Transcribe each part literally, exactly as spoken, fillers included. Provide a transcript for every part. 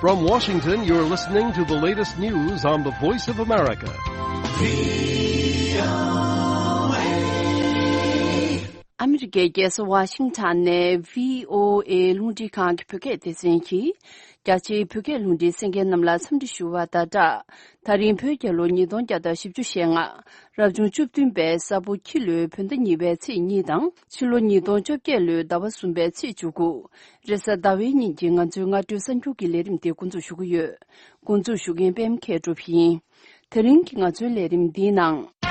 From Washington, you're listening to the latest news on the Voice of America. ཨ་མི་རི་ཀའི་རྒྱལ་ས་ཝ་ཤིང་ཊོན་ནས་བྷི་ཨོ་ཨེ་རླུང་འཕྲིན་ཁང་གི་བོད་སྐད་སྡེ་ཚན་གྱིས། རྒྱ་ཆེའི་བོད་སྐད་རླུང་འཕྲིན་གསན་མཁན་རྣམས་ལ་འཚམས་འདྲི་ཞུ་བ་དང་སྦྲགས། ད་རིང་བོད་རྒྱལ་ལོ་ཉིས་སྟོང་བརྒྱ་དང་བཞི་བཅུ་ཞེ་ལྔ། རབ་བྱུང་བཅུ་བདུན་པའི་ས་ཕོ་ཁྱི་ལོའི་བོད་ཟླ་གཉིས་པའི་ཚེས་གཉིས་དང་། ཕྱི་ལོ་ཉིས་སྟོང་བཅོ་བརྒྱད་ལོའི་ཟླ་བ་གསུམ་པའི་ཚེས་བཅུ་དགུ། རེས་གཟའ་ཟླ་བའི་ཉིན་གྱི་ང་ཚོའི་སྔ་དྲོའི་གསར་འགྱུར་གྱི་ལས་རིམ་དེ་འགོ་འཛུགས་ཞུ་གི་ཡོད། འགོ་འཛུགས་ཞུ་མཁན་པད་མ་མཁས་གྲུབ་ཡིན། དེ་རིང་གི་ང་ཚོའི་ལས་རིམ་འདིའི་ནང་།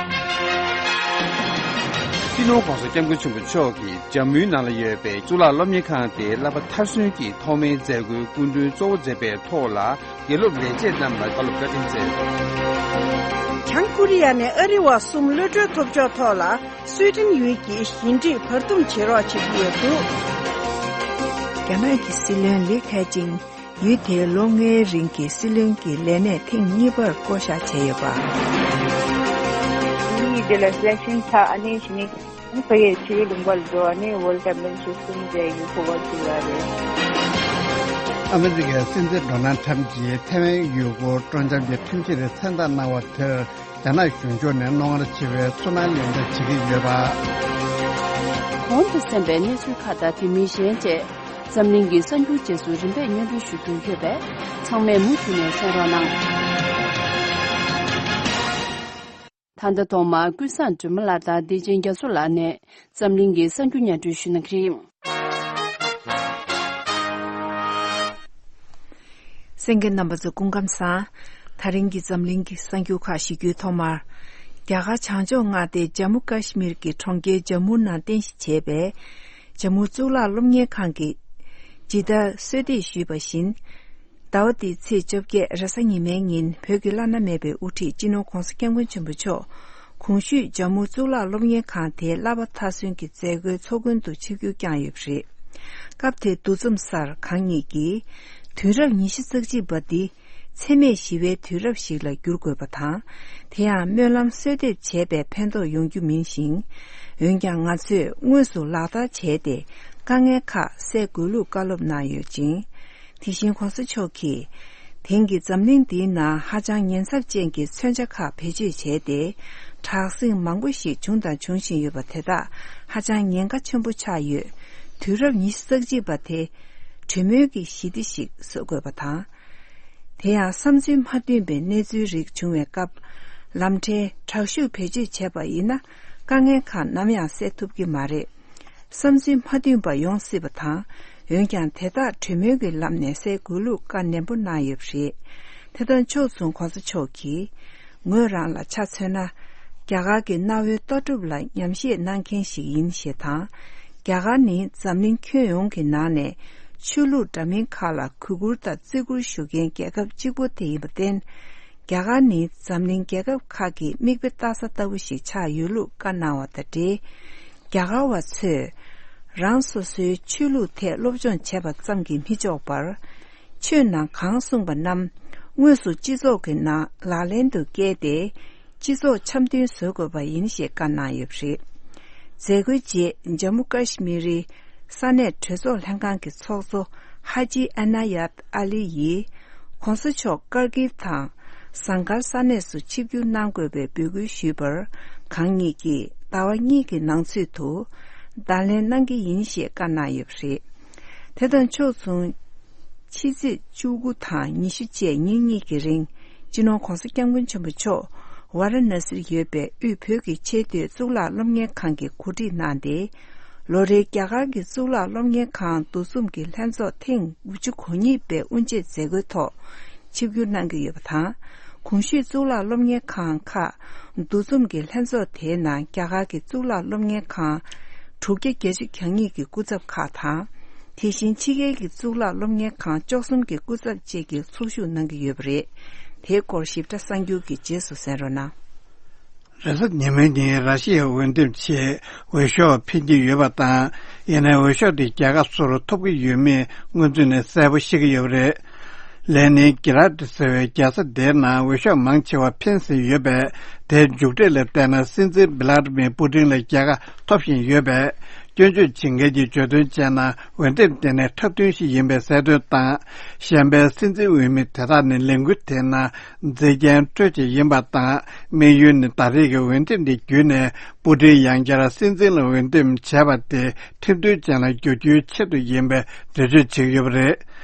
སྤྱི་ནོར་༸གོང་ས་༸སྐྱབས་མགོན་ཆེན་པོ་མཆོག་གིས་ཇམ་མུའི་ནང་ལ་ཡོད་པའི་གཙུག་ལག་སློབ་གཉེར་ཁང་དེའི་བསླབ་པ་མཐར་སོན་གྱི་ཐོག་མའི་མཛད་སྒོའི་སྐུ་མགྲོན་གཙོ་བོ་མཛད་པའི་ཐོག་ལ། དགེ་སློབ་ལས་བྱེད་རྣམས་ལ་བཀའ་སློབ་བཀའ་དྲིན་སྩལ། བྱང་ཀོ་རི་ཡ་ནས་ཨ་རི་བ་གསུམ་གློད་གྲོལ་ཐོབ་ཕྱོགས་ཐོག་ལ་སུའེ་ཏེན་ཡུལ་གྱི་ཞི་འགྲིག་བར་འདུམ་བྱེད་རོགས་བྱེད་ཀྱི་ཡོད་འདུག་རྒྱ་ནག་གི་སྲིད་བློན་ལི་ཁེ་ཆིང་ཡུལ་དེའི་ལོ་ལྔའི་རིང་གི་སྲིད་བློན་གྱི་ལས་གནས་ཐེངས་གཉིས་པར་བསྐོ་གཞག་བྱས་ཡོད་པ། ཡུལ་དེ་ལ་སླད་ཕྱིན་ཚ་ཨ་ནེ་ཞི་ནི། ཕ་གིའི་ཕྱི་ཡུལ་ལུང་པར་འགྲོ་བ་ནི་ཝོལ་ཅེམ་པིན་ཤིབ་གསུམ་མཛད་ཡུལ་གོ་བ་ཞིག་ལ་རེད། ཨ་མི་རི་ཀའི་སྲིད་འཛིན་ཌོ་ནལ་ཁྲམ་གྱིས་ཐའེ་ཝན་ཡུལ་སྐོར་སྤྲོ་འཆམ་གྱི་ཁྲིམས་གཞི་རེ་མཚན་རྟགས་གནང་བ་དེར་རྒྱ་ནག་གཞུང་ཕྱོགས་ནས་རྣོ་ངར་ཆེ་བའི་ཚུར་སྣང་ལེན་འདེད་བྱེད་ཀྱི་ཡོད་པ། གོང་དུ་གསན་པའི་གནས་ཚུལ་ཁག་དང་དེ་མིན་གཞན་བཅས་འཛམ་གླིང་གི་གསར་འགྱུར་རྗེས་སུ་རིམ་པས་སྙན་སྒྲོན་ཞུ་རྒྱུ་ཡོད་པས་ཚང་མས་མུ་མཐུད་ནས་གསན་རོགས་གནང་། ད་ལྟ་ཐོག་མར་ཀུན་བཟང་སྒྲོལ་མ་ལགས་དང་བདེ་ཆེན་རྒྱ་མཚོ་ལགས་ནས་འཛམ་གླིང་གི་གསར་འགྱུར་སྙན་སྒྲོན་ཞུ་གནང་གི་རེད། གསན་མཁན་རྣམ་པ་ཚོ་སྐུ་ཁམས་བཟང་། ད་རིང་གི་འཛམ་གླིང་གི་གསར་འགྱུར་ཁག་ཞུ་རྒྱུའི་ཐོག་མར། རྒྱ་གར་བྱང་ཕྱོགས་མངའ་སྡེ་ཇམ་མུ་ཀ་ཤི་མིར་གྱི་གྲོང་ཁྱེར་ཇམ་མུ་ནང་རྟེན་གཞི་བྱས་པའི་ཇམ་མུ་གཙུག་ལག་སློབ་གཉེར་ཁང་གིས་ཇི་ལྟར་གསོལ་འདེབས་ཞུས་པ་བཞིན། ཟླ་བ་འདིའི་ཚེས་བཅོ་བརྒྱད་རེས་གཟའ་ཉི་མའི་ཉིན་བོད་ཀྱི་བླ་ན་མེད་པའི་དབུ་ཁྲིད་སྤྱི་ནོར་༸གོང་ས་༸སྐྱབས་མགོན་ཆེན་པོ་མཆོག་གོང་ཞུས་ཇམ་མུ་གཙུག་ལག་སློབ་གཉེར་ཁང་དེའི་བསླབ་པ་མཐར་སོན་གྱི་མཛད་སྒོའི་ཚོགས་མགོན་དུ་ཆིབས་བསྒྱུར་བསྐྱངས་ཡོད་པ་རེད། སྐབས་དེའི་འདུ་འཛོམས་སར་གང་ཉིད་ཀྱིས། དུས་རབས་ཉི་ཤུ་རྩ་གཅིག་པ་འདི་འཚེ་མེད་ཞི་བའི་དུས་རབས་ཤིག་ལ་བསྒྱུར་དགོས་པ་དང་། དེ་ཡང་སྨོན་ལམ་གསོལ་འདེབས་བྱས་པས་ཕན་ཐོགས་ཡོང་རྒྱུ་མིན་ཞིང་། འོན་ཀྱང་ང་ཚོས་དངོས་སུ་ལག་བསྟར་བྱས་ཏེ་དཀའ་ངལ་ཁག་སེལ་དགོས་ལུགས་བཀའ་སློབ་གནང་ཡོད་ཅིང་། དེ་བཞིན་༸གོང་ས་མཆོག་གིས། དེང་གི་འཛམ་གླིང་འདིའི་ནང་ཧ་ཅང་ཉེན་ཚབས་ཅན་གྱི་མཚོན་ཆ་ཁག་བེད་སྤྱོད་བྱས་ཏེ། དྲག་ཟིང་མང་པོ་ཞིག་བྱུང་དང་འབྱུང་བཞིན་ཡོད་པ་དེ་དག་ཧ་ཅང་ཉེན་ཁ་ཆེན་པོ་ཆགས་ཡོད། དུས་རབས་ཉི་ཤུ་རྩ་གཅིག་པ་དེ་གྲོས་མོལ་གྱི་ཞི་བདེ་ཞིག་བཟོ་དགོས་པ་དང་། དེ་ཡང་བསམ་ཚུལ་མ་མཐུན་པའི་གནས་ཚུལ་རིགས་བྱུང་བའི་སྐབས། ལམ་ཕྲན་དྲག་ཤུགས་བེད་སྤྱོད་བྱས་པ་ཡིན་ན་དཀའ་ངལ་ཁག་ནམ་ཡང་སེལ་ཐུབ་ཀྱི་མ་རེད། བསམ་ཚུལ་མ་མཐུན་པ་ཡོང་སྲིད་པ་དང་། འོན་ཀྱང་དེ་དག་གྲོས་མོལ་གྱི་ལམ་ནས་སེལ་དགོས་ལུགས་བཀའ་ནན་པོ་གནང་ཡོད་པ་རེད། དེ་དང་ཕྱོགས་མཚུངས་༸གོང་ས་མཆོག་གིས། ངོས་རང་ལ་ཆ་མཚོན་ན། རྒྱ་གར་གྱི་གནའ་བོའི་ལྟ་གྲུབ་ལ་ཉམས་བཞེས་གནང་མཁན་ཞིག་ཡིན་ཞེས་དང་། རྒྱ་གར་ནི་འཛམ་གླིང་ཁྱོན་ཡོངས་ཀྱི་ནང་ནས་ཆོས་ལུགས་འདྲ་མིན་ཁག་ལ་གུས་བཀུར་དང་བརྩི་བཀུར་ཞུ་མཁན་རྒྱལ་ཁབ་གཅིག་པུ་དེ་ཡིན་པར་བརྟེན། རྒྱ་གར་ནི་འཛམ་གླིང་རྒྱལ་ཁབ་ཁག་གི་མིག་དཔེ་ལྟ་ས་ལྟ་བུ་ཞིག་ཆགས་ཡོད་ལུགས་བཀའ་གནང་བ་དང་འབྲེལ། རྒྱ་གར་བ་ཚོས་རང་སོ་སོའི་ཆོས་ལུགས་ཐད་སློབ་སྦྱོང་བྱས་པ་ཙམ་གྱིས་མི་ཆོག་པར། ཆོས་ནང་གང་གསུངས་པ་རྣམས་དངོས་སུ་སྤྱི་ཚོགས་ཀྱི་ནང་ལག་ལེན་དུ་བཀལ་ཏེ། སྤྱི་ཚོགས་འཆམ་མཐུན་བཟོ་དགོས་པ་ཡིན་ཞེས་བཀའ་གནང་ཡོད་པ་རེད། མཛད་སྒོའི་རྗེས་ཇམ་མུ་ཀ་ཤི་མིར་རི་ས་གནས་གྲོས་ཚོགས་ལྷན་ཁང་གི་ཚོགས་གཙོ་ཧ་ཇི་ཨ་ན་ཡད་ཨ་ལི་ཡིས། ༸གོང་ས་མཆོག་ཀར་གིལ་དང་ཟངས་དཀར་ས་གནས་སུ་ཆིབས་བསྒྱུར་གནང་དགོས་པའི་འབོད་སྐུལ་ཞུས་པར། གང་ཉིད་ཀྱིས་ཟླ་བ་གཉིས་ཀྱི་ནང་ཚུད་དུ་བརྡ་ལན་གནང་གི་ཡིན་ཞེས་བཀའ་གནང་ཡོད་པ་རེད། དེ་དང་ཕྱོགས་མཚུངས། ཕྱི་ཚེས་བཅུ་དགུ་དང་ཉི་ཤུ་བཅས་ཉིན་གཉིས་ཀྱི་རིང་། སྤྱི་ནོར་༸གོང་ས་༸སྐྱབས་མགོན་ཆེན་པོ་མཆོག་ཝཱ་ར་ཎ་སིར་ཡོད་པའི་དབུས་བོད་ཀྱི་ཆེས་མཐོའི་གཙུག་ལག་སློབ་གཉེར་ཁང་གི་གོ་སྒྲིག་གནང་སྟེ། ལོ་རེའི་རྒྱ་གར་གྱི་གཙུག་ལག་སློབ་གཉེར་ཁང་འདུ་འཛོམས་ཀྱི་ལྷན་ཚོགས་ཐེངས་དགུ་བཅུ་གོ་གཉིས་པའི་དབུ་འབྱེད་མཛད་སྒོའི་ཐོག་ཆིབས་བསྒྱུར་གནང་གི་ཡོད་པ་དང་། གོང་ཞུས་གཙུག་ལག་སློབ་གཉེར་ཁང་ཁག་འདུ་འཛོམས་ཀྱི་ལྷན་ཚོགས་དེའི་ནང་རྒྱ་གར་གྱི་གཙུག་ལག་སློབ་གཉེར་ཁང་དྲུག་བརྒྱ་བརྒྱད་ཅུ་གྱ་གཉིས་ཀྱི་སྐུ་ཚབ་ཁག་དང་། དེ་བཞིན་ཕྱི་རྒྱལ་གྱི་གཙུག་ལག་སློབ་གཉེར་ཁང་བཅུ་གསུམ་གྱི་སྐུ་ཚབ་བཅས་ཀྱིས་ཚོགས་ཞུགས་གནང་གི་ཡོད་པ་རེད། དེའི་སྐོར་ཞིབ་ཕྲ་གསར་འགྱུར་གྱི་རྗེས་སུ་གསན་རོགས་གནང་། རེས་གཟའ་ཉི་མའི་ཉིན་ར་ཤི་ཡའི་འོས་འདེམས་ཆེད་འོས་ཤོག་འཕེན་གྱི་ཡོད་པ་དང་། ཡིན་ནའི་འོས་ཤོག་དེ་རྒྱལ་ཁ་སུ་རུ་ཐོབ་ཀྱི་ཡོད་མེད་སྔོན་ཚུད་ནས་གསལ་པོ་ཤེས་ཀྱི་ཡོད་པ་རེད། ལེ་ནིན་གི་ར་ཏི་ཟེར་བའི་རྒྱལ་ས་དེའི་ནང་འོས་ཤོག་མང་ཆེ་བ་འཕེན་ཟིན་ཡོད་པས། དེའི་མཇུག་འབྲས་ལ་བལྟས་ན་སྲིད་འཛིན་བི་ལ་ཏི་མིར་པུ་ཏིན་ལ་རྒྱལ་ཁ་ཐོབ་བཞིན་ཡོད་པས། སྐྱོན་བརྗོད་བྱེད་མཁན་གྱིས་བརྗོད་དོན་བྱས་ན། འོས་འདེམས་དེ་ནི་འཁྲབ་སྟོན་ཞིག་ཡིན་པའི་གསལ་སྟོན་དང་། གཞན་པའི་སྲིད་འཛིན་འོས་མི་དེ་དག་ནི་ལས་འགུལ་དེའི་ནང་མཛེས་རྒྱན་སྤྲོད་ཆེད་ཡིན་པ་དང་། དམིགས་ཡུལ་ནི་ད་རེས་ཀྱི་འོས་འདེམས་དེ་བརྒྱུད་ནས་པུ་ཏིན་ཡང་བསྐྱར་སྲིད་འཛིན་ལ་འོས་འདེམས་བྱས་པ་དེ་ཁྲིམས་མཐུན་ཅན་ལ་བསྒྱུར་རྒྱུའི་ཆེད་དུ་ཡིན་པའི་འགྲེལ་བརྗོད་བྱེད་ཀྱི་ཡོད་པ་རེད།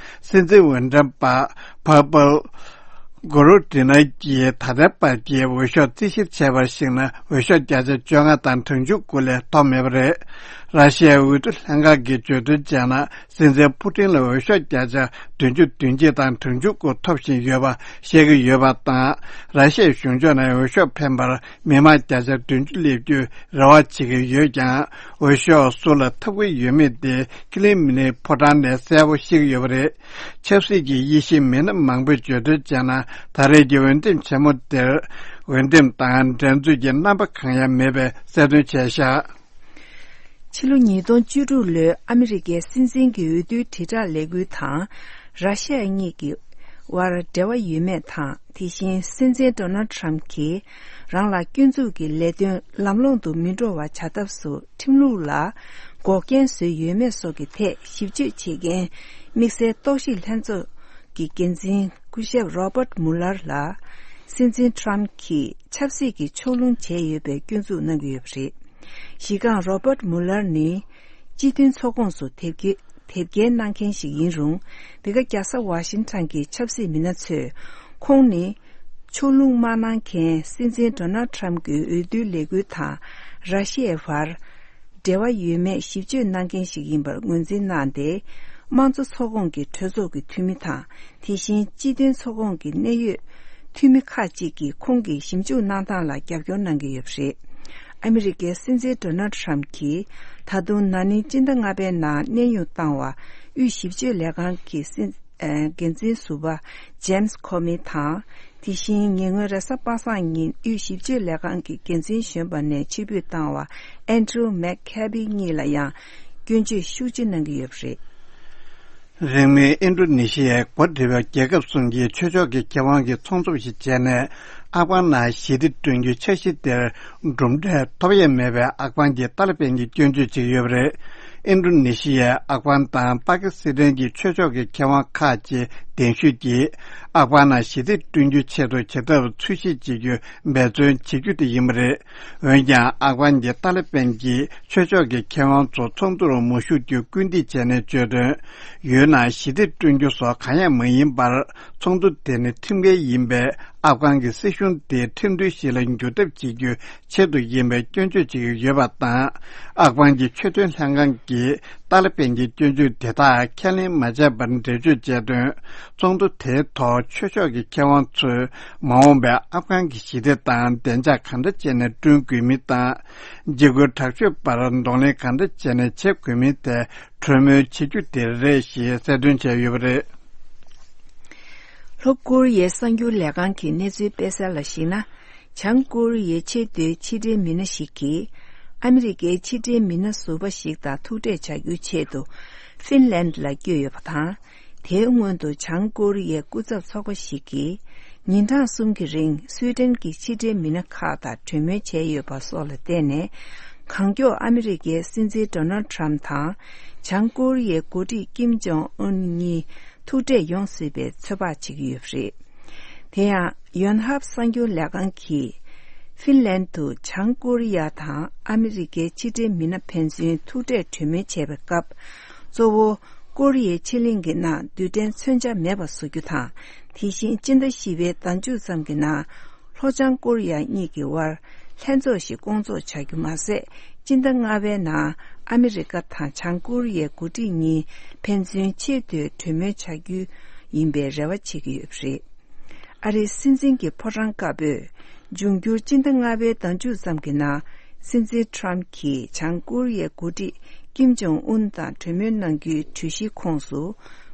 སྲིད་འཛིན་འོས་འདེམས་པ་པ་བལ་གོ་རུ་ཏི་ན་གྱིས་ད་ལྟའི་བར་གྱི་འོས་ཤོག་རྩིས་བཤེར་བྱས་པར་གཞིགས་ན། འོས་ཤོག་བརྒྱ་ཆ་བཅོ་ལྔ་དང་གྲངས་ཆུང་དགུ་ལས་ཐོབ་མེད་པ་རེད། ར་ཤི་ཡའི་འོས་བསྡུ་ལྷན་ཁང་གིས་བརྗོད་དོན་བྱས་ན། སྲིད་འཛིན་པུ་ཏིན་ལ་འོས་ཤོག་བརྒྱ་ཆ་བདུན་ཅུ་དོན་གཅིག་དང་གྲངས་ཆུང་དགུ་ཐོབ་བཞིན་ཡོད་པ་བཤད་ཀྱི་ཡོད་པ་དང་། ར་ཤི་ཡའི་གཞུང་ཕྱོགས་ནས་འོས་ཤོག་འཕེན་པར་མི་མང་བརྒྱ་ཆ་བདུན་ཅུ་སླེབས་རྒྱུའི་རེ་བ་བྱེད་ཀྱི་ཡོད་ཀྱང་། འོས་ཤོག་སུ་ལ་ཐོབ་ཀྱི་ཡོད་མེད་དེ་ཀི་ལི་མི་ནི་ཕོ་བྲང་ནས་གསལ་པོ་ཤེས་ཀྱི་ཡོད་པ་རེད། ཆབ་སྲིད་ཀྱི་དབྱེ་ཞིབ་མི་སྣ་མང་པོས་བརྗོད་དོན་བྱས་ན། ད་རེས་ཀྱི་འོས་འདེམས་ཆེན་མོ་དེར་འོས་འདེམས་དང་འགྲན་རྩོད་ཀྱི་རྣམ་པ་གང་ཡང་མེད་པའི་གསལ་སྟོན་བྱས་བཞག་ཕྱི་ལོ་ཉིས་སྟོང་བཅུ་དྲུག་ལོའི་ཨ་མི་རི་ཀའི་སྲིད་འཛིན་གྱི་འོས་བསྡུའི་དྲིལ་བསྒྲགས་ལས་འགུལ་དང་། ར་ཤི་ཡ་གཉིས་ཀྱི་དབར་འབྲེལ་བ་ཡོད་མེད་དང་། དེ་བཞིན་སྲིད་འཛིན་ཌོ་ནལ་ཌི་ཊརམ་གྱིས་རང་ལ་སྐྱོན་འཛུགས་ཀྱི་ལས་དོན་ལམ་ལྷོང་དུ་མི་འགྲོ་བ་བྱ་ཐབས་སུ། ཁྲིམས་ལུགས་ལ་འགོག་རྐྱེན་བཟོས་ཡོད་མེད་སོགས་ཀྱི་ཐད་ཞིབ་དཔྱོད་བྱེད་མཁན་དམིགས་བསལ་རྟོག་ཞིབ་ལྷན་ཚོགས་ཀྱི་འགན་འཛིན་སྐུ་ཞབས་Robert Mueller ལ། སྲིད་འཛིན་ཊརམ་གྱིས་ཆབ་སྲིད་ཀྱི་ཕྱོགས་ལྷུང་བྱས་ཡོད་པའི་སྐྱོན་འཛུགས་གནང་གི་ཡོད་པ་རེད། གཞི་རྐང་Robert Mueller ནི་སྤྱི་མཐུན་ཚོགས་ཁོངས་སུ་དེབ་སྐྱེལ་དེབ་སྐྱེལ་གནང་མཁན་ཞིག་ཡིན་རུང་། འདི་ག་རྒྱལ་ས་ཝ་ཤིང་ཊོན་གྱི་ཆབ་སྲིད་མི་སྣ་ཚོས་ཁོང་ནི་ཕྱོགས་ལྷུང་མ་གནང་མཁན་སྲིད་འཛིན་ཌོ་ནལ་ཌི་ཊརམ་གྱི་འོས་བསྡུའི་ལས་འགུལ་དང་ར་ཤི་ཡའི་བར་འབྲེལ་བ་ཡོད་མེད་ཞིབ་དཔྱོད་གནང་མཁན་ཞིག་ཡིན་པར་ངོས་འཛིན་གནང་སྟེ། དམངས་གཙོ་ཚོགས་ཁོངས་ཀྱི་གྲོས་ཚོགས་ཀྱི་འཐུས་མི་དང་། དེ་བཞིན་སྤྱི་མཐུན་ཚོགས་ཁོངས་ཀྱི་གནད་ཡོད་འཐུས་མི་ཁག་ཅིག་གིས་ཁོང་གི་ཞིབ་འཇུག་གནང་སྟངས་ལ་རྒྱབ་སྐྱོར་གནང་གི་ཡོད་པ་རེད། ཨ་མི་རི་ཀའི་སྲིད་འཛིན་ཌོ་ནལ་ཌི་ཊརམ་གྱིས་ད་དུང་ན་ནིང་སྤྱི་ཟླ་ལྔ་པའི་ནང་གནས་དབྱུང་བཏང་བ་དབུས་ཞིབ་དཔྱོད་ལས་ཁང་གི་སྲིད་འགན་འཛིན་ཟུར་པ་ཇེམ་སི་ཁོ་མི་དང་། དེ་བཞིན་ཉེ་སྔོན་རེས་གཟའ་པ་སངས་ཉིན་དབུས་ཞིབ་དཔྱོད་ལས་ཁང་གི་འགན་འཛིན་གཞོན་པ་ནས་ཕྱིར་འབུད་བཏང་བ་ཨན་ཌྲུ་མེག་ཁེ་བི་གཉིས་ལ་ཡང་སྐྱོན་བརྗོད་ཤུགས་ཆེ་གནང་གི་ཡོད་པ་རེད། རིང་མིན་ཨིན་ཌོ་ནེ་ཤི་ཡའི་འགོ་ཁྲིད་པ་རྒྱལ་ཁབ་གསུམ་གྱི་ཆོས་ཕྱོགས་ཀྱི་མཁས་དབང་གིས་ཚོགས་འདུ་ཞིག་བྱས་ནས། ཨབ་གྷན་ནང་ཞི་བདེ་བསྐྲུན་རྒྱུའི་འཆར་གཞི་དེར་གྲུབ་འབྲས་ཐོབ་ཡས་མེད་པའི་ཨབ་གྷན་གྱི་ཏཱ་ལི་པན་གྱིས་སྐྱོན་བརྗོད་བྱེད་ཀྱི་ཡོད་པ་རེད། ཨིན་ཌོ་ནེ་ཤི་ཡས་ཨབ་གྷན་དང་པ་ཀི་སི་ཐན་གྱི་ཆོས་ཕྱོགས་ཀྱི་མཁས་དབང་ཁག་ཅིག་གདན་ཞུས་ཀྱིས། ཨབ་གྷན་ནང་ཞི་བདེ་བསྐྲུན་རྒྱུའི་ཆེད་དུ་བྱེད་ཐབས་འཚོལ་ཞིབ་བྱེད་རྒྱུའི་འབད་བརྩོན་བྱེད་རྒྱུ་དེ་ཡིན་པ་རེད། འོན་ཀྱང་། ཨབ་གྷན་གྱི་ཏཱ་ལི་པན་གྱིས་ཆོས་ཕྱོགས་ཀྱི་མཁས་དབང་ཚོ་ཚོགས་འདུར་མ་ཞུགས་རྒྱུར་སྐུལ་འདེད་བྱས་ནས་བརྗོད་དོན། ཡུལ་ནང་ཞི་བདེ་བསྐྲུན་རྒྱུ་སོགས་གང་ཡང་མ་ཡིན་པར། ཚོགས་འདུ་དེ་ནི་ཁྲིམས་འགལ་ཡིན་པས། ཨབ་གྷན་གྱི་སྲིད་གཞུང་དེ་ཁྲིམས་མཐུན་ཞིག་ལ་འགྱུར་ཐབས་བྱེད་རྒྱུའི་ཆེད་དུ་ཡིན་པའི་སྐྱོན་བརྗོད་བྱེད་ཀྱི་ཡོད་པ་དང་། ཨབ་གྷན་གྱི་ཆོས་དོན་ལྷན་ཁང་གིས་ཏཱ་ལི་པན་གྱི་སྐྱོན་བརྗོད་དེ་དག་ཁས་ལེན་མ་བྱས་པར་འགྲེལ་བརྗོད་བྱས་དོན། ཚོགས་འདུ་དེའི་ཐོག་ཆོས་ཕྱོགས་ཀྱི་མཁས་དབང་ཚོས། མ་འོངས་པའི་ཨབ་གྷན་གྱི་ཞི་བདེ་དང་བདེ་འཇགས་གང་འདྲ་བྱས་ནས་བསྐྲུན་དགོས་མིན་དང་། འཇིགས་སྐུལ་དྲག་སྤྱོད་པར་གདོང་ལེན་གང་འདྲ་བྱས་ནས་བྱེད་དགོས་མིན་ཐད་གྲོས་མོལ་བྱེད་རྒྱུ་དེ་རེད་ཞེས་གསལ་སྟོན་བྱས་ཡོད་པ་རེད། ལྷོ་ཀོ་རི་ཡའི་གསར་འགྱུར་ལས་ཁང་གི་གནས་ཚུལ་སྤེལ་གསལ་ལ་གཞིགས་ན། བྱང་ཀོ་རི་ཡའི་ཆེས་མཐོའི་ཕྱི་འབྲེལ་མི་སྣ་ཞིག་གིས། ཨ་མི་རི་ཀའི་ཕྱི་འབྲེལ་མི་སྣ་ཟུར་པ་ཞིག་དང་ཐུག་འཕྲད་བྱ་རྒྱུའི་ཆེད་དུ། ཧྥིན་ལན་ལ་བསྐྱོད་ཡོད་པ་དང་། དེའི་སྔོན་དུ་བྱང་ཀོ་རི་ཡའི་སྐུ་ཚབ་ཚོགས་པ་ཞིག་གིས། ཉིན་གྲངས་གསུམ་གྱི་རིང་སུའེ་ཏེན་གྱི་ཕྱི་འབྲེལ་མི་སྣ་ཁག་དང་གྲོས་མོལ་བྱས་ཡོད་པ་སོགས་ལ་བརྟེན་ནས། གང་མགྱོགས་ཨ་མི་རི་ཀའི་སྲིད་འཛིན་ཌོ་ནལ་ཌི་ཊརམ་དང་། བྱང་ཀོ་རི་ཡའི་འགོ་ཁྲིད་ཀིམ་ཇོང་ཨུན་གཉིས་ཐུག་འཕྲད་ཡོང་སྲིད་པའི་ཚོད་དཔག་བྱེད་ཀྱི་ཡོད་པ་རེད། དེ་ཡང་། ཡོན་ཧབ་གསར་འགྱུར་ལས་ཁང་གིས། ཧྥིན་ལན་དུ་བྱང་ཀོ་རི་ཡ་དང་ཨ་མི་རི་ཀའི་ཕྱི་འབྲེལ་མི་སྣ་ཕན་ཚུན་ཐུག་འཕྲད་གྲོས་མོལ་བྱས་པའི་སྐབས། གཙོ་བོ། ཀོ་རི་ཡའི་ཕྱེད་གླིང་གི་ནང་རྡུལ་ཕྲན་མཚོན་ཆ་མེད་པ་བཟོ་རྒྱུ་དང་། དེ་བཞིན་སྤྱི་ཟླ་བཞི་པའི་ཟླ་མཇུག་ཙམ་གྱི་ནང་། ལྷོ་བྱང་ཀོ་རི་ཡ་གཉིས་ཀྱི་དབར་ལྷན་ཚོགས་ཤིག་བསྐོང་ཚོགས་བྱ་རྒྱུ་མ་ཟད། སྤྱི་ཟླ་ལྔ་པའི་ནང་ཨ་མི་རི་ཀ་དང་བྱང་ཀོ་རི་ཡའི་འགོ་ཁྲིད་གཉིས་ཕན་ཚུན་ཆེས་མཐོའི་གྲོས་མོལ་བྱ་རྒྱུ་ཡིན་པའི་རེ་བ་བྱེད་ཀྱི་ཡོད་པ་རེད། ཨ་རིའི་སྲིད་འཛིན་གྱི་ཕོ་བྲང་དཀར་པོས། འབྱུང་འགྱུར་སྤྱི་ཟླ་ལྔ་པའི་ཟླ་མཇུག་ཙམ་གྱི་ནང་། སྲིད་འཛིན་ཊརམ་གྱིས་བྱང་ཀོ་རི་ཡའི་འགོ་ཁྲིད་ཀིམ་ཇོང་ཨུན་དང་གྲོས་མོལ་གནང་རྒྱུའི་གྲོས་གཞིའི་ཁོངས་སུ།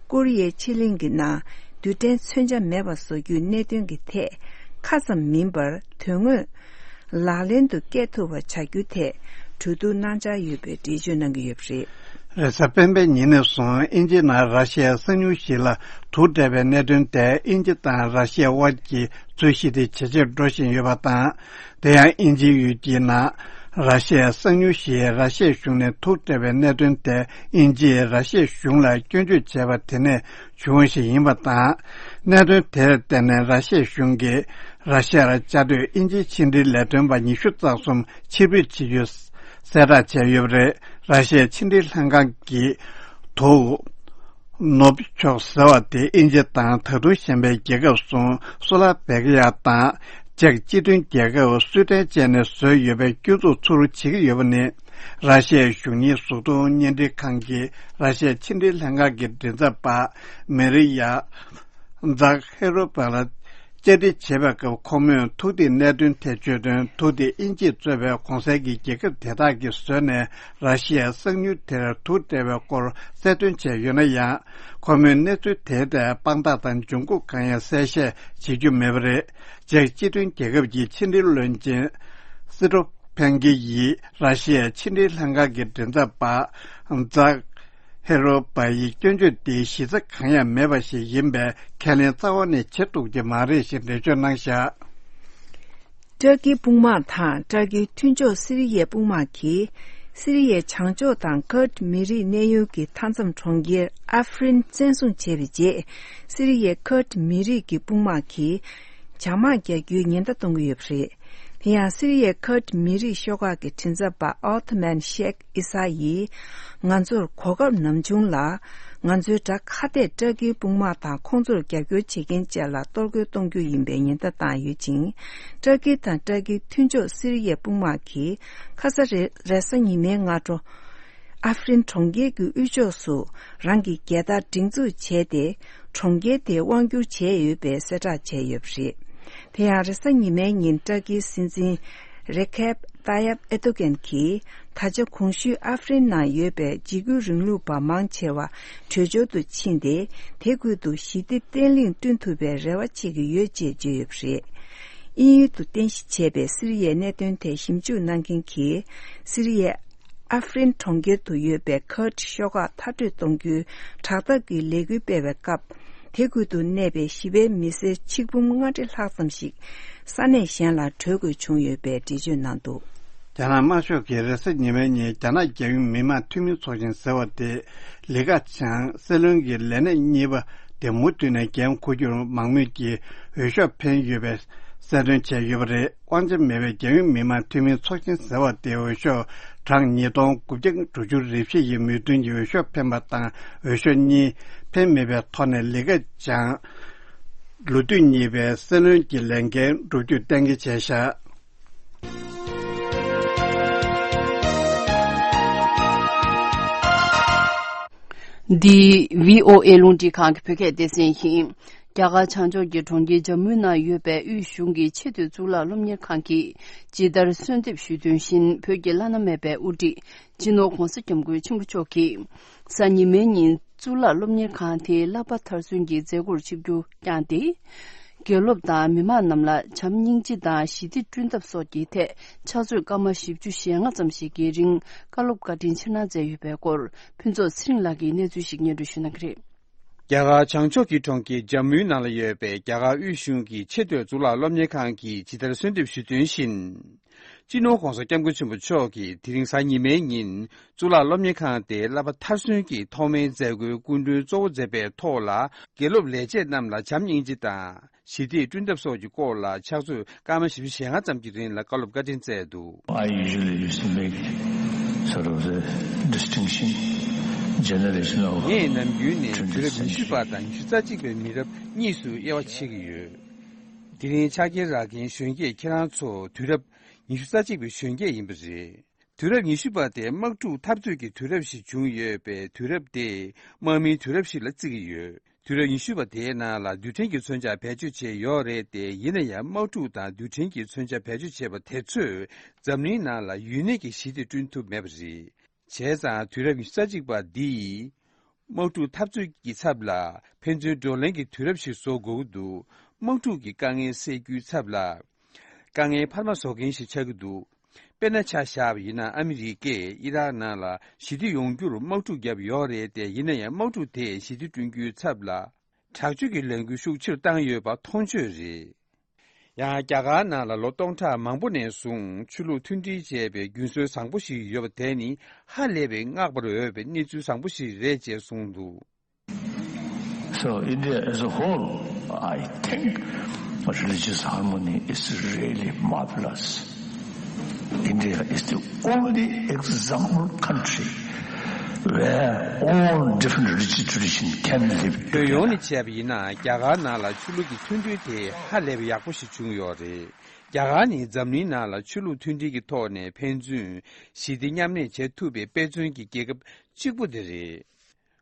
ཀོ་རི་ཡའི་ཕྱེད་གླིང་གི་ནང་རྡུལ་ཕྲན་མཚོན་ཆ་མེད་པ་བཟོ་རྒྱུའི་གནད་དོན་གྱི་ཐད། ཁ་ཙམ་མིན་པར་དོན་དངོས། ལག་ལེན་དུ་བཀལ་ཐུབ་པ་བྱ་རྒྱུ་ཐད་གྲོས་བསྡུར་གནང་འཆར་ཡོད་པའི་འགྲེལ་བརྗོད་གནང་གི་ཡོད་པ་རེད། རེས་གཟའ་སྤེན་པའི་ཉིན་ནས་བཟུང་དབྱིན་ཇིའི་ནང་ར་ཤི་ཡའི་གསང་མྱུལ་ཞིག་ལ་དུག་སྤྲད་པའི་གནད་དོན་དེ་དབྱིན་ཇི་དང་ར་ཤི་ཡའི་དབར་གྱི་རྩོད་གཞི་དེ་ཇེ་ཆེར་འགྲོ་བཞིན་ཡོད་པ་དང་། དེ་ཡང་དབྱིན་ཇིའི་ཡུལ་གྱི་ནང་ ར་ཤི་ཡའི་གསང་ཉུལ་ཞིག་ར་ཤི་ཡའི་གཞུང་ནས་ཐུགས་སྤྲད་པའི་གནད་དོན་དེ་དབྱིན་ཇིས་ར་ཤི་ཡའི་གཞུང་ལ་སྐྱོན་བརྗོད་བྱས་པ་དེ་ནས་བྱུང་བ་ཞིག་ཡིན་པ་དང་། གནད་དོན་དེར་བརྟེན་ནས་ར་ཤི་ཡའི་གཞུང་གིས་ར་ཤི་ཡར་བཅའ་སྡོད་དབྱིན་ཇིའི་ཕྱི་འབྲེལ་ལས་དོན་པ་ཉི་ཤུ་རྩ་གསུམ་ཕྱིར་འབུད་བྱེད་རྒྱུ་གསལ་བསྒྲགས་བྱས་ཡོད་པ་རེད། ར་ཤི་ཡའི་ཕྱི་འབྲེལ་ལྷན་ཁང་གིས་དུ། ནོབ་ཕྱོགས་ཟེར་བ་དེ་དབྱིན་ཇི་དང་ད་དུང་གཞན་པའི་རྒྱལ་ཁབ་གསུམ་སུ་ལ་བེ་ཀ་ཡ་དང་ཅེཀ་སྤྱི་མཐུན་རྒྱལ་ཁབ་སུའེ་ཏན་བཅས་ནས་བཟོས་ཡོད་པའི་སྐྱོན་འཛུགས་ཚུར་བྱེད་ཀྱི་ཡོད་པ་ནི། ར་ཤི་ཡའི་གཞུང་གཉེར་གཟུགས་མཐོང་བརྙན་འཕྲིན་ཁང་གིས་ར་ཤི་ཡའི་ཕྱི་འབྲེལ་ལྷན་ཁང་གི་མགྲིན་ཚབ་པ་མེ་རི་ཡ་ཛག་ཧེ་རོ་པ་ལ་བཅར་འདྲི་བྱེད་པའི་སྐབས། ཁོང་མོས་ཐུགས་གཏད་གནད་དོན་ཐད་བརྗོད་དོན། ཐུགས་གཏད་དབྱིན་ཇིས་གཙོས་པའི་གོང་གསལ་གྱི་རྒྱལ་ཁབ་དེ་དག་གིས་བཟོས་ནས་ར་ཤི་ཡའི་གསང་ཉུལ་དེར་དུག་སྤྲད་པའི་སྐོར་གསལ་སྟོན་བྱས་ཡོད་ན་ཡང་། ཁོང་མོས་གནས་ཚུལ་དེའི་ཐད་དཔང་རྟགས་དང་འབྱུང་ཁུངས་གང་ཡང་གསལ་བཤད་བྱེད་རྒྱུ་མེད་པ་རེད། ཅེཀ་སྤྱི་མཐུན་རྒྱལ་ཁབ་ཀྱི་ཕྱི་འབྲེལ་བློན་ཆེན་སི་ཏྲོ་ཕན་གྱི་ཡིས་ར་ཤི་ཡའི་ཕྱི་འབྲེལ་ལྷན་ཁང་གི་མགྲིན་ཚབ་པ་ཛག་ཧེ་རོ་པ་ཡི་སྐྱོན་བརྗོད་དེ་གཞི་རྩ་གང་ཡང་མེད་པ་ཞིག་ཡིན་པས། ཁས་ལེན་རྩ་བ་ནས་བྱེད་ཐུབ་ཀྱི་མ་རེད་ཞེས་འགྲེལ་བརྗོད་གནང་བཞག། ཏྲ་ཀིའི་དཔུང་དམག་དང་ཏྲ་ཀིའི་མཐུན་ཕྱོགས་སི་རི་ཡའི་དཔུང་དམག་གིས། སི་རི་ཡའི་བྱང་ཕྱོགས་དང་ཁུར་མི་རིགས་གནས་ཡུལ་གྱི་མཐའ་མཚམས་གྲོང་ཁྱེར་ཨ་ཧྥ་རིན་བཙན་བཟུང་བྱས་པའི་རྗེས། སི་རི་ཡའི་ཁུར་མི་རིགས་ཀྱི་དཔུང་དམག་གིས། བྱ་དམག་རྒྱག་རྒྱུའི་ཉེན་བརྡ་གཏོང་གི་ཡོད་པ་རེད། དེ་ཡང་སི་རི་ཡའི་ཁུར་མི་རིགས་ཤོག་ཁག་གི་མགྲིན་ཚབ་པ་ཨོ་ཐ་མན་ཤེག་ཨི་ས་ཡིས། ང་ཚོར་གོ་སྐབས་ནམ་བྱུང་ལ། ང་ཚོའི་དགྲ་ཁ་གཏད་ཏྲ་ཀིའི་དཔུང་དམག་དང་ཁོང་ཚོར་རྒྱབ་སྐྱོར་བྱེད་མཁན་བཅས་ལ་གཏོར་རྒོལ་གཏོང་རྒྱུ་ཡིན་པའི་ཉེན་བརྡ་བཏང་ཡོད་ཅིང་། ཏྲ་ཀི་དང་ཏྲ་ཀིའི་མཐུན་ཕྱོགས་སི་རི་ཡའི་དཔུང་དམག་གིས་ཁ་ས་རེ་རེས་གཟའ་ཉི་མའི་སྔ་དྲོ། ཨ་ཧྥ་རིན་གྲོང་ཁྱེར་གྱི་དབུས་ཕྱོགས་སུ་རང་གི་རྒྱལ་དར་སྒྲེང་འཛུགས་བྱས་ཏེ། གྲོང་ཁྱེར་དེ་དབང་བསྒྱུར་བྱས་ཡོད་པའི་གསལ་བསྒྲགས་བྱས་ཡོད་པ་རེད། དེ་ཡང་རེས་གཟའ་ཉི་མའི་ཉིན་ཏྲ་ཀིའི་སྲིད་འཛིན་རེ་ཁེབ་ཏཱ་ཡབ་ཨེ་ཏོ་གན་གྱིས། ད་ཆ་གོང་ཞུས་ཨ་ཧྥ་རིན་ནང་ཡོད་པའི་འཇིགས་སྐུལ་རིང་ལུགས་པ་མང་ཆེ་བ་བྲོས་བྱོལ་དུ་ཕྱིན་ཏེ། དེ་ཁུལ་དུ་ཞི་བདེ་བརྟན་ལྷིང་བསྐྲུན་ཐུབ་པའི་རེ་བ་བྱེད་ཀྱི་ཡོད་ཅེས་བརྗོད་ཡོད་པ་རེད། དབྱིན་ཡུལ་དུ་རྟེན་གཞི་བྱས་པའི་སི་རི་ཡའི་གནད་དོན་ཐད་ཞིབ་འཇུག་གནང་མཁན་གྱིས། སི་རི་ཡའི་ཨ་ཧྥ་རིན་གྲོང་ཁྱེར་དུ་ཡོད་པའི་ཁུར་ཤོག་ཁག་མཐར་སྐྲོད་གཏོང་རྒྱུའི་དྲག་འཐབ་ཀྱི་ལས་འགུལ་སྤེལ་བའི་སྐབས། དེ་ཁུལ་དུ་གནས་པའི་ཞི་བའི་མི་སེར་ཆིག་འབུམ་ལྔ་ཁྲི་ལྷག་ཙམ་ཞིག་ས་གནས་གཞན་ལ་བྲོས་དགོས་བྱུང་ཡོད་པའི་འགྲེལ་བརྗོད་གནང་འདུག། རྒྱ་ནག་དམར་ཤོག་གིས་རེས་གཟའ་ཉི་མའི་ཉིན་རྒྱ་ནག་རྒྱལ་ཡོངས་མི་དམངས་འཐུས་མི་ཚོགས་ཆེན་ཟེར་བ་དེ། ལི་ཁ་ཆང་སྲིད་བློན་གྱི་ལས་གནས་གཉིས་པ་དེ་མུ་མཐུད་ནས་འགན་འཁུར་རྒྱུར་མང་མོས་ཀྱིས་འོས་ཤོག་འཕེན་ཡོད་པའི་གསལ་སྟོན་བྱས་ཡོད་པ་རེད། དབང་ཆ་མེད་པའི་རྒྱལ་ཡོངས་མི་དམངས་འཐུས་མི་ཚོགས་ཆེན་ཟེར་བ་དེའི་འོས་ཤོག་གྲངས་ཉིས་སྟོང་དགུ་བརྒྱ་དྲུག་ཅུ་རེ་བཞི་ཡི་མོས་མཐུན་གྱིས་འོས་ཤོག་འཕེན་པ་དང་། འོས་ཤོག་གཉིས་འཕེན་མེད་པའི་ཐོག་ནས་ལི་ཁ་ཆང་ལོ་དུས་གཉིས་པའི་སྲིད་བློན་གྱི་ལས་འགན་བསྒྲུབ་རྒྱུ་གཏན་འཁེལ་བྱས་བཞག། འདི་བྷི་ཨོ་ཨེ་རླུང་འཕྲིན་ཁང་གི་བོད་སྐད་སྡེ་ཚན་ཡིན། རྒྱ་གར་བྱང་ཕྱོགས་ཀྱི་གྲོང་ཁྱེར་ཇམ་མུའི་ནང་ཡོད་པའི་དབུས་གཞུང་གི་ཆེས་མཐོའི་གཙུག་ལག་སློབ་གཉེར་ཁང་གིས་ཇི་ལྟར་གསོལ་འདེབས་ཞུས་དོན་བཞིན། བོད་ཀྱི་བླ་ན་མེད་པའི་དབུ་ཁྲིད་སྤྱི་ནོར་༧གོང་ས་༧སྐྱབས་མགོན་ཆེན་པོ་མཆོག་གིས་གཟའ་ཉི་མའི་ཉིན་གཙུག་ལག་སློབ་གཉེར་ཁང་དེའི་བསླབ་པ་མཐར་སོན་གྱི་མཛད་སྒོར་ཆིབས་བསྒྱུར་བསྐྱངས་ཏེ། དགེ་སློབ་དང་མི་མང་རྣམས་ལ་བྱམས་སྙིང་རྗེ་དང་ཞི་བདེ་བསྐྲུན་ཐབས་སོགས་ཀྱི་ཐད་ཕྱག་ཚོད་སྐར་མ་བཞི་བཅུ་ཞེ་ལྔ་ཙམ་ཞིག་གི་རིང་བཀའ་སློབ་བཀའ་དྲིན་ཆེ་གནང་མཛད་ཡོད་པའི་སྐོར་ཕུན་ཚོགས་ཚེ་རིང་ལགས་ཀྱིས་གནས་ཚུལ་ཞིག་སྙན་སྒྲོན་ཞུ་གནང་གི་རེད། རྒྱ་གར་བྱང་ཕྱོགས་ཀྱི་གྲོང་ཁྱེར་ཇམ་མུའི་ནང་ལ་ཡོད་པའི་རྒྱ་གར་དབུས་གཞུང་གི་ཆེས་མཐོའི་གཙུག་ལག་སློབ་གཉེར་ཁང་གིས་ཇི་ལྟར་གསོལ་འདེབས་ཞུས་དོན་བཞིན། སྤྱི་ནོར་༧གོང་ས་༧སྐྱབས་མགོན་ཆེན་པོ་མཆོག་གིས་དེ་རིང་གཟའ་ཉི་མའི་ཉིན་གཙུག་ལག་སློབ་གཉེར་ཁང་དེའི་བསླབ་པ་མཐར་སོན་གྱི་ཐོག་མའི་མཛད་སྒོའི་སྐུ་མགྲོན་གཙོ་བོ་མཛད་པའི་ཐོག་ལ། དགེ་སློབ་ལས་བྱེད་རྣམས་ལ་བྱམས་སྙིང་རྗེ་དང་ཞི་བདེ་བསྐྲུན་ཐབས་སོགས་ཀྱི་སྐོར་ལ་ཕྱག་ཚོད་སྐར་མ་བཞི་བཅུ་ཞེ་ལྔ་ཙམ་གྱི་རིང་ལ་བཀའ་སློབ་བཀའ་དྲིན་སྩལ་འདུག། I usually used to make sort of the distinction, generation of ངས་ནམ་རྒྱུན་ནས་དུས་རབས་ཉི་ཤུ་པ་དང་ཉི་ཤུ་རྩ་གཅིག་པའི་མི་རབས་གཉིས་སུ་དབྱེ་བ་ཕྱེ་གི་ཡོད། དེ་རིང་ཕྱག་འཁྱེར་རག་མཁན་གཞོན་སྐྱེས་ཁྱེད་རང་ཚོ་དུས་རབས་ཉི་ཤུ་རྩ་གཅིག་པའི་གཞོན་སྐྱེས་ཡིན་པ་རེད། དུས་རབས་ཉི་ཤུ་པ་དེ་དམག་འཁྲུག་འཐབ་རྩོད་ཀྱི་དུས་རབས་ཤིག་བྱུང་ཡོད་པས། དུས་རབས་དེ་དམག་མིའི་དུས་རབས་ཤིག་ལ་བརྩི་གི་ཡོད། དུས་རབས་ཉི་ཤུ་པ་དེའི་ནང་ལ་རྡུལ་ཕྲན་གྱི་མཚོན་ཆ་བེད་སྤྱོད་བྱས་ཡོད་རེད་དེ། ཡིན་ན་ཡང་དམག་འཁྲུག་དང་རྡུལ་ཕྲན་གྱི་མཚོན་ཆ་བེད་སྤྱོད་བྱས་པ་དེ་ཚོས་འཛམ་གླིང་ནང་ལ་ཡུན་གནས་ཀྱི་ཞི་བདེ་བསྐྲུན་ཐུབ་མེད་པ་རེད། བྱས་ཙང་དུས་རབས་ཉི་ཤུ་རྩ་གཅིག་པ་འདིས་དམག་འཁྲུག་འཐབ་རྩོད་ཀྱི་ཚབ་ལ་ཕན་ཚུན་བགྲོ་གླེང་གི་དུས་རབས་ཤིག་བཟོ་དགོས་ཀྱི་འདུག། དམག་འཁྲུག་གི་དཀའ་ངལ་སེལ་རྒྱུའི་ཚབ་ལ་དཀའ་ངལ་འཕར་མ་བཟོ་མཁན་ཞིག་ཆགས་ཀྱི་འདུག། དཔེར་ན་ཆ་བཞག་པ་ཡིན་ན། ཨ་མི་རི་ཀས་ཨི་རག་ནང་ལ་ཞི་བདེ་ཡོང་རྒྱུར་དམག་འཁྲུག་བརྒྱབ་ཡོད་རེད་དེ། ཡིན་ན་ཡང་དམག་འཁྲུག་དེས་ཞི་བདེ་བསྐྲུན་རྒྱུའི་ཚབ་ལ་དྲག་སྤྱོད་ཀྱི་ལས་འགུལ་ཤུགས་ཆེ་རུ་བཏང་ཡོད་པ་མཐོང་ཆོས་རེད། ཡང་རྒྱ་གར་ནང་ལ་ལོ་སྟོང་ཕྲག་མང་པོ་ནས་བཟུང་ཆོས་ལུགས་མཐུན་སྒྲིལ་བྱས་པའི་རྒྱུན་སྲོལ་བཟང་པོ་ཞིག་ཡོད་པ་དེ་ནི་ཧ་ལས་པའི་བསྔགས་པར་འོས་པའི་གནས་ཚུལ་བཟང་པོ་ཞིག་རེད་ཅེས་གསུངས་འདུག So India as a whole, I think religious harmony is really marvelous. India is the only example country where all different religious traditions can live together. ཁྱོན་ཡོངས་ནས་བྱས་པ་ཡིན་ན་རྒྱ་གར་ནང་ལ་ཆོས་ལུགས་ཀྱི་མཐུན་སྒྲིལ་དེ་ཧ་ལས་པའི་ཡག་པོ་ཞིག་བྱུང་ཡོད་རེད། རྒྱ་གར་ནི་འཛམ་གླིང་ནང་ལ་ཆོས་ལུགས་མཐུན་སྒྲིལ་གྱི་ཐོག་ནས་ཕན་ཚུན་ཞི་བདེ་མཉམ་གནས་བྱེད་ཐུབ་པའི་དཔེ་མཚོན་གྱི་རྒྱལ་ཁབ་གཅིག་པུ་དེ་རེད།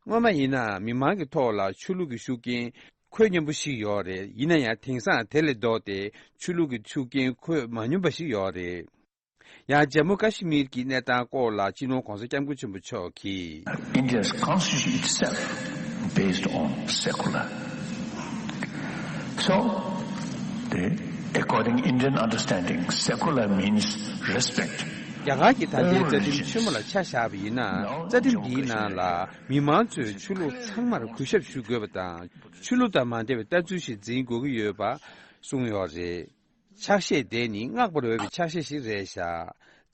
སྔོན་མ་ཡིན་ན་མི་མང་གི་ཐོག་ལ་ཆོས་ལུགས་ཀྱི་ཤུགས་རྐྱེན་འཁོད་མཉམ་པོ་ཞིག་ཡོད་རེད། ཡིན་ན་ཡང་དེང་སང་དེ་ལས་ལྡོག་སྟེ་ཆོས་ལུགས་ཀྱི་ཤུགས་རྐྱེན་འཁོད་མ་མཉམ་པ་ཞིག་ཡོད་རེད། ཡང་ཇམ་མུ་ཀ་ཤི་མིར་གྱི་གནས་སྟངས་སྐོར་ལ་སྤྱི་ནོར་༸གོང་ས་༸སྐྱབས་མགོན་ཆེན་པོ་མཆོག་གིས། India's constitution itself based on secular. So, the according Indian understanding, secular means respect. རྒྱ་གར་གྱི་ད་ལྟའི་རྩ་ཁྲིམས་ཆེན་མོ་ལ་ཆ་བཞག་པ་ཡིན་ན་རྩ་ཁྲིམས་འདིའི་ནང་ལ་མི་མང་ཚོས་ཆོས་ལུགས་ཚང་མར་གུས་ཞབས་ཞུ་དགོས་པ་དང་ཆོས་ལུགས་དང་མ་འབྲེལ་བའི་ལྟ་ཚུལ་ཞིག་འཛིན་དགོས་ཀྱི་ཡོད་པ་གསུངས་ཡོད་རེད། ཕྱག་བཞེས་དེ་ནི་བསྔགས་པར་འོས་པའི་ཕྱག་བཞེས་ཤིག་རེད་ཤག་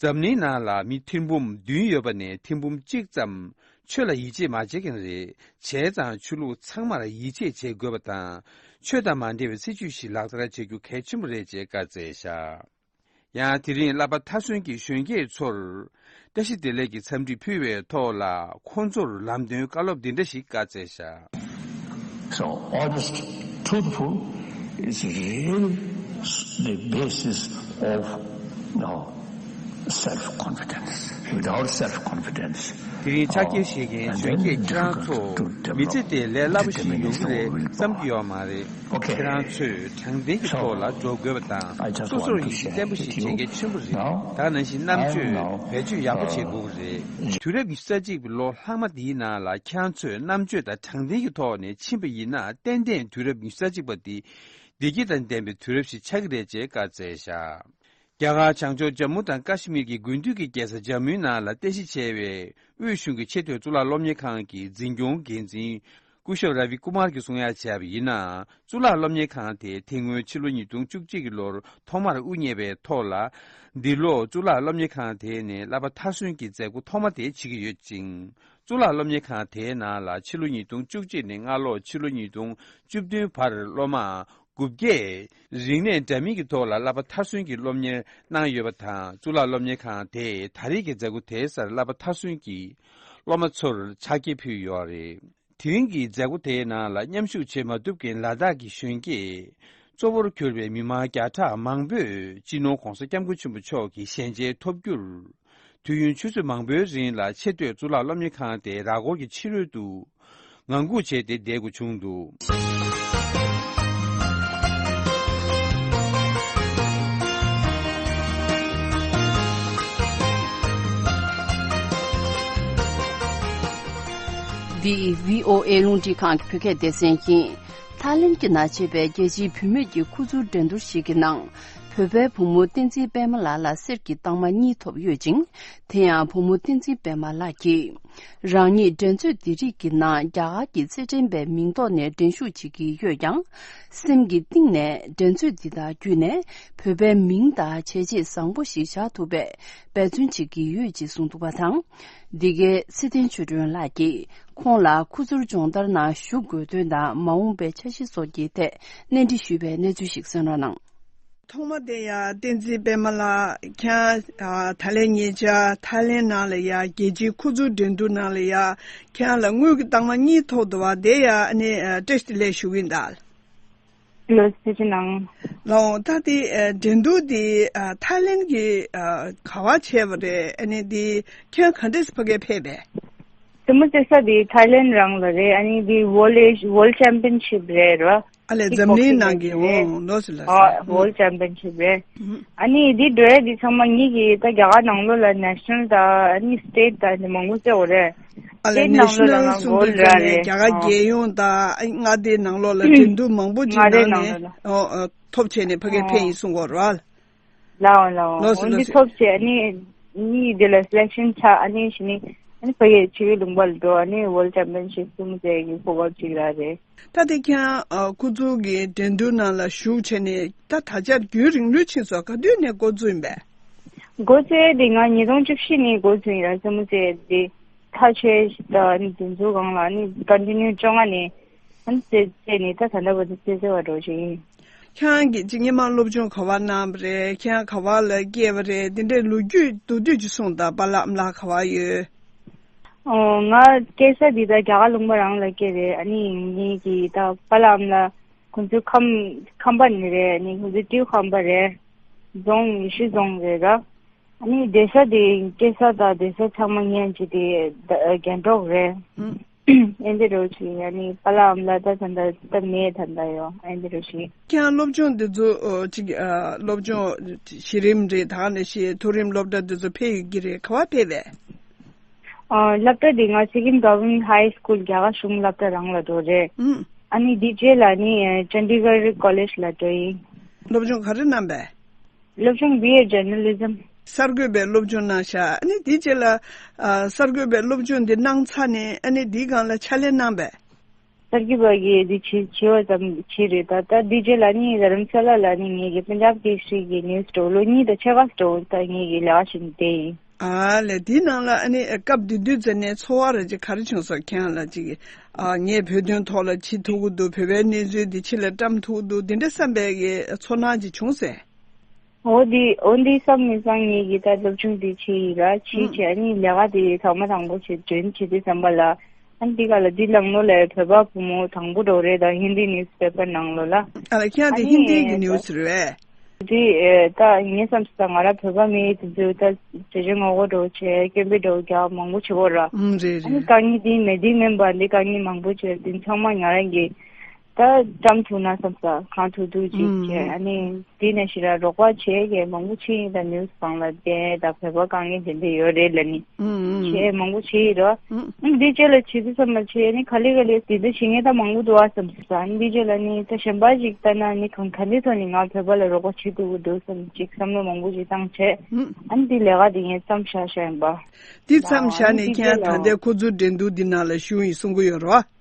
འཛམ་གླིང་ནང་ལ་མི་ཐེར་འབུམ་བདུན་ཡོད་པ་ནས་ཐེར་འབུམ་གཅིག་ཙམ་ཆོས་ལ་ཡིད་ཆེས་མ་བྱེད་མཁན་རེད། བྱས་ཙང་ཆོས་ལུགས་ཚང་མར་ཡིད་ཆེས་བྱེད་དགོས་པ་དང་། ཆོས་དང་མ་འབྲེལ་བའི་སྲིད་བྱུས་ཤིག་ལག་བསྟར་བྱེད་རྒྱུ་གལ་ཆེན་པོ་རེད་ཅེས་བཀའ་སྩལ་ཤག་ཡང་དེ་རིང་བསླབ་པ་མཐར་སོན་གྱི་གཞོན་སྐྱེས་ཚོར་བཀྲ་ཤིས་བདེ་ལེགས་ཀྱི་འཚམས་འདྲི་ཕུལ་བའི་ཐོག་ལ་ཁོང་ཚོར་ལམ་སྟོན་བཀའ་སློབ་འདི་འདྲ་ཞིག་བཀའ་སྩལ་ཤག So honest, truthful is really the basis of, you know, self-confidence. Without self-confidence, དེ་རིང་ཕྱག་འཁྱེར་བཞེས་མཁན་གཞོན་སྐྱེས་ཁྱེད་རང་ཚོ་མི་ཚེ་དེ་ལས་སླ་པོ་ཞིག་ཡོང་གི་རེད་བསམ་གྱི་ཡོད་མ་རེད། ཁྱེད་རང་ཚོས་དྲང་བདེན་གྱི་ཐོག་ལ་འགྲོ་དགོས་པ་དང་སོ་སོར་ཡིད་ཆེས་བརྟན་པོ་ཞིག་བྱེད་གལ་ཆེན་པོ་རེད། ད་ནང་བཞིན་རྣམ་དཔྱོད་བེད་སྤྱོད་ཡག་པོ་བྱེད་དགོས་ཀྱི་རེད། དུས་རབས་ཉི་ཤུ་རྩ་གཅིག་པའི་ལོ་ལྷག་མ་འདིའི་ནང་ལ་ཁྱེད་རང་ཚོས་རྣམ་དཔྱོད་དང་དྲང་བདེན་གྱི་ཐོག་ནས་ཕྱིན་པ་ཡིན་ན་ཏན་ཏན་དུས་རབས་ཉི་ཤུ་རྩ་གཅིག་པ་འདི་བདེ་སྐྱིད་དང་ལྡན་པའི་དུས་རབས་ཤིག་ཆགས་ཀྱི་རེད་ཅེས་བཀའ་སྩལ་བཞག་རྒྱ་གར་བྱང་ཕྱོགས་ཇམ་མུ་དང་ཀ་ཤི་མིར་གྱི་དགུན་དུས་ཀྱི་རྒྱལ་ས་ཇམ་མུའི་ནང་ལ་རྟེན་གཞི་བྱས་པའི་དབུས་གཞུང་གི་ཆེས་མཐོའི་གཙུག་ལག་སློབ་གཉེར་ཁང་གི་འཛིན་སྐྱོང་འགན་འཛིན་སྐུ་ཞབས་ར་བི་ཀུ་མར་གྱིས་གསུང་ཡ་བྱས་པ་ཡིན་ན། གཙུག་ལག་སློབ་གཉེར་ཁང་དེ་དེ་སྔོན་ཕྱི་ལོ་ཉིས་སྟོང་བཅུ་གཅིག་གི་ལོར་ཐོག་མར་དབུ་བརྙེས་པའི་ཐོག་ལ། འདི་ལོ་གཙུག་ལག་སློབ་གཉེར་ཁང་དེ་ནས་བསླབ་པ་མཐར་སོན་གྱི་མཛད་སྒོ་ཐོག་མ་དེ་བྱེད་ཀྱི་ཡོད་ཅིང་། གཙུག་ལག་སློབ་གཉེར་ཁང་དེའི་ནང་ལ་ཕྱི་ལོ་ཉིས་སྟོང་བཅུ་གཅིག་ནས་སྔ་ལོ་ཕྱི་ལོ་ཉིས་སྟོང་བཅུ་བདུན་བར་སློབ་མ་དགུ་བརྒྱས་རིག་གནས་འདྲ་མིན་གྱི་ཐོག་ལ་བསླབ་པ་མཐར་སོན་གྱི་སློབ་གཉེར་གནང་ཡོད་པ་དང་། གཙུག་ལག་སློབ་གཉེར་ཁང་དེས་ད་རེས་ཀྱི་མཛད་སྒོ་དེའི་སར་བསླབ་པ་མཐར་སོན་གྱི་སློབ་མ་ཚོར་ཕྱག་འཁྱེར་ཕུལ་ཡོད་རེད། དེ་རིང་གི་མཛད་སྒོ་དེའི་ནང་ལ་མཉམ་ཞུགས་བྱེད་མ་ཐུབ་མཁན་ལ་དྭགས་ཀྱི་གཞོན་སྐྱེས་གཙོ་བོར་གྱུར་པའི་མི་མང་བརྒྱ་ཕྲག་མང་པོས་སྤྱི་ནོར་༸གོང་ས་༸སྐྱབས་མགོན་ཆེན་པོ་མཆོག་གི་ཞལ་མཇལ་ཐོབ་རྒྱུར། དུས་ཡུན་ཆུ་ཚོད་མང་པོའི་རིང་ལ་ཆེས་མཐོའི་གཙུག་ལག་སློབ་གཉེར་ཁང་དེའི་ར་སྐོར་གྱི་ཕྱི་རོལ་དུ་ངང་སྒུག་བྱས་ཏེ་བསྡད་དགོས་བྱུང་འདུག་འདི་བྷི་ཨོ་ཨེ་རླུང་འཕྲིན་ཁང་གི་བོད་སྐད་སྡེ་ཚན་ཡིན། ཐའི་ལེན་གྱི་ནང་བྱས་པའི་རྒྱལ་སྤྱིའི་བུད་མེད་ཀྱི་ཁུ་ཚུར་འགྲན་བསྡུར་ཞིག་གི་ནང་། བོད་པའི་བུ་མོ་བསྟན་འཛིན་པད་མ་ལགས་ལ་གསེར་གྱི་རྟགས་མ་གཉིས་ཐོབ་ཡོད་ཅིང་། དེ་ཡང་བུ་མོ་བསྟན་འཛིན་པད་མ་ལགས་ཀྱིས། རང་ཉིད་འགྲན་རྩོད་འདི་རིགས་ཀྱི་ནང་རྒྱ་གར་གྱི་རྩེད་འགྲན་པའི་མིང་ཐོག་ནས་འགྲན་ཞུགས་བྱེད་ཀྱི་ཡོད་ཀྱང་། སེམས་ཀྱི་གཏིང་ནས་འགྲན་རྩོད་འདི་དག་བརྒྱུད་ནས་བོད་པའི་མིང་དང་བྱས་རྗེས་བཟང་པོ་ཞིག་བཞག་ཐུབ་པའི་འབད་བརྩོན་བྱེད་ཀྱི་ཡོད་ཅེས་གསུངས་འདུག་པ་དང་། འདི་གའི་ཚེ་བརྟན་ཆོས་སྒྲོན་ལགས་ཀྱིས་ཁོང་ལ་ཁུ་ཚུར་སྦྱོང་བརྡར་ནང་ཞུགས་དགོས་དོན་དང་མ་འོངས་པའི་འཆར་གཞི་སོགས་ཀྱི་ཐད་གནས་འདྲི་ཞུས་པའི་གནས་ཚུལ་ཞིག་གསན་རོགས་གནང་། ཐོག་མ་དེ་ཡ་བསྟན་འཛིན་པད་མ་ལགས་ཁྱེད་རང་ད་ལན་ཉེ་ཆར་ཐའི་ལེན་ནང་ལ་ཡ་རྒྱལ་སྤྱིའི་ཁུ་ཚུར་འགྲན་བསྡུར་ནང་ལ་ཡ་ཁྱེད་རང་ལ་དངུལ་གྱི་རྟགས་མ་གཉིས་ཐོབ་འདུག་པ་དེ་ཡ་ཨ་ནི་བཀྲ་ཤིས་བདེ་ལེགས་ཞུ་གི་ཡིན་ད། ལོ་སི་ཅི་ནང་། ལའོ་ད་དེ་འགྲན་བསྡུར་དེ་ཐའི་ལེན་གྱི་ག་བ་བྱས་པ་རེད། ཨ་ནི་དེ་ཁྱོད་ག་འདྲས་ཕ་གིར་ཕེབས་པས། དེ་མོ་བྱེད་ས་དེ་ཐའི་ལེན་རང་ལ་རེད། ཨ་ནི་དེ་World World Championship རེད་ར། ཨ་ལས་འཛམ་གླིང་ནང་གི་འོང་ལོ་སི་ལ། World Championship རེད། ཨ་ནི་དེ་འགྲོ་ཡ་དེ་ཚང་མ་ངེད་ཀྱི་ད་རྒྱ་གར་ནང་ལོགས་ལ་National དང་ཨ་ནི་State དང་དེ་མང་པོ་བྱས་པ་རེད། ཨ་ལས་State ནང་ལོགས་ལ་National ང་གསུང་གོ་དུས་ལ་ཙང་ནས་རེད། རྒྱ་གར་རྒྱལ་ཡོངས་དང་མངའ་སྡེའི་ནང་ལོགས་ལ་འགྲན་བསྡུར་མང་པོ་ཅིག་མངའ་སྡེའི་ནང་ནས་ནང་ལོགས་ལ་ཨོ་ཨོ་ཐོབ་བྱས་ནས་ཕ་གིར་ཕེབས་ཡིན་གསུང་གོ་ར། ལའོ་ལའོ། ལོ་སི་འོན་ལོ་ཏེ་སི། ཐོབ་བྱས་ནི་ནི་དེ་ལ་སི་ལེག་ཤན་ཆགས། ཨ་ནི་ཞི་ནི་ ཨ་ནི་ཕ་གིའི་ཆུ་བོའི་ལུང་པ་ལ་འགྲོ། ཨ་ནི་World Championship་སྲུང་བརྩི་གི་གོ་སྐབས་ཅིག་རག་རེད། ད་དེ་ཁྱེད་རང་ཨ་ཁོ་ཚོ་གི་འགྲན་བསྡུར་ནང་ལ་ཞུགས་བྱས་ནས་ད་ད་ཆར་རྒྱུན་རིང་ལོས་ཕྱིན་སོང་། ག་དུས་ནས་འགོ་བཙུགས་ཡིན་པས། འགོ་བཙུགས་ཡས་དེ་ང་ཉིས་སྟོང་བཅུ་བཞི་ནས་འགོ་བཙུགས་ཡིན་ར། རྩེད་མོ་རྩེ་དེ་ཐག་ཆོད་ད་ནི་དེ་ཚོ་སྒང་ལ་ནི་ཀོན་ཊི་ནིའུ་བཅོ་ལྔ་ནས་ཨ་ནི་རྩེ་རྩེ་ནས་ད་ད་ལྟ་བར་དུ་རྩེ་རྩེ་བ་འགྲོ་བཞིན་ཡིན། ཁྱེད་རང་གིས་ཅིག་སྔོན་མ་སློབ་སྦྱོང་ག་བ་གནང་བ་རེད། ཁྱེད་རང་ག་བ་ལ་སྐྱེས་པ་རེད། དེ་འདྲའི་ལོ་རྒྱུས་མདོར་བསྡུས་ཅིག་གསུངས་དང་། པཱ་ལགས་ཨ་མ་ལགས་ག་བ་ཡོད། ཨོ་ང་སྐྱེས་ས་འདི་ད་རྒྱ་གར་ལུང་པ་རང་ལ་སྐྱེས་རེད། ཨ་ནི་ངེད་ཀྱི་ད་པཱ་ལགས་ཨ་མ་ལགས་ཁོང་ཚོ་ཁམས་ཁམས་པ་ནས་རེད། ཨ་ནི་ཁོང་ཚོ་སྤྲེའུ་ཁམས་པ་རེད། རྫོང་ཡེ་ཤུ་རྫོང་རེད་ར། ཨ་ནི་བསྡད་ས་དེ་སྐྱེས་ས་དང་བསྡད་ས་ཚང་མ་ཉན་གྱི་དེ་ད་རྒྱན་སྒྲོག་རེད། ཨེ་འདི་རོ་ཆི་ཡ་ནི་པཱ་ལགས་ཨ་མ་ལགས་ད་ད་ད་ད་མེད་ད་ད་ཡོ་ཨེ་འདི་རོ་ཞི། ཁྱེད་རང་སློབ་སྦྱོང་འདི་ཚོ་ཨོ་ཅིག་ཨ་སློབ་སྦྱོང་གཞི་རིམ་རེད། ད་ནས་ཤི་མཐོ་རིམ་སློབ་གྲྭ་འདི་ཚོ་ཕེབས་ཡོད་ཀྱི་རེད། ག་བ་ཕེབས་པས། ཨ་སློབ་གྲྭ་འདི་ང་Sikkim Government High School རྒྱ་གར་གཞུང་སློབ་གྲྭ་རང་ལ་འགྲོ་རེད། ཨུམ། ཨ་ནི་འདི་རྗེས་ལ་ནི་ཨ་Chandigarh College ལ་འགྲོ་ཡིན། སློབ་སྦྱོང་ག་རེ་གནང་པས། སློབ་སྦྱོང་B A Journalism། གསར་འགོད་པའི་སློབ་སྦྱོང་གནང་ཤག་ཨ་ནི་དེའི་རྗེས་ལ་ཨ་གསར་འགོད་པའི་སློབ་སྦྱོང་འདི་གནང་ཚར་ནས་ཨ་ནི་དེའི་སྒང་ལ་ཕྱག་ལས་གནང་པས། གསར་འགོད་པ་གིས་འདི་བྱེད་བྱེད་པ་ཙམ་བྱས་རེད། ད་ད་འདི་རྗེས་ལ་ནི་རྡ་རམ་ས་ལ་ལ་ནི་ངེད་ཀྱི་པན་ཇབ་ཀེ་སརི་གི་ནིའུ་སི་འགྲོ་ལོ་གཉིས་དང་ཕྱེད་ཀ་འགྲོ་ད་ངེད་ཀྱི་ལས་ཀ་བྱེད་བསྡད་ཡིན། ཨ་ལས་དེའི་ནང་ལ་ཨ་ནི་སྐབས་དེ་དུས་ཙམ་ནས་ཚོར་བ་ར་ཅིག་ག་རེ་བྱུང་སོང་། ཁྱེད་རང་ལ་ཅིག་ཨ་ངས་བོད་དོན་ཐོག་ལ་བྱེད་ཐུབ་ཀྱི་འདུག་བོད་པའི་གནས་ཚུལ་འདི་ཕྱི་ལ་བཀྲམ་ཐུབ་ཀྱི་འདུག་འདི་འདྲ་བསམ་པའི་གི་ཚོར་སྣང་ཅིག་བྱུང་སོང་། འོ་འདི་འོ་འདི་བསམ་མི་བསམ་ངེད་ཀྱི་ད་སློབ་སྦྱོང་འདི་བྱས་ཡིན་ར། བྱས་བྱས་ཨ་ནི་ལས་ཀ་འདི་ཐོག་མ་དང་པོ་བྱས་འཇོན་བྱེད་དུས་ཙམ་པ་ལ་ཨ་ནི་འདི་ག་ལ་འདི་ལང་ནོ་ལ་བོད་པ་བུ་མོ་དང་པོ་འགྲོ་རེད། ད་ཧིན་དི་ནིའུ་སི་པེ་པར་ནང་ལོགས་ལ་ཨ་ལ་ཁྱེད་ཨ་འདི་ནི་ཧིན་དི་གི་ནིའུ་སི་རེད་པས། འདི་ཨེ་ད་ངས་བསམ་སོང་ད་ང་ར་བོད་པ་མི་དེ་ཚོས་ད་བྱས་བྱས་ངོ་རྒོལ་འགྲོ་བྱས་སྐད་འབོད་འགྲོ་རྒྱག་མང་པོ་བྱེད་གོ་ར། ཨུམ་རེད་ཨ་ནི་རེད། དཀའ་ངལ་འདི་མེད་འདི་མིན་པ་འདི་དཀའ་ངལ་མང་པོ་བྱས་འདི་ཚང་མ་ང་རང་གི་ད་བཀྲམ་ཐུབ་ན་བསམ་ས་གང་ཐུབ་ཐུབ་ཅིག་བྱས། ཨ་ནི་དེ་ནས་ཞེ་དྲག་རོགས་པ་བྱས་ཀྱི་མང་པོ་ཕྱིན་ཡིན། ད་ནིའུ་སི་སྒང་ལ་བསྟན་ད་བོད་པ་དཀའ་ངལ་དེ་འདྲ་ཡོད་རེད་ལབ་ནི་བྱས་མང་པོ་བྱས་ཡིན་རོ། ཨ་ནི་དེ་རྗེས་ལ་བྱེད་དུས་ཙམ་པ་བྱས་ནི་ག་ལེ་ག་ལེ་དེ་འདྲ་བྱེད་མཁན་ད་མང་པོ་འདུག་ཨ་བསམ་སོང་། ཨ་ནི་དེ་རྗེས་ལ་ནི་ད་གཞན་པ་ཞིག་ལྟ་ན་ནི་གང་ག་འདྲའི་ཐོག་ནས་ང་བོད་པ་ལ་རོགས་པ་བྱེད་ཐུབ་ཀྱི་འདུག་བསམ་ཅིག་བསམ་བློ་མང་པོ་ཞིག་བཏང་བྱས། ཨ་ནི་དེ་ལས་ཀ་དེ་ངས་མཚམས་བཞག་བཞག་ཡིན་པ། དེ་མཚམས་བཞག་ནས་ཁྱེད་རང་ད་ལྟའི་ཁོ་ཚོའི་འགྲན་བསྡུར་འདི་ནང་ལ་ཞུགས་ཡིན་གསུང་གི་ཡོད་རེད་བ།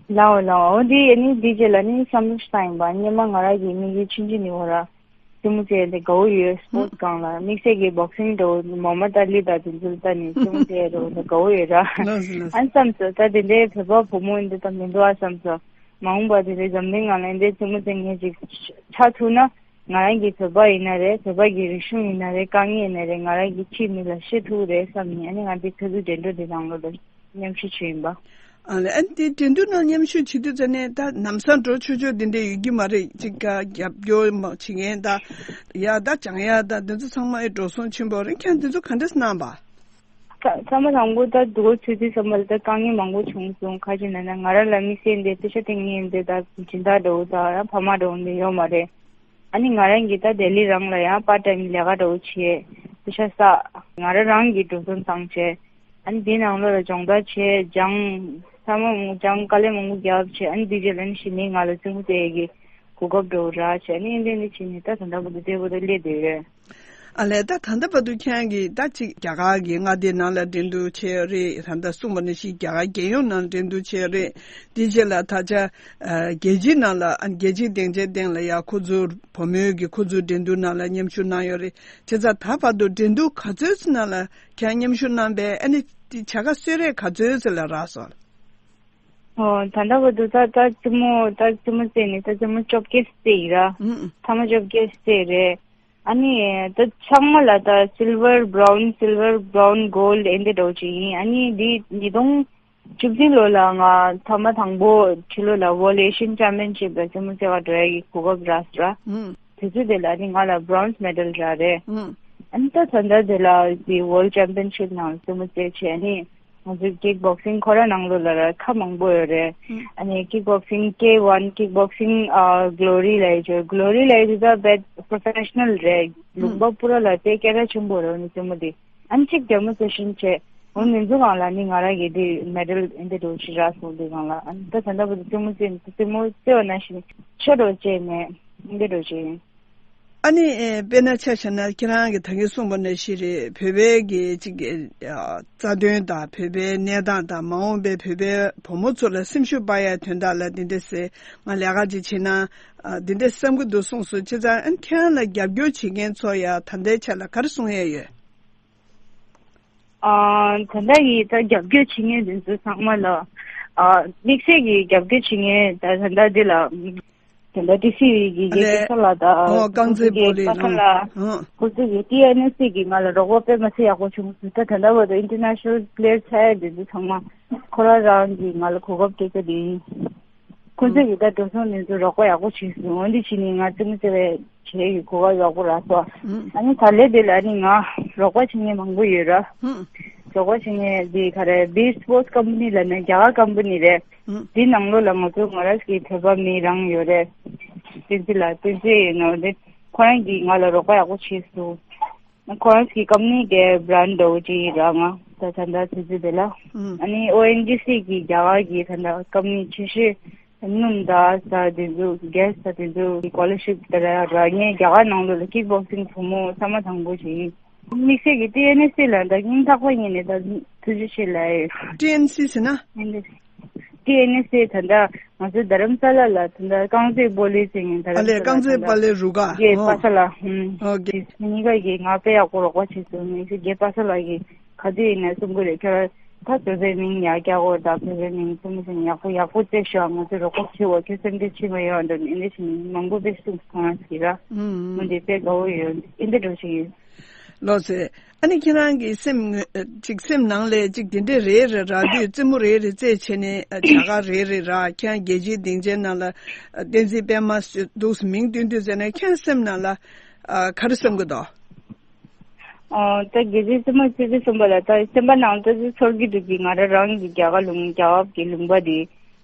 ལའོ་ལའོ། འོ་འདི་ཡ་ནི་འདི་རྗེས་ལ་ནི་བསམ་བློ་ཞིག་བཏང་ཡིན་པ། སྔོན་མ་ང་རང་གི་དམིགས་ཡུལ་ཆུང་ཆུང་ནི་འོ་ར། རྩེད་མོ་རྩེ་ཡ་འདི་དགའ་བོ་ཡོད། སི་པོར་ཊི་སྒང་ལ་དམིགས་བསལ་གྱི་བོག་སིང་འདྲ་བོ་མོ་མ་ཏཱ་ལི་དང་དེ་ཚོ་ལྟ་ནི་རྩེད་མོ་རྩེ་ཡ་འདྲ་བོ་འདི་དགའ་བོ་ཡོད་ར། ལགས་སོ་ལགས་སོ། ཨ་ནི་བསམ་སོང་ད་དེ་འདྲའི་བོད་པ་བུ་མོ་འདི་ད་མི་འདུག་ཨ་བསམ་སོང་། མ་འོངས་པ་དེ་འདྲའི་འཛམ་གླིང་ནང་ལ་འདི་འདྲའི་རྩེད་མོ་རྩེ་མཁན་ཅིག་ཆགས་ཐུབ་ན། ང་རང་གི་བོད་པ་ཡིན་ན་རེད། བོད་པ་གི་རིག་གཞུང་ཡིན་ན་རེད། དཀའ་ངལ་ཡིན་ན་རེད། ང་རང་གི་ཕྱིའི་མི་ལ་བཤད་ཐུབ་རེད་བསམ་ནས་ཨ་ནི་ང་འདི་ཁ་ཐུག་འགྲན་བསྡུར་འདི་ནང་ལོགས་ལ་མཉམ་ཞུགས་བྱས་ཡིན་པ། ཨ་ལས་ཨ་ནི་དེ་འགྲན་བསྡུར་ནང་མཉམ་ཞུགས་བྱེད་དུས་ཙ་ནས་ད་ལམ་སང་འགྲོ་ཆོག་ཆོག་དེ་འདྲ་ཡོད་ཀྱི་མ་རེད། ཅིག་ག་རྒྱབ་སྐྱོར་མ་བྱེད་མཁན་ད་ཡ་ད་སྦྱང་ཡ་ད་དེ་ཚོ་ཚང་མ་ཨེ་འགྲོ་སོང་ཆེན་པོ་རེད། ཁྱེད་དེ་ཚོ་ག་འདྲས་གནང་པ། ཚ་ཚང་མ་དང་པོ་ད་འདུག་ཚུལ་དུས་ཙམ་པ་ལ་ད་དཀའ་ངལ་མང་པོ་བྱུང་སོང་། ཁ་ཅིག་ན་ན་ང་རང་ལ་དམིགས་བསལ་འདི་ཏི་ཤ་ཏིང་ངེ་འདི་ད་སྦྱིན་བདག་འདྲ་བོ་ད་ཡང་ཕ་མ་འདྲ་བོ་འདི་ཡོད་མ་རེད། ཨ་ནི་ང་རང་གིས་ད་ལྡི་ལི་རང་ལ་ཡང་པར་ཊའིམ་ལས་ཀ་འདྲ་བོ་བྱས་པེ་ཤ་བསགས། ང་རང་རང་གིས་འགྲོ་སོང་བཏང་བྱས། ཨ་ནི་དེའི་ནང་ལོགས་ལ་སྦྱོང་བརྡར་བྱས་སྦྱངས། ཚང་མ་སྦྱངས། དཀའ་ལས་མང་པོ་བརྒྱབ་བྱས། ཨ་ནི་དེ་རྗེས་ལ་ནི་གཞི་ནས་ང་ལ་རྩེད་མོ་རྩེ་ཡས་ཀྱི་གོ་སྐབས་འདྲ་བོ་རག་བྱས། ཨ་ནི་ཨེ་འདྲ་ནི་བྱས་ནས་ད་ད་ལྟ་བར་དུ་བདེ་པོ་ད་སླེབས་བསྡད་ཡོད། ཨ་ལས་ད་ད་ལྟ་བར་དུ་ཁྱེད་རང་གིས་ད་ཅིག་རྒྱ་གར་གྱི་མངའ་སྡེ་ནང་ལ་འགྲན་བསྡུར་བྱས་ཡོད་རེད། ད་ལྟ་གསུངས་པ་ནང་བཞིན་རྒྱ་གར་རྒྱལ་ཡོངས་ནང་འགྲན་བསྡུར་བྱས་ཡོད་རེད། དེ་རྗེས་ལ་ད་ཆ་ཨ་རྒྱལ་སྤྱིའི་ནང་ལ་ཨ་རྒྱལ་སྤྱིའི་སྡིངས་ཆའི་སྟེང་ལ་ཡ་ཁོ་ཚོའི་བུ་མོའི་གི་ཁོ་ཚོའི་འགྲན་བསྡུར་ནང་ལ་མཉམ་ཞུགས་གནང་ཡོད་རེད། བྱས་ཙང་ད་བར་དུ་འགྲན་བསྡུར་ག་ཚོད་ཅིག་ནང་ལ་ཁྱེད་རང་མཉམ་ཞུགས་གནང་པས། ཨ་ནི་དེ་བྱ་དགའ་གསོལ་རས་ག་ཚོད་ཅིག་ལ་རག་སོང་། ཨོ་ད་ལྟ་བར་དུ་ད་ད་རྩེད་མོ་ད་རྩེད་མོ་རྩེས་ནས་ད་རྩེད་མོ་བཅོ་བརྒྱད་རྩེས་ཡིན་ར། ཨུམ། ཐ་མ་བཅོ་བརྒྱད་རྩེས་རེད། ཨ་ནི་ད་ཚང་མ་ལ་ད་སིལ་ཝར་བྷ་རའུན་སིལ་ཝར་བྷ་རའུན་གོལ་ཌི་ཨེ་འདྲ་འདྲ་བོ་ཅིག་ཡིན། ཨ་ནི་འདི་ཉིས་སྟོང་བཅུ་བདུན་ལོ་ལ་ང་ཐ་མ་དང་པོ་ཕྱི་ལོགས་ལ་World Asian Championship ལ་རྩེད་མོ་རྩེ་བར་འགྲོ་ཡ་གི་གོ་སྐབས་རག་སོང་ར། ཨུམ། དུས་ཚོད་དེ་ལ་ནི་ང་ལ་bronze medal རག་རེད། ཨུམ། ཨ་ནི་ད་ད་ལྟ་དེ་ལ་དེ་World Championship ནང་རྩེད་མོ་རྩེ་བྱས་ནི་ང་ཚོའི་kick boxing ཁོ་ར་ནང་ལོགས་ལ་ར་ཁ་མང་པོ་ཡོད་རེད། ཨུམ། ཨ་ནི་kick boxing K one kick boxing ཨ་Glory ལབ་ཡ་ཅིག Glory ལབ་ཡ་དེ་ད་བད་professional རེད། ཨུམ། ལུང་པ་པུ་ར་ལ་དཔེ་སྐད་གྲགས་ཆེན་པོ་རེད། ཨ་ནི་རྩེད་མོ་དེ་ཨ་ནི་གཅིག་རྩེད་མོ་རྩེ་བཞིན་བྱས་འོ་ནི་ཚོ་སྒང་ལ་ནི་ང་རང་གི་དེ་medal ཨེ་འདྲ་འདྲ་བོ་ཞིག་རག་སོང་། དེ་སྒང་ལ་ཨ་ནི་ད་ད་ལྟ་བར་དུ་རྩེད་མོ་རྩེ་རྩེད་མོ་རྩེ་བ་ནང་བཞིན་ཆོ་འདྲ་བོ་རྩེས་ནས་ཨེ་འདྲ་འདྲ་བོ་བྱས་ཡིན། ཨ་ནི་ཨེ་དཔེར་ན་ཆ་བཞག་ན་ཁྱེད་རང་གིས་ད་གིན་གསུངས་པ་ནང་བཞིན་རེད། བོད་པའི་གི་ཅིག་གི་ཨ་རྩ་དོན་དང་བོད་པའི་གནས་སྟངས་དང་མ་འོངས་པའི་བོད་པའི་བུ་མོ་ཚོ་ལ་སེམས་ཤུགས་སྤར་ཡ་དོན་དག་ལ་འདི་འདྲ་ཟེར་ང་ལས་ཀ་ཅིག་བྱེད་ན་ཨ་འདི་འདྲ་བསམ་གི་འདུག་གསུངས་སོང་། བྱས་ཙང་ཨ་ནི་ཁྱེད་རང་ལ་རྒྱབ་སྐྱོར་བྱེད་མཁན་ཚོ་ཡ་ད་ལྟའི་ཆ་ལ་ག་རེ་གསུང་ཡ་ཡོད། ཨ་ད་ལྟ་ཡི་ད་རྒྱབ་སྐྱོར་བྱེད་མཁན་དེ་ཚོ་ཚང་མ་ལ་ཨ་དམིགས་བསལ་གྱི་རྒྱབ་སྐྱོར་བྱེད་མཁན་ད་ད་ལྟ་འདི་ལ་ད་ལྟ་ཊི་སི་ཝི་གི་རྒན་ཨ་ལས་པ་ལ་ད་ཨོ་རྐང་རྩེད་སྤོ་ལོའི་པ་ས་ལ་ཨོ་ཁོ་ཚོ་གི་ཊི་ཨེན་ཨེ་སི་གི་ང་ལ་རོགས་པ་དཔེ་མ་སྲིད་ཡག་པོ་བྱུང་སོང་། ད་ད་ལྟ་བར་དུ་ཨིན་ཊར་ནེ་ཤ་ནལ་པི་ལེ་ཡར་ཆགས་ཡ་དེ་ཚོ་ཚང་མ་ཁོ་རང་རང་གི་ང་ལ་གོ་སྐབས་སྤྲད་ས་དེ་ཡིན། ཁོ་ཚོས་ཀྱི་ད་འགྲོ་སོང་དེ་ཚོ་རོགས་པ་ཡག་པོ་བྱས་སོང་། འོན་ཏེ་ཕྱི་ནས་ང་རྩེད་མོ་རྩེ་བའི་བྱེད་ཀྱི་གོ་སྐབས་ཡག་པོ་རག་སོང་། ཨ་ནི་ད་ལས་དེ་ལ་ནི་ང་རོགས་པ་བྱེད་མཁན་མང་པོ་ཡོད་ར། རོགས་པ་བྱེད་མཁན་དེ་ག་རེ་བྷི་སི་པོར་ཊི་ཀམ་པ་ནི་ལབ་ནས་རྒྱ་གར་ཀམ་པ་ནི་རེད། དེ་ནང་ལོགས་ལ་ང་ཚོ་ང་རང་གི་བོད་པ་མི་རང་ཡོད་རེད། བསྟན་འཛིན་ལགས་བསྟན་འཛིན་ཡིན་ནོ་དེ་ཁོ་རང་གིས་ང་ལ་རོགས་པ་ཡག་པོ་བྱས་སོང་། ཁོ་རང་གི་ཀམ་པ་ནི་གི་བྷི་རན་ཌི་འདྲ་བོ་ཅིག་ཡིན་ར། ང་ད་ད་ལྟ་དུས་ཚོད་དེ་ལ། ཨ་ནི་ཨོ་ཨེན་ཇི་སི་གི་རྒྱ་གར་གི་ད་ལྟ་ཀམ་པ་ནི་ཆེ་ཤོས་སྣུམ་ད་ཟ་དེ་ཚོ་གྷེ་སི་ད་དེ་ཚོ་སི་ཀོ་ལར་ཤིབ་དེ་ར་ར་ངས་རྒྱ་གར་ནང་ལོགས་ལ་ཀིག་བོག་སིང་བུ་མོ་ས་མ་དང་པོ་ཅིག་ཡིན། དམིགས་བསལ་གྱི་ཊི་ཨེན་ཨེ་སི་ལ་ད་སྙིང་ཐག་པ་ཉིད་ནས་ད་ཐུགས་རྗེ་ཆེ་ལབ་ཡོད། ཊི་ཨེན་ཨེ་སི་ཟེར་ན། ཊི་ཨེན་ཨེ་སི་ད་ལྟ་ང་ཚོ་རྡ་རམ་ས་ལ་ལ་ད་ལྟ་རྐང་རྩེད་སྤོ་ལོའི་རྩེད་མཁན་རྡ་ཨ་རམ་ལས་ས་ལ་རྐང་རྩེད་ད་ལྟ་སྤོ་ལོའི་རུ་ཁག་རྒྱའི་ཨོ། པ་ས་ལ་ཧུམ། ཨོ་ཀེ། གཉིས་ཀ་གིས་ང་དཔེ་ཡག་པོ་རོགས་པ་བྱེད་སོང་། ངས་རྒྱའི་པ་ས་ལ་གིས་ག་དུས་ཡིན་ན་གསུང་གི་རེད། ཁྱོད་ད་བོད་པའི་མིང་ཡར་རྒྱག་དགོས། ད་བོད་པའི་མིང་ཚང་མ་ཚང་ཡག་པོ་ཡག་པོ་རྩེ་ཤོག་ང་ཚོ་རོགས་པ་བྱེད་འོ། ཁྱོད་སེམས་ཁྲལ་བྱེད་མ་ཡོང་འདུག་ཨེ་འདྲ་བྱས་ནས་མང་པོ་དཔེ་གསུངས་སོང་ང་ཚོ་གིས་ར། ཧུམ། མོ་འདི་དཔེ་དགའ་བོ་ཡོད། ཨེ་འདྲ་འགྲོ་ཞིག་ཡོད། ལགས་སེ། ཨ་ནི་ཁྱེད་རང་གི་སེམས་ངོ་ཨ་ཅིག་སེམས་ནང་ལ་ཅིག་དེ་འདྲས་རེ་རེ་རག་དུས་རྩེད་མོ་རེ་རེ་རྩེད་བྱས་ནས་ཨ་བྱ་དགའ་རེ་རེ་རག་ཁྱེད་རང་རྒྱལ་སྤྱིའི་སྡིངས་ཆའི་ནང་ལ་ཨ་བསྟན་འཛིན་པད་མ་ཟེར་འདུག་སེ་མིང་བཏོན་དུས་ཟེར་ནས་ཁྱེད་རང་སེམས་ནང་ལ་ཨ་ག་རེ་བསམ་གི་འདུག་ཨོ་ད་རྒྱལ་སྤྱིའི་རྩེད་མོ་རྩེ་དུས་ཙམ་པ་ལ་ད་སེམས་པ་ནང་ལྟ་ཚུལ་ཚོར་གྱི་འདུག་གི། ང་རང་རང་གི་རྒྱ་གར་ལུང་རྒྱལ་ཁབ་ཀྱི་ལུང་པ་དེ།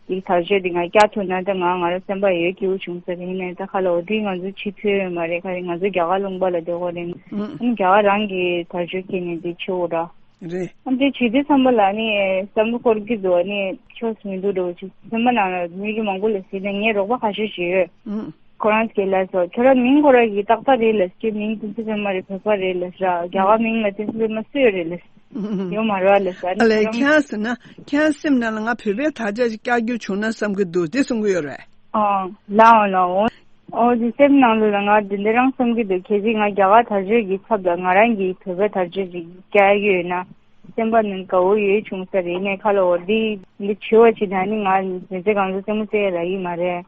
དེ་དར་ཆ་དེ་ང་བསྐྱར་ཐུབ་ན་ད་ང་ང་རང་སེམས་པ་ཡོད་སྐྱིད་པོ་བྱུང་ས་རེད། ཡིན་ནའི་ད་ཁ་ལོ་དེ་ང་ཚོ་ཕྱི་ཚུལ་ཡོད་མ་རེད། ཁ་རེ་ང་ཚོ་རྒྱ་གར་ལུང་པ་ལ་སྡོད་དགོས་རེད། ཨ་ནི་རྒྱ་གར་རང་གི་དར་ཆ་ཁྱེར་ནས་དེ་ཆེ་བོ་ར། རེད། ཨ་ནི་དེ་བྱེད་དུས་ཙམ་པ་ལ་ནི་བསམ་བློ་འཁོར་གྱི་འདུག་ཨ་ནི་ཆོས་མི་འདུག་འགྲོ་ཅིག་སེམས་པ་ནང་ལ་མི་གི་མང་པོ་ལ་ཟེར་ནས་ངའི་རོགས་པ་ཁ་ཤས་ཤིག་ཡོད། ཁོ་རང་ཚོ་གིས་ལབ་སོང་། ཁྱོད་རང་མིང་ཁོ་རང་གི་ཏག་ཏག་རེད་ལབ་ཀྱི། མིང་བསྟན་འཛིན་པད་མ་རེད། བོད་པ་རེད་ལབ་ར། རྒྱ་གར་མིང་ལ་བསྟན་འཛིན་པད་མ་སུ་ཡོད་རེད་ལབ། ཡོད་མ་རེད་ལབ་ས། ཨ་ནི་ཨ་ལས་ཁྱེད་རང་ཁྱེད་རང་ཟེར་ན་ཁྱེད་རང་སེམས་ནང་ལ་ང་བོད་པའི་དར་ཆ་ཞིག་བཀྱག་རྒྱུ་བྱུང་ན་བསམ་གྱི་འདུག་དེ་གསུང་གི་ཡོད་རེད། ཨ་ལའོ་ལའོ། ཨོ་དེ་སེམས་ནང་ལ་ང་འདི་འདྲ་རང་བསམ་གྱི་འདུག་གལ་སྲིད་ང་རྒྱ་གར་དར་ཆ་གི་ཚབ་ལ་ང་རང་གི་བོད་པའི་དར་ཆ་ཞིག་བཀྱག་གི་ཡོད་ན། སེམས་པ་ནང་དགའ་བོ་ཡོད་བྱུང་ས་རེད། ནས་ཁ་ལོ་འདི་འདི་བྱེད་པ་བྱེད་ན་ནི་ང་མི་ཚེ་གང་ཚེ་རྩེད་མོ་རྩེ་ཡ་རག་གི་མ་རེད།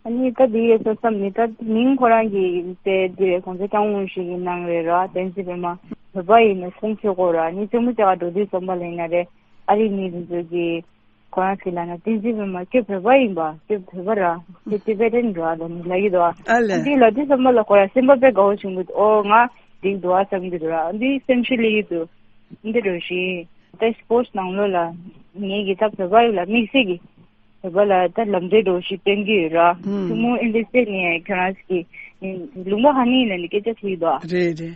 ཨ་ནི་ད་འདི་ཡོད་ས་བསམ་ནི་ད་མིང་ཁོ་རང་གི་དེ་འདི་རེད། གང་ཚེ་སྐྱང་བོ་ཞིག་གི་ནང་རེད་ར། བསྟན་འཛིན་པད་མ་བོད་པ་ཡིན་ན་ཁུངས་འཁྱོལ་དགོས་ར། ནི་རྩེད་མོ་རྩེ་ག་འགྲོ་དུས་ཙམ་པ་ལ་ཡིན་ན་རེད། ཨ་རི་མི་དེ་ཚོ་གི་ཁོ་རང་ཚོ་ལ་ན་བསྟན་འཛིན་པད་མ་ཁྱོད་བོད་པ་ཡིན་པ། ཁྱོད་བོད་པ་ར། ཁྱོད་ཊི་བེ་ཊན་ར་ལ་ནི་ལབ་ཀྱི་འདུག་ཨ་ལས། འདི་ལབ་དུས་ཙམ་པ་ལ་ཁོ་རང་སེམས་པ་དཔེ་དགའ་བོ་བྱུང་གི་འདུག་ཨོ་ང་འགྲིག་འདུག་ཨ་བསམ་གྱི་འདུག་ར། འདི་སེམས་ཤུགས་སླེབས་ཀྱི་འདུག་འདི་འདྲ་ཞིག་ད་སི་པོར་ཊི་ནང་ལོགས་ལ་ངེད་ཀྱི་ད་བོད་པ་ཡིན་ལ་དམིགས་བསལ་གྱི་བོད་པ་ལ་ད་ལམ་འབྲས་འདྲ་ཞིག་སྟོན་གྱི་ཡོད་ར། ཐུན་མོང་ཨེ་འདི་སེ་ནས་ཁྱོད་རང་ཚོ་གི་ལུང་པ་ག་ནས་ཡིན་ན་ནི་སྐད་ཆ་དྲིས་འདུག་ཨ། རེད་རེད།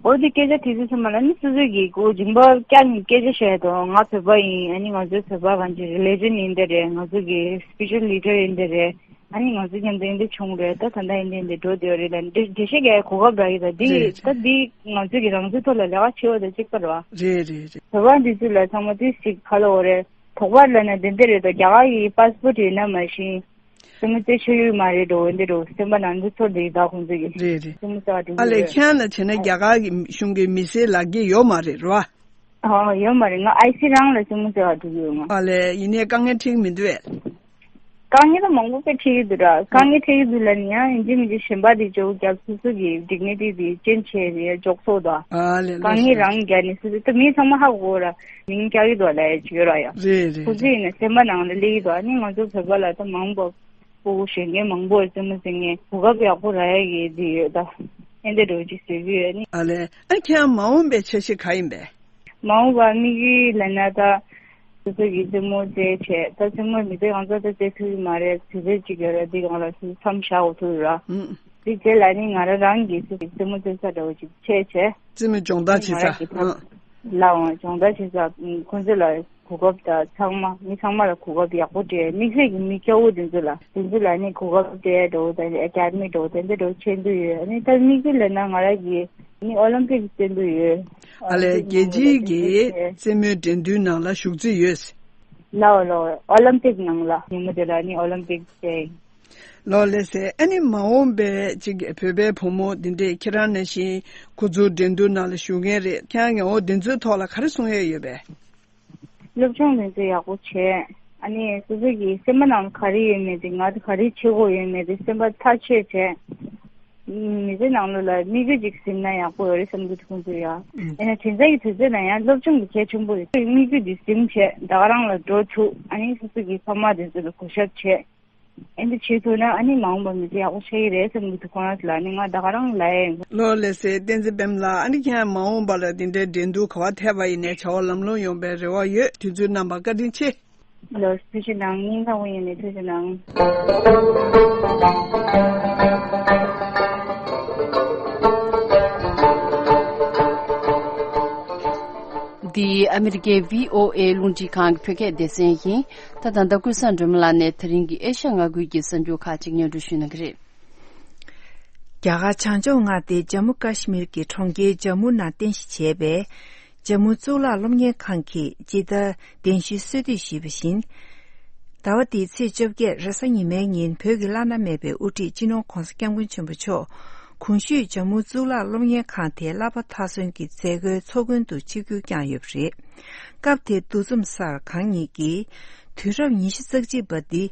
འོ་དེ་སྐད་ཆ་དྲིས་དུས་ཙམ་པ་ལ་ནི་སོ་སོ་གི་གོ་སྦྱིན་པ་བསྐྱངས་ནས་སྐད་ཆ་བཤད་དོ། ང་བོད་པ་ཡིན། ཨ་ནི་ང་ཚོའི་བོད་པ་གང་ཅི་རི་ལི་ཇན་ཡིན་དེ་རེད། ང་ཚོ་གི་སི་པི་ཅུ་ལི་ཌར་ཡིན་དེ་རེད། ཨ་ནི་ང་ཚོ་མཉམ་དུ་ཡིན་དེ་བྱུང་རེད། ད་ད་ལྟ་ཡིན་དེ་འདི་འགྲོ་བསྡད་ཡོད་རེད་ལ་འདི་འགྲེལ་བཤད་རྒྱག་གོ་སྐབས་རག་གི་ད་འདི་རེད་ད་འདི་ང་ཚོ་གི་རང་ཚོའི་ཐོག་ལ་ལས་ཀ་བྱེད་པ་དང་གཅིག་པ་རེད་བ། རེད་རེད་རེད། བོད་པ་འདི་ཚོ་ལ་ཚང་མ་དུས་གཅིག་ག་ལ་འོ་རེད། དོགས་པ་ལབ་ན་དེ་འདྲ་རེད་དོ། རྒྱ་གར་གྱི་པཱ་སི་པོར་ཊི་ཡོད་ན་མ་གཞི། སེམས་ཅན་ཆོས་ཡོད་མ་རེད་འགྲོ་འོན་ཏེ་འགྲོ་སེམས་པ་ནང་དུ་ཚོར་བསྡད་ད་ཁོང་ཚོ་གི། རེད་རེད། སེམས་ཅན་ཨ་ལས་ཁྱེད་ལ་བྱས་ན་རྒྱ་གར་གྱི་གཞུང་གི་མི་སེར་ལག་གི་ཡོད་མ་རེད་རོ། ཨ་ཡོད་མ་རེད། ང་ཨའི་སི་རང་ལ་སེམས་ཅན་འགྲོ་གི་ཡོད་ང་། ཨ་ལས་ཡིན་ནའི་དཀའ་ངལ་འཕྲད་ཀྱི་མི་འདུག་ཨེ། དཀའ་ངལ་ད་མང་པོ་དཔེ་འཕྲད་ཀྱི་འདུག་ར། དཀའ་ངལ་འཕྲད་ཀྱི་འདུག་ལབ་ན་ཡང་ཡིན་གཅིག་མིན་གཅིག་གཞན་པ་དེ་ཇོ་བོ་རྒྱབ་སོ་སོ་གི་ཌིག་ནི་ཊི་དེ་ཅན་བྱས་རེད་འཇོག་སོ་དང་། ཨ་ལས་དཀའ་ངལ་རང་རྒྱག་ནས་སོ་སོ་ད་མི་ཚང་མ་ཧ་གོ་ར་མིང་རྒྱག་གི་འདུག་ལབ་ཡ་ཅིག་ཡོད་ར་ཡ། རེད་རེད་ཁོ་ཚོ་ཡིན་ན་སེམས་པ་ནང་ལ་སླེབས་ཀྱི་འདུག་ཨ་ནི་ང་ཚོ་བོད་པ་ལ་ད་མང་པོ་ཕྲུ་གུ་གཞོན་སྐྱེས་མང་པོ་རྩེད་མོ་རྩེ་མཁན་གོ་སྐབས་ཡག་པོ་རག་ཡ་གི་དེ་ཡོད་ད་ཨེ་འདྲ་འགྲོ་ཅིག་བཟོས་ཀྱི་ཡོད་ནི། ཨ་ལས་ཨ་ཁྱེད་མ་འོངས་པའི་འཆར་གཞི་ག་ཡིན་པས། མ་འོངས་པ་དམིགས་ཡུལ་ལབ་ན་ད། སོ་སོ་གི་རྩེད་མོ་རྩེ་བྱས་ད་རྩེད་མོ་མི་ཚེ་གང་ཚོད་ད་རྩེ་ཐུབ་ཀྱི་མ་རེད། དུས་ཚོད་ཅིག་ཡོད་རེད། འདི་སྒང་ལ་སུ་མཚམས་བཞག་འོ་ཐུབ་ར། ཨུམ། དེ་རྗེས་ལ་ནི་ང་རང་རང་གི་སུ་གི་རྩེད་མོ་རྩེ་ས་འདྲ་བོ་ཅིག་ཆད་བྱས། རྩེད་མོ་སྦྱོང་བརྡར་བྱེད་ས། ཨུམ། ལ་འོང་སྦྱོང་བརྡར་བྱེད་ས་ཁོང་ཚོ་ལ་ གོ་སྐབས་དང་ཚང་མ་མི་ཚང་མ་ལ་གོ་སྐབས་ཡག་པོ་སྤྲད། དམིགས་བསལ་གྱི་མི་སྐྱ་བོ་དེ་ཚོ་ལ་དེ་ཚོ་ལ་ནི་གོ་སྐབས་སྤྲད་འགྲོ་དང་ཨེ་ཀ་ཌི་མི་འགྲོ་དེ་འདྲ་འགྲོ་ཆེད་འདུག་ཡོད། ཨ་ནི་ད་དམིགས་བསལ་ལ་ན་ང་རང་གི་ནི་ཨོ་ལིམ་པིག་རྩེད་འདུག་ཡོད། ཨ་ལས་རྒྱལ་སྤྱིའི་གི་རྩེད་མོའི་འགྲན་བསྡུར་ནང་ལ་ཞུགས་རྩིས་ཡོད། ལའོ་ལའོ་ཨོ་ལིམ་པིག་ནང་ལ་ཉིན་མོ་དེ་ལ་ནི་ཨོ་ལིམ་པིག་རྩེད། ལོ་ལེ་སེ། ཨ་ནི་མ་འོངས་པའི་ཅིག་བོད་པའི་བུ་མོ་འདི་འདྲས་ཁྱེད་རང་ནང་བཞིན་ཁོ་ཚོ་འགྲན་བསྡུར་ནང་ལ་ཞུགས་མཁན་རེད། ཁྱེད་རང་གི་འོ་འདི་ཚོའི་ཐོག་ལ་ག་རེ་གསུང་ཡས་ཡོད་པས། སློབ་སྦྱོང་དེ་ཚོ་ཡག་པོ་བྱས། ཨ་ནི་སོ་སོ་གི་སེམས་པ་ནང་ག་རེ་ཡོད་མེད་དེ་ང་ག་རེ་བྱེད་དགོས་ཡོད་མེད་དེ་སེམས་པ་ཐག་ཆོད་བྱས། མི་ཚེ་ནང་ལོགས་ལ་དམིགས་ཡུལ་ཅིག་ཟིན་ན་ཡག་པོ་ཡོད་རེད་བསམ་གྱི་འདུག་ཁོང་ཚོ་ཡ། ཨ་ནི་དེ་ཚོ་གི་དུས་ཚོད་ནང་ཡང་སློབ་སྦྱོང་གི་གལ་ཆེན་པོ་རེད། དམིགས་ཡུལ་འདི་ཟིན་བྱས་ད་ག་རང་ལ་འགྲོ་ཐུབ། ཨ་ནི་སོ་སོ་གི་ཕ་མ་དེ་ཚོ་ལ་གུས་ཞབས་བྱས། ཨེ་འདི་བྱེད་ཐུབ་ན་ཨ་ནི་མ་འོངས་པ་མི་ཚེ་ཡག་པོ་ཆགས་ཀྱི་རེད་བསམ་གྱི་འདུག་ཁོ་རང་ཚོ་ལ་ཨ་ནི་ང་ད་ག་རང་ལ་ཡ་ཡིན། ལོ་ལེ་སེ། བསྟན་འཛིན་པད་མ་ལགས། ཨ་ནི་ཁྱེད་མ་འོངས་པ་ལ་འདི་འདྲའི་འགྲན་བསྡུར་ག་བ་ཐེབས་པ་ཡིན་ནའི་བྱ་བ་ལམ་ལྷོང་ཡོང་པའི་རེ་བ་ཡོད། དུས་ཚོད་གནང་བར་བཀའ་དྲིན་ཆེ། ལོ་ཐུགས་རྗེ་གནང་། སྙིང་ཐག་པ་ནས་ཐུགས་རྗེ་གནང་། འདི་ཨ་མི་རི་ཀའི་བྷི་ཨོ་ཨེ་རླུང་འཕྲིན་ཁང་གི་བོད་སྐད་སྡེ་ཚན་ཡིན། ད་ད་ལྟ་ཀུན་བཟང་སྒྲོལ་མ་ལགས་ནས་ད་རིང་གི་ཨེ་ཤ་ཡ་མངའ་ཁུལ་གྱི་གསར་འགྱུར་ཁག་ཅིག་སྙན་སྒྲོན་ཞུ་གནང་གི་རེད། རྒྱ་གར་བྱང་ཕྱོགས་མངའ་སྡེ་ཇམ་མུ་ཀ་ཤི་མིར་གྱི་གྲོང་ཁྱེར་ཇམ་མུ་ནང་རྟེན་གཞི་བྱས་པའི་ཇམ་མུ་གཙུག་ལག་སློབ་གཉེར་ཁང་གིས་སྤྱི་ཟླ་གདན་ཞུའི་སྲོལ་བཏོད་ཞུས་པ་བཞིན། ཟླ་བ་འདིའི་ཚེས་བཅོ་བརྒྱད་རེས་གཟའ་ཉི་མའི་ཉིན་བོད་ཀྱི་བླ་ན་མེད་པའི་དབུ་ཁྲིད་སྤྱི་ནོར་༧གོང་ས་༧སྐྱབས་མགོན་ཆེན་པོ་མཆོག་གོང་ཞུས་ཇམ་མུ་གཙུག་ལག་སློབ་གཉེར་ཁང་དེའི་བསླབ་པ་མཐར་སོན་གྱི་མཛད་སྒོའི་ཚོགས་མགོན་དུ་ཆིབས་བསྒྱུར་བསྐྱངས་ཡོད་པ་རེད། སྐབས་དེའི་འདུ་འཛོམས་སར་གང་ཉིད་ཀྱིས་དུས་རབས་ཉི་ཤུ་རྩ་གཅིག་པ་འདི་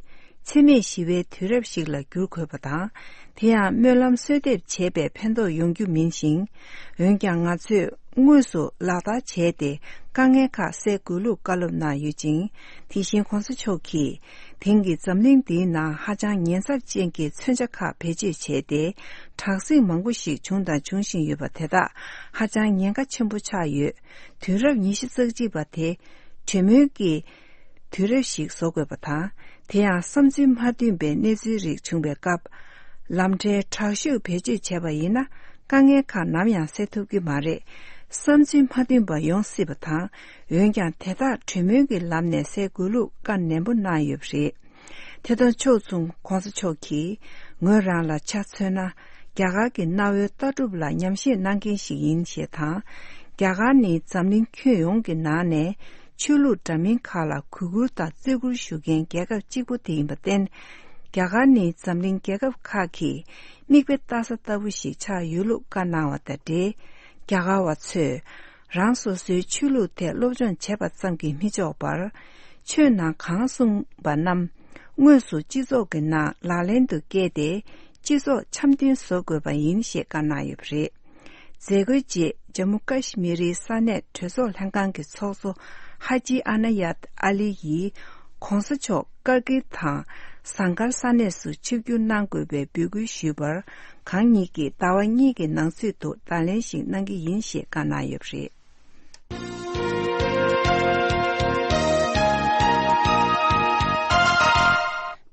འཚེ་མེད་ཞི་བའི་དུས་རབས་ཤིག་ལ་བསྒྱུར་དགོས་པ་དང་། དེ་ཡང་སྨོན་ལམ་གསོལ་འདེབས་བྱས་པས་ཕན་ཐོགས་ཡོང་རྒྱུ་མིན་ཞིང་། འོན་ཀྱང་ང་ཚོས་དངོས་སུ་ལག་བསྟར་བྱས་ཏེ་དཀའ་ངལ་ཁག་སེལ་དགོས་ལུགས་བཀའ་སློབ་གནང་ཡོད་ཅིང་། དེ་བཞིན་༧གོང་ས་མཆོག་གིས་དེང་གི་འཛམ་གླིང་འདིའི་ནང་ཧ་ཅང་ཉེན་ཚབས་ཅན་གྱི་མཚོན་ཆ་ཁག་བེད་སྤྱོད་བྱས་ཏེ། དྲག་ཟིང་མང་པོ་ཞིག་བྱུང་དང་འབྱུང་བཞིན་ཡོད་པ་དེ་དག་ཧ་ཅང་ཉེན་ཁ་ཆེན་པོ་ཆགས་ཡོད། དུས་རབས་ཉི་ཤུ་རྩ་གཅིག་པ་དེ་གྲོས་མོལ་གྱི་དུས་རབས་ཤིག་བཟོ་དགོས་པ་དང་། དེ་ཡང་བསམ་ཚུལ་མ་མཐུན་པའི་གནས་ཚུལ་རིགས་བྱུང་བའི་སྐབས། ལམ་ཁྲལ་དྲག་ཤུགས་བེད་སྤྱོད་བྱས་པ་ཡིན་ན་དཀའ་ངལ་ཁག་ནམ་ཡང་སེལ་ཐུབ་ཀྱི་མ་རེད། བསམ་ཚུལ་མ་མཐུན་པ་ཡོང་སྲིད་པ་དང་། འོན་ཀྱང་དེ་དག་གྲོས་མོལ་གྱི་ལམ་ནས་སེལ་དགོས་ལུགས་བཀའ་ནན་པོ་གནང་ཡོད་པ་རེད། དེ་དང་ཕྱོགས་མཚུངས་༧གོང་ས་མཆོག་གིས་ངོས་རང་ལ་ཆ་མཚོན་ན། རྒྱ་གར་གྱི་གནའ་བོའི་ལྟ་གྲུབ་ལ་ཉམས་ཞིབ་གནང་མཁན་ཞིག་ཡིན་ཞེས་དང་། རྒྱ་གར་ནི་འཛམ་གླིང་ཁྱོན་ཡོངས་ཀྱི་ནང་ནས་ཆོས་ལུགས་འདྲ་མིན་ཁག་ལ་གུས་བཀུར་དང་བརྩི་བཀུར་ཞུ་མཁན་རྒྱལ་ཁབ་གཅིག་པུ་དེ་ཡིན་པར་བརྟེན། རྒྱ་གར་ནི་འཛམ་གླིང་རྒྱལ་ཁབ་ཁག་གི་མིག་དཔེ་ལྟ་ས་ལྟ་བུ་ཞིག་ཆགས་ཡོད་ལུགས་བཀའ་གནང་བ་དང་འབྲེལ། རྒྱ་གར་བ་ཚོས་རང་སོ་སོའི་ཆོས་ལུགས་ཐད་སློབ་སྦྱོང་བྱས་པ་ཙམ་གྱིས་མི་ཆོག་པར། ཆོས་ནང་གང་གསུངས་པ་རྣམས་དངོས་སུ་སྤྱི་ཚོགས་ཀྱི་ནང་ལག་ལེན་དུ་བཀལ་ཏེ། སྤྱི་ཚོགས་འཆམ་མཐུན་བཟོ་དགོས་པ་ཡིན་ཞེས་བཀའ་གནང་ཡོད་པ་རེད། མཛད་སྒོའི་རྗེས་ཇམ་མུ་ཀ་ཤི་མིར་རི་ས་གནས་གྲོས་ཚོགས་ལྷན་ཁང་གི་ཚོགས་གཙོ་ཧ་ཇི་ཨ་ན་ཡད་ཨ་ལི་ཡིས་༧གོང་ས་མཆོག་ཀར་གིལ་དང་ཟངས་དཀར་ས་གནས་སུ་ཆིབས་བསྒྱུར་གནང་དགོས་པའི་འབོད་སྐུལ་ཞུས་པར། གང་ཉིད་ཀྱིས་ཟླ་བ་གཉིས་ཀྱི་ནང་ཚུད་དུ་བརྡ་ལན་ཞིག་གནང་གི་ཡིན་ཞེས་བཀའ་གནང་ཡོད་པ་རེད།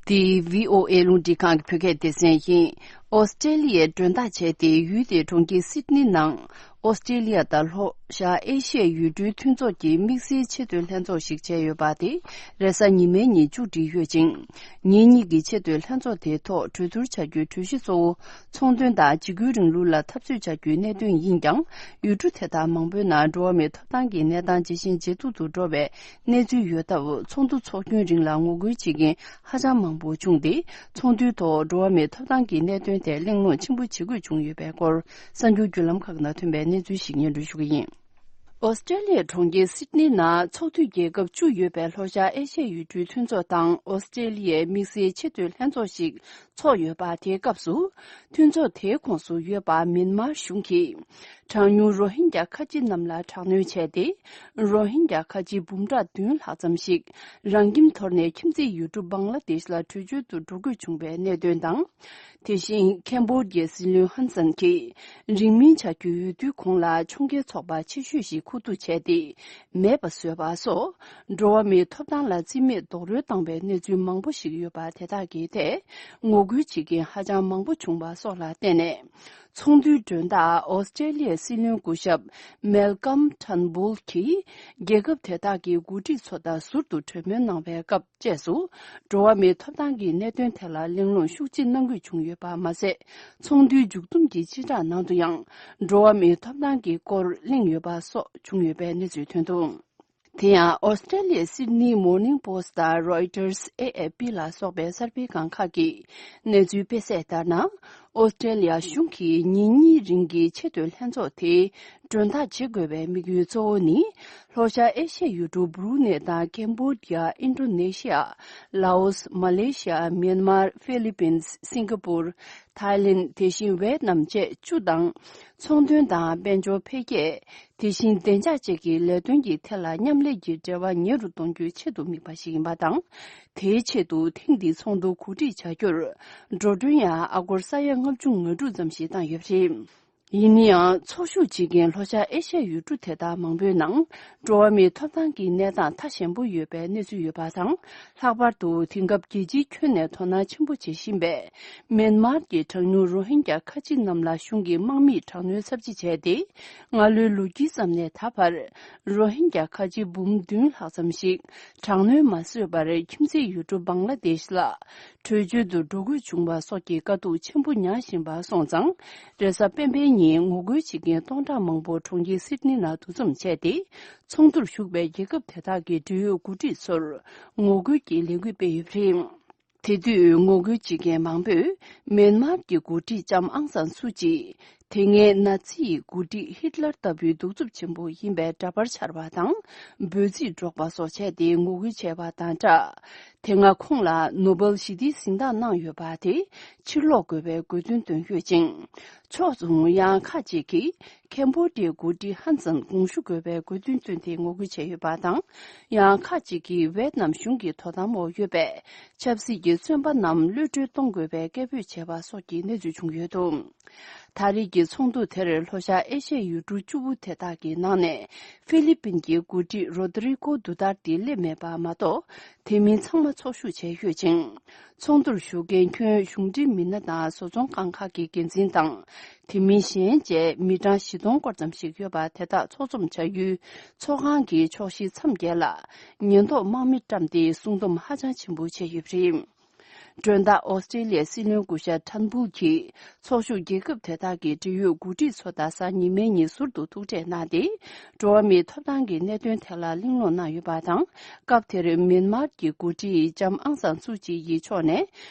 འདི་བྷི་ཨོ་ཨེ་རླུང་འཕྲིན་ཁང་གི་བོད་སྐད་སྡེ་ཚན་ཡིན། ཨོ་སི་ཀྲེ་ལི་ཡའི་མགྲོན་བདག་བྱས་ཏེ་ཡུལ་དེའི་གྲོང་ཁྱེར་སིད་ནི་ནང་ཨོ་སི་ཀྲེ་ལི་ཡ་དང་ལྷོ་ཤར་ཨེ་ཤི་ཡའི་ཡུལ་གྲུའི་མཐུན་ཚོགས་ཀྱི་དམིགས་བསལ་ཆེས་མཐོའི་ལྷན་ཚོགས་ཤིག་བྱས་ཡོད་པ་དེ་རེས་གཟའ་ཉི་མའི་ཉིན་མཇུག་སྒྲིལ་ཡོད་ཅིང་། ཉིན་གཉིས་ཀྱི་ཆེས་མཐོའི་ལྷན་ཚོགས་དེའི་ཐོག་གྲོས་བསྡུར་བྱ་རྒྱུའི་གྲོས་གཞི་གཙོ་བོ་ཚོང་དོན་དང་འཇིགས་སྐུལ་རིང་ལུགས་ལ་འཐབ་རྩོད་བྱ་རྒྱུའི་གནད་དོན་ཡིན་ཀྱང་། ཡུལ་གྲུ་དེ་དག་མང་པོའི་ནང་འགྲོ་བ་མིའི་ཐོབ་ཐང་གི་གནས་སྟངས་ཇེ་ཞན་ཇེ་སྡུག་ཏུ་འགྲོ་བའི་གནས་ཚུལ་ཡོད་སྟབས། ཚོགས་འདུ་འཚོགས་རྒྱུན་རིང་ལ་ངོ་རྒོལ་བྱེད་མཁན་ཧ་ཅང་མང་པོ་བྱུང་སྟེ། ཚོགས་འདུའི་ཐོག་འགྲོ་བ་མིའི་ཐོབ་ཐང་གི་གནད་དོན་ཐད་གླེང་སློང་ཆེན་པོ་བྱེད་དགོས་བྱུང་ཡོད་པའི་སྐོར་གསར་འགྱུར་བརྒྱུད་ལམ་ཁག་ནང་ཐོན་པའི་གནས་ཚུལ་ཞིག་སྙན་སྒྲོན་ཞུ་གི་ཡིན། ཨོ་སི་ཀྲེ་ལི་ཡའི་གྲོང་ཁྱེར་སིད་ནི་ནང་ཚོགས་འཐུས་རྒྱལ་ཁབ་བཅུ་ཡོད་པའི་ལྷོ་ཤར་ཨེ་ཤི་ཡའི་ཡུལ་གྲུའི་མཐུན་ཚོགས་དང་ཨོ་སི་ཀྲེ་ལི་ཡའི་དམིགས་བསལ་ཆེས་མཐོའི་ལྷན་ཚོགས་ཤིག་ཚོགས་ཡོད་པ། དེའི་སྐབས་སུ་མཐུན་ཚོགས་དེའི་ཁོངས་སུ་ཡོད་པ་མེན་མར་གཞུང་གིས་གྲངས་ཉུང་རོ་ཧིན་རྒྱ་ཁ་ཆེ་རྣམས་ལ་དྲག་གནོན་བྱས་ཏེ། རོ་ཧིན་རྒྱ་ཁ་ཆེ་འབུམ་ཕྲག་བདུན་ལྷག་ཙམ་ཞིག་རང་ཁྱིམ་དོར་ནས་ཁྱིམ་མཚེས་ཡུལ་གྲུ་བང་ལ་དེཤ་ལ་བྲོས་བྱོལ་དུ་འགྲོ་དགོས་བྱུང་བའི་གནད་དོན་དང་། དེ་བཞིན་ཁེམ་བོ་ཌི་ཡའི་སྲིད་བློན་ཧན་སན་གྱིས་རིང་མིན་བྱ་རྒྱུའི་འོས་བསྡུའི་གོང་ལ་ཕྱོགས་འགལ་ཚོགས་པ་ཆེ་ཤོས་ཤིག་ཁུ་བསྡུ་བྱས་ཏེ་མེད་པ་བཟོས་པ་སོགས། འགྲོ་བ་མིའི་ཐོབ་ཐང་ལ་རྩིས་མེད་རྡོག་རོལ་བཏང་བའི་གནས་ཚུལ་མང་པོ་ཞིག་ཡོད་པ་དེ་དག་གི་ཐད་ངོ་རྒོལ་བྱེད་མཁན་ཧ་ཅང་མང་པོ་བྱུང་བ་སོགས་ལ་བརྟེན་ནས། ཚོགས་འདུའི་མགྲོན་བདག་ཨོ་སི་ཀྲེ་ལི་ཡའི་སྲིད་བློན་སྐུ་ཞབས་མེལ་ཀམ་ཊརན་བུལ་གྱིས། རྒྱལ་ཁབ་དེ་དག་གི་འགོ་ཁྲིད་ཚོ་དང་ཟུར་དུ་གྲོས་མོལ་གནང་བའི་སྐབས་བཅས་སུ། འགྲོ་བ་མིའི་ཐོབ་ཐང་གི་གནད་དོན་ཐད་ལ་གླེང་སློང་ཤུགས་ཆེ་གནང་དགོས་བྱུང་ཡོད་པ་མ་ཟད། ཚོགས་འདུའི་མཇུག་བསྡོམས་ཀྱི་སྤྱི་བསྒྲགས་ནང་དུ་ཡང་། འགྲོ་བ་མིའི་ཐོབ་ཐང་གི་སྐོར་གླེང་ཡོད་པ་སོགས་བྱུང་ཡོད་པའི་གནས་ཚུལ་ཐོན་འདུག་དེ་ཡང་། ཨོ་སི་ཀྲེ་ལི་ཡའི་སིད་ནི་མོར་ནིང་པོ་སི་ཊི་དང་རོའི་ཊར་སི། ཨེ་ཨེ་ཕི་ལ་སོགས་པའི་གསར་སྤེལ་ཁང་ཁག་གིས་གནས་ཚུལ་སྤེལ་གསལ་ལྟར་ན། ཨོ་སི་ཀྲེ་ལི་ཡ་གཞུང་གིས་ཉིན་གཉིས་རིང་གི་ཆེས་མཐོའི་ལྷན་ཚོགས་དེ་མགྲོན་བདག་བྱེད་དགོས་པའི་དམིགས་ཡུལ་གཙོ་བོ་ནི། ལྷོ་ཤར་ཨེ་ཤི་ཡའི་ཡུལ་གྲུ་སྦུ་རུ་ནེ་དང་ཀེམ་བོ་ཌི་ཡ། ཨིན་ཌོ་ནེ་ཤི་ཡ། ལ་ཨོ་སི། མ་ལེ་ཤི་ཡ། མེན་མར། ཧྥི་ལི་པིན། སིང་ག་པུར། ཐའི་ལེན། དེ་བཞིན་ཝེད་ནམ་བཅས་བཅུ་དང་། ཚོང་དོན་དང་དཔལ་འབྱོར་འཕེལ་རྒྱས། དེ་བཞིན་བདེ་འཇགས་བཅས་ཀྱི་ལས་དོན་གྱི་ཐད་ལ་མཉམ་ལས་ཀྱི་འབྲེལ་བ་ཉེ་རུ་གཏོང་རྒྱུའི་ཆེད་དུ་དམིགས་པ་ཞིག་ཡིན་པ་དང་། དེའི་ཆེད་དུ་ཐེངས་འདིའི་ཚོགས་འདུ་གོ་སྒྲིག་བྱ་རྒྱུར། འགྲོ་གྲོན་ཡང་ཨ་སྒོར་ས་ཡ་ལྔ་བཅུ་ང་དྲུག་ཙམ་ཞིག་བཏང་ཡོད་པ་རེད། ཡིན་ན་ཡང་། ཚོགས་ཞུགས་བྱེད་མཁན་ལྷོ་ཤར་ཨེ་ཤ་ཡའི་ཡུལ་གྲུ་དེ་དག་མང་པོའི་ནང་། འགྲོ་བ་མིའི་ཐོབ་ཐང་གི་གནས་སྟངས་ཐ་ཞན་པོ་ཡོད་པའི་གནས་ཚུལ་ཡོད་པ་དང་། ལྷག་པར་དུ་དེང་སྐབས་རྒྱལ་སྤྱིའི་ཁྱོན་ནས་དོ་སྣང་ཆེན་པོ་བྱེད་བཞིན་པའི་མེན་མར་གྱི་གྲངས་ཉུང་རོ་ཧིན་རྒྱ་ཁ་ཆེ་རྣམས་ལ་གཞུང་གིས་དམག་མིས་དྲག་གནོན་ཚབས་ཆེ་བྱས་ཏེ། སྔ་ལོའི་ལོ་རྒྱུས་ཙམ་ནས་ད་བར་རོ་ཧིན་རྒྱ་ཁ་ཆེ་འབུམ་བདུན་ལྷག་ཙམ་ཞིག་དྲག་གནོན་མ་བཟོད་པར་ཁྱིམ་མཚེས་ཡུལ་གྲུ་བང་ལ་དེཤ་ལ་བྲོས་བྱོལ་དུ་འགྲོ་དགོས་བྱུང་བ་སོགས་ཀྱི་དཀའ་སྡུག་ཆེན་པོ་མྱངས་བཞིན་པ་སོང་ཙང་། རེས་གཟའ་སྤེན་པའི་ཉིན་ངོ་རྒོལ་བྱེད་མཁན་སྟོང་ཕྲག་མང་པོ་གྲོང་ཁྱེར་སིད་ནི་ནང་འདུ་འཛོམས་བྱས་ཏེ། ཚོགས་འདུར་ཞུགས་པའི་རྒྱལ་ཁབ་དེ་དག་གི་འབྲེལ་ཡོད་འགོ་ཁྲིད་ཚོར་ངོ་རྒོལ་གྱི་ལས་འགུལ་སྤེལ་ཡོད་པ་རེད། དེ་དུས་ངོ་རྒོལ་བྱེད་མཁན་མང་པོས་མེན་མར་གྱི་འགོ་ཁྲིད་ལྕམ་ཨང་སང་སུ་ཅི། དེ་སྔའི་ནཱ་ཛི་ཡི་འགོ་ཁྲིད་ཧིད་ལར་ལྟ་བུའི་གདུག་རྩུབ་ཆེན་པོ་ཡིན་པའི་འདྲ་པར་འཕྱར་བ་དང་། འབོད་ཚིག་སྒྲོག་པ་སོགས་བྱས་ཏེ་ངོ་རྒོལ་བྱས་པ་དང་སྦྲགས། དེ་སྔ་ཁོང་ལ་ནོ་བེལ་ཞི་བདེའི་གཟེངས་རྟགས་གནང་ཡོད་པ་དེ་ཕྱིར་སློག་དགོས་པའི་དགོས་འདུན་བཏོན་ཡོད་ཅིང་། ཕྱོགས་མཚུངས་ཡང་ཁག་ཅིག་གིས་ཁེམ་བོ་ཌི་ཡའི་འགོ་ཁྲིད་ཧན་སན་དགོངས་ཞུ་དགོས་པའི་དགོས་འདུན་བཏོན་ཏེ་ངོ་རྒོལ་བྱས་ཡོད་པ་དང་། ཡང་ཁག་ཅིག་གིས་ཝེད་ནམ་གཞུང་གི་དོ་དམ་འོག་ཡོད་པའི་ཆབ་སྲིད་ཀྱི་བཙོན་པ་རྣམས་གློད་གྲོལ་གཏོང་དགོས་པའི་སྐད་འབོད་བྱས་པ་སོགས་ཀྱི་གནས་ཚུལ་བྱུང་ཡོད་འདུག་ད་རེས་ཀྱི་ཚོགས་འདུ་དེར་ལྷོ་ཤར་ཨེ་ཤ་ཡའི་ཡུལ་གྲུ་བཅུ་པོ་དེ་དག་གི་ནང་ནས་ཧྥི་ལི་པིན་གྱི་འགོ་ཁྲིད་རོ་དི་རི་ཀོ་དུ་ཏར་ཏེ་སླེབས་མེད་པ་མ་གཏོགས། དེ་མིན་ཚང་མ་ཚོགས་ཞུགས་བྱས་ཡོད་ཅིང་། ཚོགས་འདུར་ཞུགས་མཁན་ཁྱོན་གཞུང་འབྲེལ་མི་སྣ་དང་བཟོ་ཚོང་ཁང་ཁག་གི་འགན་འཛིན་དང་། དེ་མིན་གཞན་བཅས་མི་གྲངས་བཞི་སྟོང་སྐོར་ཙམ་ཞིག་ཡོད་པ་དེ་དག་ཚོགས་འཛོམས་བྱ་ཡུལ་ཚོགས་ཁང་གི་ཕྱོགས་བཞི་མཚམས་བརྒྱད་ལ་ཉེན་རྟོག་དམག་མི་བཀྲམ་སྟེ་སྲུང་སྡོམ་ཧ་ཅང་ཆེན་པོ་བྱས་ཡོད་པ་རེད། མགྲོན་བདག་ཨོ་སི་ཀྲེ་ལི་ཡའི་སྲིད་བློན་སྐུ་ཞབས་ཊརན་བུལ་གྱིས་ཚོགས་ཞུགས་རྒྱལ་ཁབ་དེ་དག་གི་འབྲེལ་ཡོད་འགོ་ཁྲིད་ཚོ་དང་གཟའ་ཉི་མའི་ཉིན་ཟུར་དུ་ཐུག་འཕྲད་གནང་སྟེ། འགྲོ་བ་མིའི་ཐོབ་ཐང་གི་གནད་དོན་ཐད་ལ་གླེང་སློང་གནང་ཡོད་པ་དང་། སྐབས་དེར་མེན་མར་གྱི་འགོ་ཁྲིད་ལྕམ་ཨང་སང་སུ་ཅི་ཡི་ཕྱོགས་ནས་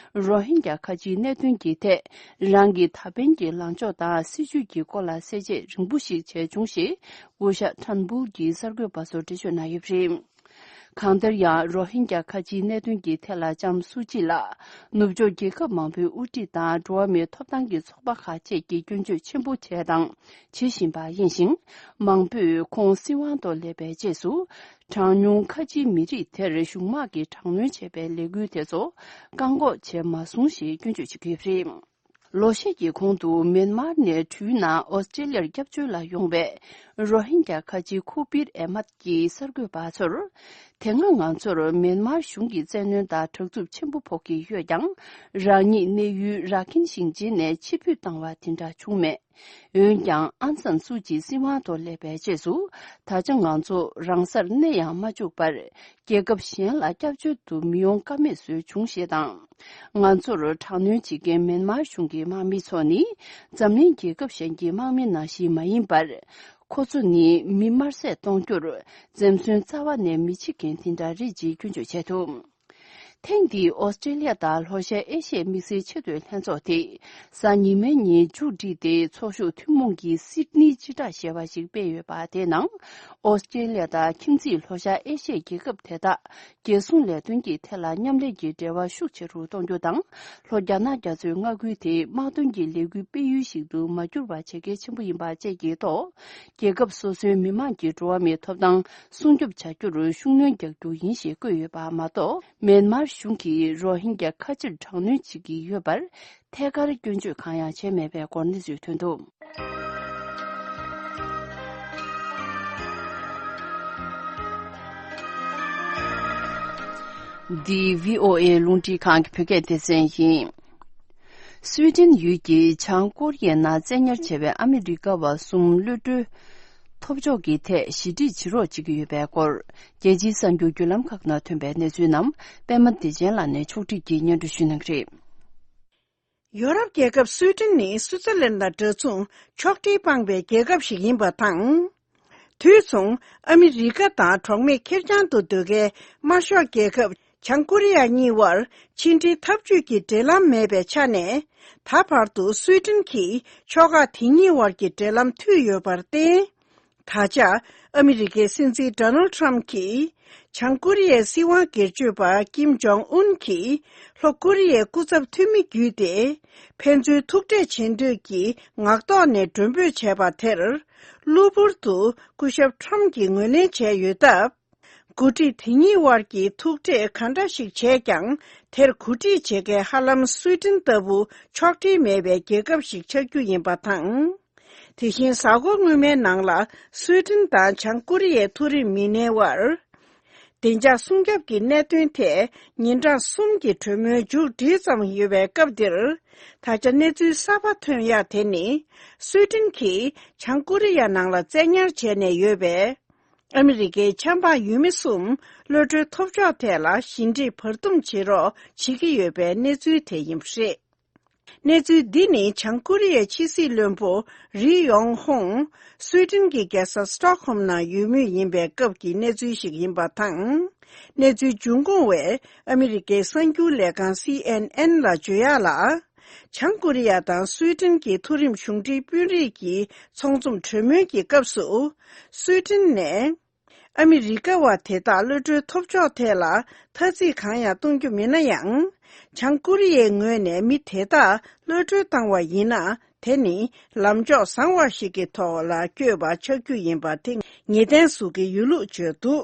རོ་ཧིན་རྒྱ་ཁ་ཆེའི་གནད་དོན་གྱི་ཐད་རང་གི་ད་ཕན་གྱི་ལངས་ཕྱོགས་དང་སྲིད་བྱུས་ཀྱི་སྐོར་ལ་གསལ་བཤད་རིང་པོ་ཞིག་བྱས་བྱུང་ཞེས་སྐུ་ཞབས་ཊརན་བུལ་གྱིས་གསར་འགོད་པ་ཚོར་འགྲེལ་བརྗོད་གནང་ཡོད་པ་རེད། གང་ལྟར་ཡང་རོ་ཧིན་རྒྱ་ཁ་ཆེའི་གནད་དོན་གྱི་ཐད་ལ་ལྕམ་སུ་ཅི་ལགས་ནུབ་ཕྱོགས་རྒྱལ་ཁབ་མང་པོའི་དབུ་ཁྲིད་དང་འགྲོ་བ་མིའི་ཐོབ་ཐང་གི་ཚོགས་པ་ཁག་བཅས་ཀྱིས་སྐྱོན་བརྗོད་ཆེན་པོ་བྱས་དང་བྱེད་བཞིན་པ་ཡིན་ཞིང་། མང་པོས་ཁོང་སྲིད་དབང་ཐོག་སླེབས་པའི་རྗེས་སུ། གྲངས་ཉུང་ཁ་ཆེའི་མི་རིགས་དེར་གཞུང་དམག་གིས་དྲག་གནོན་བྱས་པའི་ལས་འགུལ་དེ་ཚོ་བཀག་འགོག་བྱས་མ་སོང་ཞེས་སྐྱོན་བརྗོད་བྱེད་ཀྱི་ཡོད་པ་རེད། ལོ་ཤས་ཀྱི་གོང་དུ་མེན་མར་ནས་འཁྲུལ་ནས་ཨོ་སི་ཀྲེ་ལི་ཡར་སྐྱབས་བཅོལ་ལ་ཡོང་བའི་རོ་ཧིན་རྒྱ་ཁ་ཆེ་ཁུ་པིར་ཨེ་མད་ཀྱིས་གསར་འགོད་པ་ཚོར། དེ་སྔ་ང་ཚོར་མེན་མར་གཞུང་གིས་བཙན་གནོན་དང་དྲག་རྩུབ་ཆེན་པོ་ཕོག་གི་ཡོད་ཀྱང་། རང་ཉིད་གནས་ཡུལ་ར་ཁིན་ཞིང་ཆེན་ནས་ཕྱིར་འབུད་བཏང་བ་དེ་འདྲ་བྱུང་མེད། འོན་ཀྱང་ཨང་སན་སུ་ཅི་སྲིད་དབང་ཐོག་སླེབས་པའི་རྗེས་སུ། ད་ཆ་ང་ཚོ་རང་སར་གནས་ཡང་མ་བཅུག་པར། རྒྱལ་ཁབ་གཞན་ལ་སྐྱབས་བཅོལ་དུ་མི་ཡོང་ཀ་མེད་བཟོས་བྱུང་ཞེས་དང་། ང་ཚོར་དྲག་གནོན་བྱེད་མཁན་མེན་མར་གཞུང་གི་དམག་མི་ཚོ་ནི། འཛམ་གླིང་རྒྱལ་ཁབ་གཞན་གྱི་དམག་མི་ནང་བཞིན་མ་ཡིན་པར། ཁོ་ཚོ་ནི་མི་དམར་བསད་གཏོང་རྒྱུར། འཛེམ་ཟོན་རྩ་བ་ནས་མི་བྱེད་མཁན་དེ་འདྲ་རེད་ཅེས་སྐྱོན་བརྗོད་བྱས་འདུག་ཐེངས་འདིའི་ཨོ་སི་ཀྲེ་ལི་ཡ་དང་ལྷོ་ཤར་ཨེ་ཤི་ཡའི་དམིགས་བསལ་ཆེས་མཐོའི་ལྷན་ཚོགས་དེ་གཟའ་ཉི་མའི་ཉིན་མཇུག་བསྒྲིལ་ཏེ། ཚོགས་ཞུགས་ཐུན་མོང་གི་སིད་ནི་སྤྱི་བསྒྲགས་ཞེས་པ་ཞིག་སྤེལ་ཡོད་པ། དེའི་ནང་ཨོ་སི་ཀྲེ་ལི་ཡ་དང་ཁྱིམ་མཚེས་ལྷོ་ཤར་ཨེ་ཤི་ཡའི་རྒྱལ་ཁབ་དེ་དག་རྒྱལ་སྲུང་ལས་དོན་གྱི་ཐད་ལ་མཉམ་ལས་ཀྱི་འབྲེལ་བ་ཤུགས་ཆེ་རུ་གཏོང་རྒྱུ་དང་། ལྷོ་རྒྱ་ནག་རྒྱ་མཚོའི་མངའ་ཁུལ་དེ་དམག་དོན་གྱི་ལས་འགུལ་སྤེལ་ཡུལ་ཞིག་ཏུ་མ་འགྱུར་བ་བྱེད་གལ་ཆེན་པོ་ཡིན་པ་བཅས་ཀྱི་ཐོག་རྒྱལ་ཁབ་སོ་སོའི་མི་དམངས་ཀྱི་འགྲོ་བ་མིའི་ཐོབ་ཐང་སྲུང་སྐྱོབ་བྱ་རྒྱུར་ཤུགས་སྣོན་རྒྱག་རྒྱུ་ཡིན་ཞེས་བཀོད་ཡོད་པ་མ་གཏོགས། མེན་མར་གཞུང་གིས་རོ་ཧིན་རྒྱ་ཁ་ཆེར་དྲག་གནོན་བྱེད་ཀྱི་ཡོད་པར་ཐད་ཀར་སྐྱོན་བརྗོད་གང་ཡང་བྱས་མེད་པའི་སྐོར་གནས་ཚུལ་ཐོན་འདུག་འདི་བྷི་ཨོ་ཨེ་རླུང་འཕྲིན་ཁང་གི་བོད་སྐད་སྡེ་ཚན་ཡིན། སུའེ་ཏེན་ཡུལ་གྱིས་བྱང་ཀོ་རི་ཡའི་ནང་བཙན་ཉར་བྱས་པའི་ཨ་མི་རི་ཀ་བ་གསུམ་གློད་གྲོལ་ཐོབ་ཕྱོགས་ཀྱི་ཐད་ཞི་འགྲིག་བྱེད་རོགས་བྱེད་ཀྱི་ཡོད་པའི་སྐོར། རྒྱལ་སྤྱིའི་གསར་འགྱུར་བརྒྱུད་ལམ་ཁག་ནང་ཐོན་པའི་གནས་ཚུལ་རྣམས་པད་མ་བདེ་ཆེན་ལགས་ནས་ཕྱོགས་སྒྲིག་གིས་སྙན་སྒྲོན་ཞུ་གནང་གི་རེད། ཡོ་རོབ་རྒྱལ་ཁབ་སུའེ་ཏེན་ནི་སུའུ་ཙེར་ལན་དང་འདྲ་མཚུངས་ཕྱོགས་སྒྲིག་སྤངས་པའི་རྒྱལ་ཁབ་ཞིག་ཡིན་པ་དང་། དུས་མཚུངས་ཨ་མི་རི་ཀ་དང་གྲོགས་མེད་ཁེར་རྐྱང་དུ་སྡོད་མཁན་དམར་ཤོག་རྒྱལ་ཁབ་བྱང་ཀོ་རི་ཡ་གཉིས་བར་ཕྱི་འབྲེལ་འཐབ་ཇུས་ཀྱི་འབྲེལ་ལམ་མེད་པའི་ཆ་ནས། ད་བར་དུ་སུའེ་ཏེན་གྱིས་ཕྱོགས་ཁག་དེ་གཉིས་བར་གྱི་འབྲེལ་ལམ་མཐུད་ཡོད་པར་བརྟེན། ད་ཆ་ཨ་མི་རི་ཀའི་སྲིད་འཛིན་ཌོ་ནལ་ཌི་ཊརམ་གྱིས་བྱང་ཀོ་རི་ཡའི་སྲིད་དབང་སྒེར་གཅོད་པ་ཀིམ་ཇོང་ཨུན་གྱིས་ལྷོ་ཀོ་རི་ཡའི་སྐུ་ཚབ་འཐུས་མི་བརྒྱུད་དེ་ཕན་ཚུན་ཐུག་འཕྲད་བྱེད་འདོད་ཀྱི་ངག་ཐོག་ནས་མགྲོན་འབོད་བྱས་པ་དེར་གློ་བུར་དུ་སྐུ་ཞབས་ཊརམ་གྱིས་ངོས་ལེན་བྱས་ཡོད་སྟབས། འགོ་ཁྲིད་དེ་གཉིས་དབར་གྱི་ཐུག་འཕྲད་ག་འདྲ་ཞིག་བྱས་ཀྱང་དེར་གོ་སྒྲིག་བྱེད་མཁན་ཧ་ལམ་སུའེ་ཏེན་ལྟ་བུ་ཕྱོགས་སྒྲིག་མེད་པའི་རྒྱལ་ཁབ་ཞིག་ཆགས་རྒྱུ་ཡིན་པ་དང་། དེ་བཞིན་གཟའ་འཁོར་སྔོན་མའི་ནང་ལ་སུའེ་ཏེན་དང་བྱང་ཀོ་རི་ཡའི་མཐོ་རིམ་མི་སྣའི་དབར། བདེ་འཇགས་སྲུང་སྐྱོབ་ཀྱི་གནད་དོན་ཐད་ཉིན་གྲངས་གསུམ་གྱི་གྲོས་མོལ་མཇུག་སྒྲིལ་ཙམ་ཡོད་པའི་སྐབས་འདིར། ད་ཆ་གནས་ཚུལ་གསར་པ་ཐོན་ཡག་དེ་ནི། སུའེ་ཏེན་གྱིས་བྱང་ཀོ་རི་ཡ་ནང་ལ་བཙན་ཉར་བྱས་ནས་ཡོད་པའི། ཨ་མི་རི་ཀའི་ཆབ་འབངས་ཡུལ་མི་གསུམ་གློད་གྲོལ་ཐོབ་ཕྱོགས་ཐད་ལ་ཞི་འགྲིག་བར་འདུམ་བྱེད་རོགས་བྱེད་ཀྱི་ཡོད་པའི་གནས་ཚུལ་དེ་ཡིན་པ་རེད། གནས་ཚུལ་འདི་ནི་བྱང་ཀོ་རི་ཡའི་ཕྱི་སྲིད་བློན་པོ་རི་ཡོང་ཧོང་སུའེ་ཏེན་གྱི་རྒྱལ་ས་སི་ཊོག་ཧོམ་ནང་ཡོད་མུས་ཡིན་པའི་སྐབས་ཀྱི་གནས་ཚུལ་ཞིག་ཡིན་པ་དང་། གནས་ཚུལ་འབྱུང་ཁུངས་བས་ཨ་མི་རི་ཀའི་གསར་འགྱུར་ལས་ཁང་སི་ཨེན་ཨེན་ལ་བརྗོད་ཡག་ལ། བྱང་ཀོ་རི་ཡ་དང་སུའེ་ཏེན་གྱི་མཐོ་རིམ་གཞུང་འབྲེལ་དཔོན་རིགས་ཀྱི་ཚོགས་འཛོམས་གྲོས་མོལ་གྱི་སྐབས་སུ། སུའེ་ཏེན་ནས། ཨ་མི་རི་ཀ་བ་དེ་དག་གློད་གྲོལ་ཐོབ་ཕྱོགས་ཐད་ལ་ཐ་ཚིག་གང་ཡང་གཏོང་རྒྱུ་མིན་ན་ཡང་། བྱང་ཀོ་རི་ཡའི་ངོས་ནས་མི་དེ་དག་གློད་གྲོལ་བཏང་བ་ཡིན་ན། དེ་ནི་ལམ་ཕྱོགས་བཟང་བ་ཞིག་གི་ཐོག་ལ་བསྐྱོད་པ་ཆགས་རྒྱུ་ཡིན་པ་དེ་ངེས་གཏན་བཟོ་གི་ཡོད་ལུགས་བརྗོད་འདུག་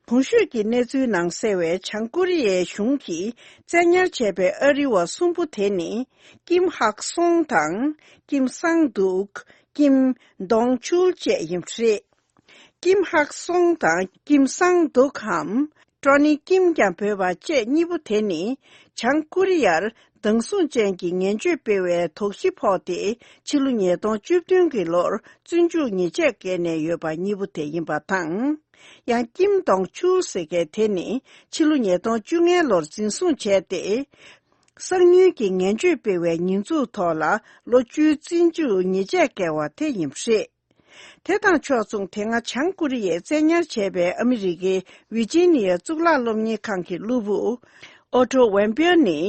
གོང་ཞུས་ཀྱི་གནས་ཚུལ་ནང་གསལ་བའི་བྱང་ཀོ་རི་ཡའི་གཞུང་གིས་བཙན་ཉར་བྱས་པའི་ཨ་རི་བ་གསུམ་པོ་དེ་ནི་ཀིམ་ཧག་སོང་དང་ཀིམ་སང་དུག་ཀིམ་དོང་ཆུལ་བཅས་ཡིན་པ་རེད། ཀིམ་ཧག་སོང་དང་ཀིམ་སང་དུག་གམ་ཀྲོ་ནི་ཀིམ་ཀྱང་འབོད་པ་བཅས་གཉིས་པོ་དེ་ནི་བྱང་ཀོ་རི་ཡར་སྡང་ཟུག་ཅན་གྱི་ངན་བྱུས་སྤེལ་བའི་དོགས་གཞི་ཕོག་སྟེ་ཕྱི་ལོ་ཉིས་སྟོང་བཅུ་བདུན་གྱི་ལོར་བཙོན་འཇུག་ཉེས་ཆད་བཀལ་ནས་ཡོད་པ་གཉིས་པོ་དེ་ཡིན་པ་དང་། ཡང་ཀིམ་དོང་ཆུལ་ཟེར་མཁན་དེ་ནི་ཕྱི་ལོ་ཉིས་སྟོང་བཅོ་ལྔ་ལོར་འཛིན་བཟུང་བྱས་ཏེ། གསང་ཉུལ་གྱི་ངན་བྱུས་སྤེལ་བའི་ཉེས་འཛུགས་ཐོག་ལ་ལོ་བཅུའི་བཙོན་འཇུག་ཉེས་ཆད་བཀལ་བ་དེ་ཡིན་པ་རེད། དེ་དང་ཕྱོགས་མཚུངས་དེ་སྔ་བྱང་ཀོ་རི་ཡས་བཙན་ཉར་བྱས་པའི་ཨ་མི་རི་ཀའི་ཝི་ཇི་ནི་ཡ་གཙུག་ལག་སློབ་གཉེར་ཁང་གི་སློབ་བུ་ཨོ་ཏོ་ཝེན་པེར་ནི།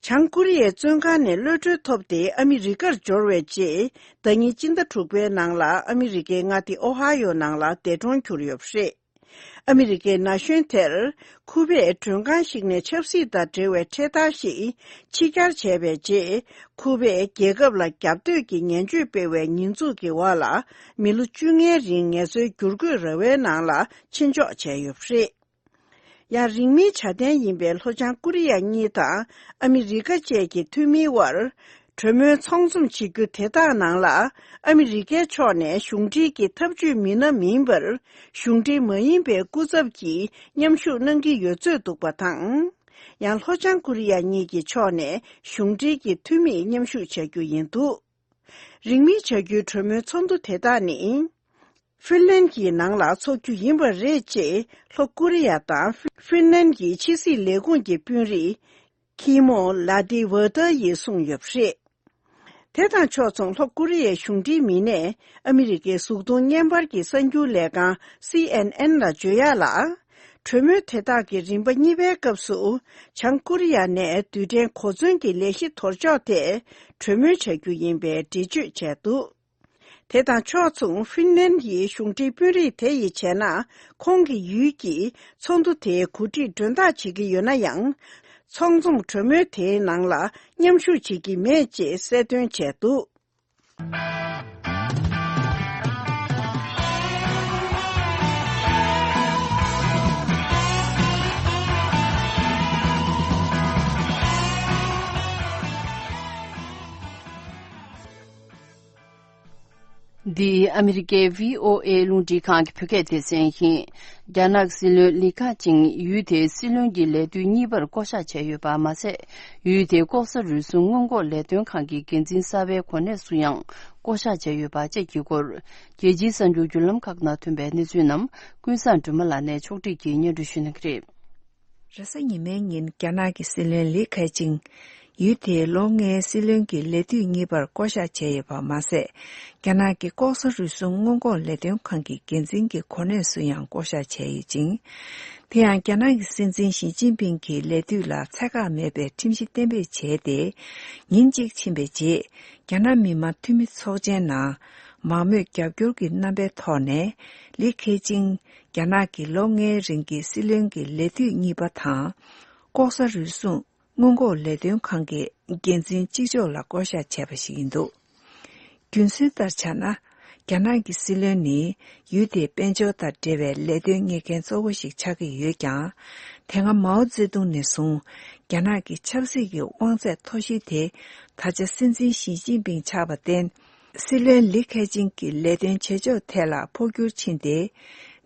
བྱང་ཀོ་རི་ཡའི་བཙོན་ཁང་ནས་གློད་གྲོལ་ཐོབ་སྟེ་ཨ་མི་རི་ཀར་འབྱོར་བའི་རྗེས། ཟླ་ཉིན་སྤྱི་ཟླ་དྲུག་པའི་ནང་ལ་ཨ་མི་རི་ཀའི་མངའ་སྡེ་ཨོ་ཧ་ཡོ་ནང་ལ་འདས་གྲོངས་གྱུར་ཡོད་པ་རེད། ཨ་མི་རི་ཀའི་ན་གཞོན་དེར། ཁུ་པས་མགྲོན་ཁང་ཞིག་ནས་ཆབ་སྲིད་དང་འབྲེལ་བའི་འཕྲེད་དར་ཞིག་ཕྱི་གྱར་བྱས་པའི་རྗེས། ཁུ་པས་རྒྱལ་ཁབ་ལ་རྒྱབ་གཏོད་ཀྱི་ངན་བྱུས་སྤེལ་བའི་ཉེས་འཛུགས་ཀྱི་འོག་ལ། མི་ལོ་བཅོ་ལྔའི་རིང་ངལ་རྩོལ་བསྒྱུར་བཀོད་ར་བའི་ནང་ལ་ཕྱིན་འཇོག་བྱས་ཡོད་པ་རེད། ཡང་། རིང་མིན་བྱ་དན་ཡིན་པའི་ལྷོ་བྱང་ཀོ་རི་ཡ་གཉིས་དང་ཨ་མི་རི་ཀ་བཅས་ཀྱི་འཐུས་མིའི་དབར། གྲོས་མོལ་ཚོགས་འཛོམས་བྱེད་རྒྱུ་དེ་དག་ནང་ལ། ཨ་མི་རི་ཀའི་ཕྱོགས་ནས་གཞུང་འབྲེལ་གྱི་ཐབས་ཇུས་མི་སྣ་མིན་པར། གཞུང་འབྲེལ་མ་ཡིན་པའི་སྐུ་ཚབ་ཀྱིས་མཉམ་ཞུགས་གནང་གི་ཡོད་ཚོད་འདུག་པ་དང་། ཡང་། ལྷོ་བྱང་ཀོ་རི་ཡ་གཉིས་ཀྱི་ཕྱོགས་ནས་གཞུང་འབྲེལ་གྱི་འཐུས་མིས་མཉམ་ཞུགས་བྱ་རྒྱུ་ཡིན་འདུག་རིང་མིན་བྱ་རྒྱུའི་གྲོས་མོལ་ཚོགས་འདུ་དེ་དག་ནི། ཧྥིན་ལན་གྱི་ནང་ལ་འཚོགས་རྒྱུ་ཡིན་པ་རེད་ཅེས་ལྷོ་ཀོ་རི་ཡ་དང་ཧྥིན་ལན་གྱི་ཕྱི་སྲིད་ལས་ཁུངས་ཀྱི་དཔོན་རིགས་ཁི་མོ་ལ་ཏི་ཝ་ཏཱ་ཡིས་གསུངས་ཡོད་པ་རེད། དེ་དང་ཕྱོགས་མཚུངས་ལྷོ་ཀོ་རི་ཡའི་གཞུང་འབྲེལ་མི་སྣས་ཨ་མི་རི་ཀའི་གཟུགས་མཐོང་བརྙན་པར་གྱི་གསར་འགྱུར་ལས་ཁང་སི་ཨེན་ཨེན་ལ་བརྗོད་ཡག་ལ། གྲོས་མོལ་དེ་དག་གི་རིམ་པ་གཉིས་པའི་སྐབས་སུ། བྱང་ཀོ་རི་ཡ་ནས་རྡུལ་ཕྲན་གོ་མཚོན་གྱི་ལས་གཞི་དོར་ཕྱོགས་ཐད་གྲོས་མོལ་བྱ་རྒྱུ་ཡིན་པའི་འགྲེལ་བརྗོད་བྱས་འདུག་དེ་དང་ཕྱོགས་མཚུངས་ཧྥིན་ལན་གྱི་གཞུང་འབྲེལ་དཔོན་རིགས་དེ་ཡིས་བྱས་ན། ཁོང་གི་ཡུལ་གྱིས་ཚོགས་འདུ་དེའི་གོ་སྒྲིག་མགྲོན་བདག་བྱེད་ཀྱི་ཡོད་ན་ཡང་། ཚོགས་འཛོམས་གྲོས་མོལ་དེའི་ནང་ལ་མཉམ་ཞུགས་བྱེད་ཀྱི་མེད་ཅེས་གསལ་སྟོན་བྱས་འདུག་འདི་ཨ་མི་རི་ཀའི་བྷི་ཨོ་ཨེ་རླུང་འཕྲིན་ཁང་གི་བོད་སྐད་སྡེ་ཚན་ཡིན། རྒྱ་ནག་གི་སྲིད་བློན་ལི་ཁེ་ཆིང་ཡུལ་དེའི་སྲིད་བློན་གྱི་ལས་དུས་གཉིས་པར་བསྐོ་གཞག་བྱས་ཡོད་པ་མ་ཟད། ཡུལ་དེའི་ལྐོག་ཟ་རུལ་སུངས་སྔོན་འགོག་ལས་དོན་ཁང་གི་འགན་འཛིན་གསར་པའི་གོ་གནས་སུ་ཡང་བསྐོ་གཞག་བྱས་ཡོད་པ་བཅས་ཀྱི་སྐོར། རྒྱལ་སྤྱིའི་གསར་འགྱུར་བརྒྱུད་ལམ་ཁག་ནང་ཐོན་པའི་གནས་ཚུལ་རྣམས་ཀུན་བཟང་སྒྲོལ་མ་ལགས་ནས་ཕྱོགས་སྒྲིག་གིས་སྙན་སྒྲོན་ཞུ་གནང་གི་རེད། རེས་གཟའ་ཉི་མའི་ཉིན་རྒྱ་ནག་གི་སྲིད་བློན་ལི་ཁེ་ཆིང་ཡུལ་དེའི་ལོ་ལྔའི་སྲིད་བློན་གྱི་ལས་དུས་གཉིས་པར་བསྐོ་གཞག་བྱས་ཡོད་པ་མ་ཟད། རྒྱ་ནག་གི་ལྐོག་ཟ་རུལ་སུངས་སྔོན་འགོག་ལས་དོན་ཁང་གི་འགན་འཛིན་གྱི་གོ་གནས་སུ་ཡང་བསྐོ་གཞག་བྱས་ཡོད་ཅིང་། དེ་ཡང་རྒྱ་ནག་གི་སྲིད་འཛིན་ཞི་ཅིན་ཕིང་གི་ལས་དུས་ལ་ཚད་བཀག་མེད་པའི་ཁྲིམས་གཞི་གཏན་འབེབས་བྱས་ཏེ། ཉིན་གཅིག་ཕྱིན་པའི་རྗེས། རྒྱ་ནག་མི་དམངས་འཐུས་མི་ཚོགས་ཆེན་ནང་མང་མོས་རྒྱབ་སྐྱོར་གྱི་རྣམ་པའི་ཐོག་ནས། ལི་ཁེ་ཆིང་རྒྱ་ནག་གི་ལོ་ལྔའི་རིང་གི་སྲིད་བློན་གྱི་ལས་དུས་གཉིས་པ་དང་། ལྐོག་ཟ་རུལ་སུངས་སྔོན་འགོག་ལས་དོན་ཁང་གི་འགན་འཛིན་གཅིག་ལྕོགས་ལ་བསྐོ་གཞག་བྱས་པ་ཞིག་ཡིན་འདུག་རྒྱུན་སྲོལ་ལྟར་ཆ་ན། རྒྱ་ནག་གི་སྲིད་བློན་ནི་ཡུལ་དེའི་དཔལ་འབྱོར་དང་འབྲེལ་བའི་ལས་དོན་གཉེར་མཁན་གཙོ་བོ་ཞིག་ཆགས་ཀྱི་ཡོད་ཀྱང་། དེ་སྔ་མའོ་ཙེ་ཏུང་ནས་བཟུང་རྒྱ་ནག་གི་ཆབ་སྲིད་ཀྱི་དབང་ཚད་མཐོ་ཤོས་དེ་ད་ཆ་སྲིད་འཛིན་ཞི་ཅིན་ཕིང་ཆགས་པར་བརྟེན། སྲིད་བློན་ལི་ཁེ་ཆིང་གི་ལས་དོན་བྱེད་ཕྱོགས་ཐད་ལ་འཕོ་འགྱུར་ཕྱིན་ཏེ།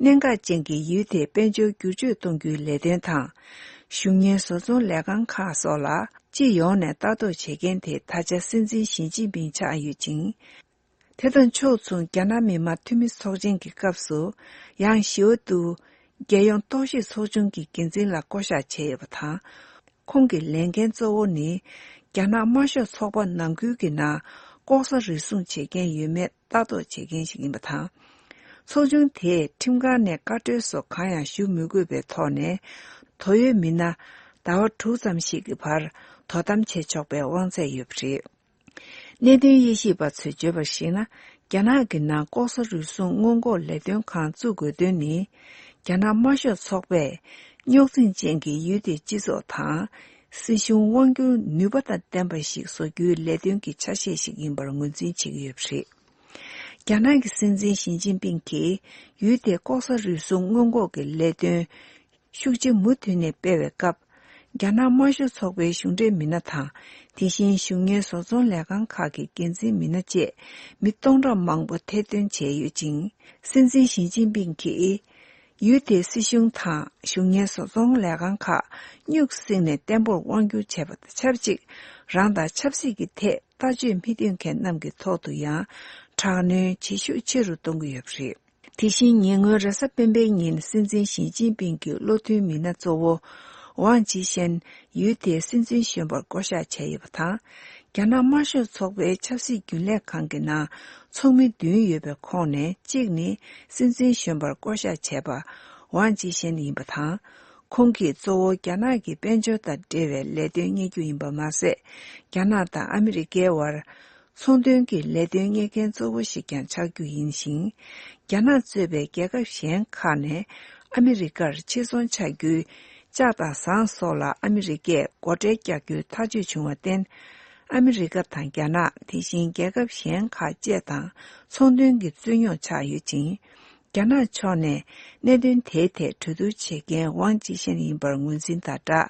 གནད་འགག་ཅན་གྱི་ཡུལ་དེའི་དཔལ་འབྱོར་བསྒྱུར་བཅོས་གཏོང་རྒྱུའི་ལས་དོན་དང་། གཞུང་གཉེར་བཟོ་ཚོང་ལས་ཁང་ཁག་སོགས་ལ་སྤྱི་ཡོངས་ནས་ལྟ་རྟོག་བྱེད་མཁན་དེ་ད་ཆ་སྲིད་འཛིན་ཞི་ཅིན་ཕིང་ཆགས་ཡོད་ཅིང་། དེ་དང་ཕྱོགས་མཚུངས་རྒྱ་ནག་མི་དམངས་འཐུས་མི་ཚོགས་ཆེན་གྱི་སྐབས་སུ་ཡང་ཞི་འོ་ཏུའུ་རྒྱལ་ཡོངས་རྟོག་ཞིབ་ཚོགས་ཆུང་གི་འགན་འཛིན་ལ་བསྐོ་གཞག་བྱས་ཡོད་པ་དང་། ཁོང་གི་ལས་འགན་གཙོ་བོ་ནི་རྒྱ་ནག་དམར་ཤོག་ཚོགས་པ་ནང་ཁུལ་གྱི་ནང་ལྐོག་ཟ་རུལ་སུངས་བྱེད་མཁན་ཡོད་མེད་ལྟ་རྟོག་བྱེད་མཁན་ཞིག་ཡིན་པ་དང་། ཚོགས་ཆུང་དེས་ཁྲིམས་ཁང་ནས་བཀའ་འཁྲོལ་སོགས་གང་ཡང་ཞུ་མི་དགོས་པའི་ཐོག་ནས། དོ་ཡོད་མི་སྣ་ཟླ་བ་དྲུག་ཙམ་ཞིག་གི་བར་དོ་དམ་བྱེད་ཆོག་པའི་དབང་ཚད་ཡོད་པ་རེད། གནད་དོན་དབྱེ་ཞིབ་པ་ཚོས་བརྗོད་པར་གཞིགས་ན། རྒྱ་ནག་གི་ནང་ལྐོག་ཟ་རུལ་སུངས་སྔོན་འགོག་ལས་དོན་ཁང་བཙུགས་དགོས་དོན་ནི། རྒྱ་ནག་དམར་ཤོག་ཚོགས་པས་རྙོག་འཛིང་ཅན་གྱི་ཡུལ་དེའི་སྤྱི་ཚོགས་དང་། སྲིད་གཞུང་དབང་སྒྱུར་ནུས་པ་དང་ལྡན་པ་ཞིག་བཟོ་རྒྱུའི་ལས་དོན་གྱི་ཆ་ཤས་ཤིག་ཡིན་པར་ངོས་འཛིན་བྱེད་ཀྱི་ཡོད་པ་རེད། རྒྱ་ནག་གི་སྲིད་འཛིན་ཞི་ཅིན་ཕིང་གིས་ཡུལ་དེའི་ལྐོག་ཟ་རུལ་སུངས་སྔོན་འགོག་གི་ལས་དོན། ཤུགས་ཆེ་མུ་མཐུད་ནས་སྤེལ་བའི་སྐབས། རྒྱ་ནག་དམར་ཤོག་ཚོགས་པའི་གཞུང་འབྲེལ་མི་སྣ་དང་། དེ་བཞིན་གཞུང་གཉེར་བཟོ་ཚོང་ལས་ཁང་ཁག་གི་འགན་འཛིན་མི་སྣ་བཅས་མི་སྟོང་ཕྲག་མང་པོ་ཐེར་འདོན་བྱས་ཡོད་ཅིང་། སྲིད་འཛིན་ཞི་ཅིན་ཕིང་གིས་ཡུལ་དེའི་སྲིད་གཞུང་དང་གཞུང་གཉེར་བཟོ་ཚོང་ལས་ཁང་ཁག་སྨྱུག་བསྲིངས་ནས་བརྟན་པོར་དབང་བསྒྱུར་བྱས་པ་དང་ཆབས་ཅིག། རང་དང་ཆབ་སྲིད་ཀྱི་ཐད་ལྟ་སྤྱོད་མི་མཐུན་མཁན་རྣམས་ཀྱི་ཐོག་ཏུ་ཡང་དྲག་གནོན་བྱེད་ཤུགས་ཆེ་རུ་གཏོང་གི་ཡོད་པ་རེད། དེ་བཞིན་ཉེ་སྔོན་རེས་གཟའ་སྤེན་པའི་ཉིན་སྲིད་འཛིན་ཞི་ཅིན་ཕིང་གི་བློ་མཐུན་མི་སྣ་གཙོ་བོ་ཝང་ཅི་ཤན་ཡུལ་དེའི་སྲིད་འཛིན་གཞོན་པར་བསྐོ་གཞག་བྱས་ཡོད་པ་དང་། རྒྱ་ནག་དམར་ཤོག་ཚོགས་པའི་ཆབ་སྲིད་རྒྱུན་ལས་ཁང་གི་ནང་ཚོགས་མི་བདུན་ཡོད་པའི་ཁོངས་ནས་གཅིག་ནི་སྲིད་འཛིན་གཞོན་པར་བསྐོ་གཞག་བྱས་པ་ཝང་ཅི་ཤན་ཡིན་པ་དང་། ཁོང་གིས་གཙོ་བོ་རྒྱ་ནག་གི་དཔལ་འབྱོར་དང་འབྲེལ་བའི་ལས་དོན་གཉེར་རྒྱུ་ཡིན་པ་མ་ཟད། རྒྱ་ནག་དང་ཨ་མི་རི་ཀའི་དབར། ཚོང་དོན་གྱི་ལས་དོན་གཉེར་མཁན་གཙོ་བོ་ཞིག་ཀྱང་ཆགས་རྒྱུ་ཡིན་ཞིང་། རྒྱ་ནག་གཙོས་པའི་རྒྱལ་ཁབ་གཞན་ཁག་ནས་ཨ་མི་རི་ཀར་ཕྱིར་ཚོང་བྱ་རྒྱུའི་ལྕགས་དང་ཟངས་སོགས་ལ་ཨ་མི་རི་ཀས་སྒོ་ཁྲལ་རྒྱག་རྒྱུའི་ཐག་གཅོད་བྱུང་བར་བརྟེན། ཨ་མི་རི་ཀ་དང་རྒྱ་ནག་དེ་བཞིན་རྒྱལ་ཁབ་གཞན་ཁག་བཅས་དང་ཚོང་དོན་གྱི་རྩོད་རྙོག་ཆགས་ཡོད་ཅིང་། རྒྱ་ནག་ཕྱོགས་ནས་གནད་དོན་དེའི་ཐད་གྲོས་བསྡུར་བྱེད་མཁན་ཝང་ཅི་ཤན་ཡིན་པར་ངོས་འཛིན་དང་སྦྲགས།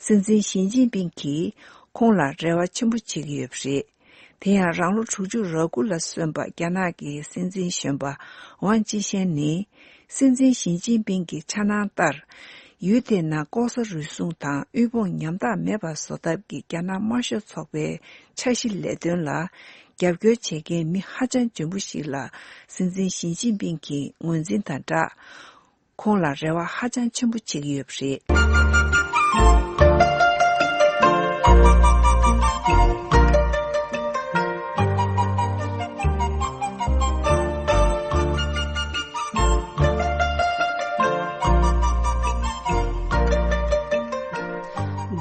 སྲིད་འཛིན་ཞི་ཅིན་ཕིང་གིས་ཁོང་ལ་རེ་བ་ཆེན་པོ་བྱེད་ཀྱི་ཡོད་པ་རེད། དེ་ཡང་རང་ལོ་དྲུག་ཅུ་རེ་དགུ་ལ་སོན་པ་རྒྱ་ནག་གི་སྲིད་འཛིན་གཞོན་པ་ཝང་ཅི་ཤན་ནི། སྲིད་འཛིན་ཞི་ཅིན་ཕིང་གི་འཆར་སྣང་ལྟར། ཡུལ་དེའི་ནང་ལྐོག་ཟ་རུལ་སུངས་དང་དབུལ་ཕོངས་ཉམ་ཐག་མེད་པ་བཟོ་ཐབས་ཀྱི་རྒྱ་ནག་དམར་ཤོག་ཚོགས་པའི་འཆར་གཞི་ལས་དོན་ལ་རྒྱབ་སྐྱོར་བྱེད་མཁན་མི་ཧ་ཅང་འཇོན་པོ་ཞིག་ལ་སྲིད་འཛིན་ཞི་ཅིན་ཕིང་གིས་ངོས་འཛིན་དང་སྦྲགས། ཁོང་ལ་རེ་བ་ཧ་ཅང་ཆེན་པོ་བྱེད་ཀྱི་ཡོད་པ་རེད།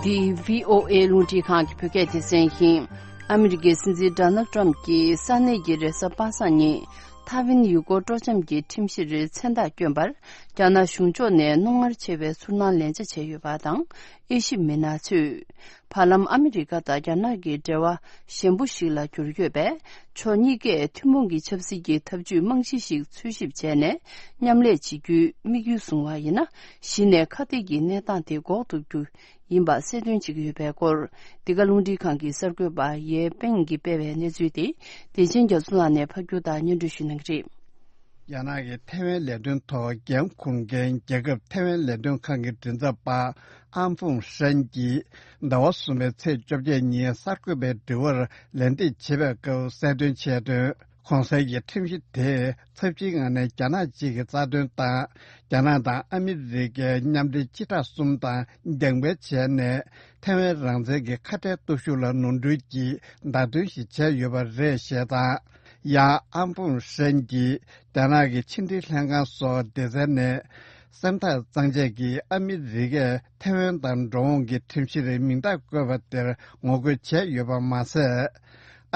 འདི་བྷི་ཨོ་ཨེ་རླུང་འཕྲིན་ཁང་གི་བོད་སྐད་སྡེ་ཚན་ཡིན། ཨ་མི་རི་ཀའི་སྲིད་འཛིན་ཌོ་ནལ་ཊམ་གྱིས་ས་གནས་ཀྱི་རེས་གཟའ་པ་སངས་ཉིན། ཐའེ་ཝན་ཡུལ་སྐོར་སྤྲོ་འཆམ་གྱི་ཁྲིམས་གཞིར་མཚན་རྟགས་བསྐྱོན་པར། རྒྱ་ནག་གཞུང་ཕྱོགས་ནས་རྣོ་ངར་ཆེ་བའི་ཚུར་སྣང་ལན་ཆ་བྱས་ཡོད་པ་དང་། དབྱེ་ཞིབ་མི་སྣ་ཚོས། བར་ལམ་ཨ་མི་རི་ཀ་དང་རྒྱ་ནག་གི་འབྲེལ་བ་ཞན་པོ་ཞིག་ལ་གྱུར་ཡོད་པས། ཕྱོགས་གཉིས་ཀས་ཐུན་མོང་གི་ཆབ་སྲིད་ཀྱི་འཐབ་ཇུས་རྨང་གཞི་ཞིག་འཚོལ་ཞིབ་བྱས་ནས། མཉམ་ལས་བྱེད་རྒྱུའི་དམིགས་ཡུལ་བཟུང་བ་ཡིན་ན། གཞི་ནས་ཁ་གཏད་ཀྱི་གནས་སྟངས་དེ་འགོག་ཐུབ་རྒྱུ་ཡིན་པ་གསལ་སྟོན་བྱེད་ཀྱི་ཡོད་པའི་སྐོར། འདི་ག་རླུང་འཕྲིན་ཁང་གི་གསར་འགོད་པ་ཡེ་པེང་གིས་སྤེལ་བའི་གནས་ཚུལ་དེ། བདེ་ཆེན་རྒྱ་མཚོ་ལགས་ནས་ཕབ་སྒྱུར་དང་སྙན་སྒྲོན་ཞུ་གནང་གི་རེད། རྒྱ་ནག་གིས་ཐའེ་ཝན་ལས་དོན་ཐོག་འགན་འཁུར་མཁན་རྒྱལ་ཁབ་ཐའེ་ཝན་ལས་དོན་ཁང་གི་མགྲིན་ཚབ་པ་ཨང་ཧྥུང་ཧྲན་གྱིས་ཟླ་བ་གསུམ་པའི་ཚེས་བཅོ་བརྒྱད་ཉིན་གསར་འགོད་པའི་དྲི་བར་ལན་འདེབས་བྱེད་པའི་སྐབས་གསལ་སྟོན་བྱས་དོན། གོང་གསལ་གྱི་ཁྲིམས་གཞི་དེས་ཚབས་ཆེའི་ངང་ནས་རྒྱ་ནག་གཅིག་གི་རྩ་དོན་དང་། རྒྱ་ནག་དང་ཨ་མི་རི་ཀའི་མཉམ་འབྲེལ་སྤྱི་བསྒྲགས་གསུམ་དང་འགྱངས་སྤེལ་བྱས་ནས། ཐའེ་ཝན་རང་བཙན་གྱི་ཁ་བྲལ་སྟོབས་ཤུགས་ལ་ནོར་འཁྲུལ་གྱིས་བརྡ་སྟོན་ཞིག་བྱས་ཡོད་པ་རེད་ཞེས་དང་། ཡང་ཨམ་ཕུང་ཧྲན་གྱིས་རྒྱ་ནག་གི་ཕྱི་འབྲེལ་ལྷན་ཁང་སོགས་སྡེ་ཚན་ནས་སེམས་ཐག་གཙང་བཅད་ཀྱིས་ཨ་མི་རི་ཀས་ཐའེ་ཝན་དང་འགྲོ་འོང་གི་ཁྲིམས་གཞིར་མིང་རྟགས་བཀོད་པ་དེར་ངོ་རྒོལ་བྱས་ཡོད་པ་མ་ཟད།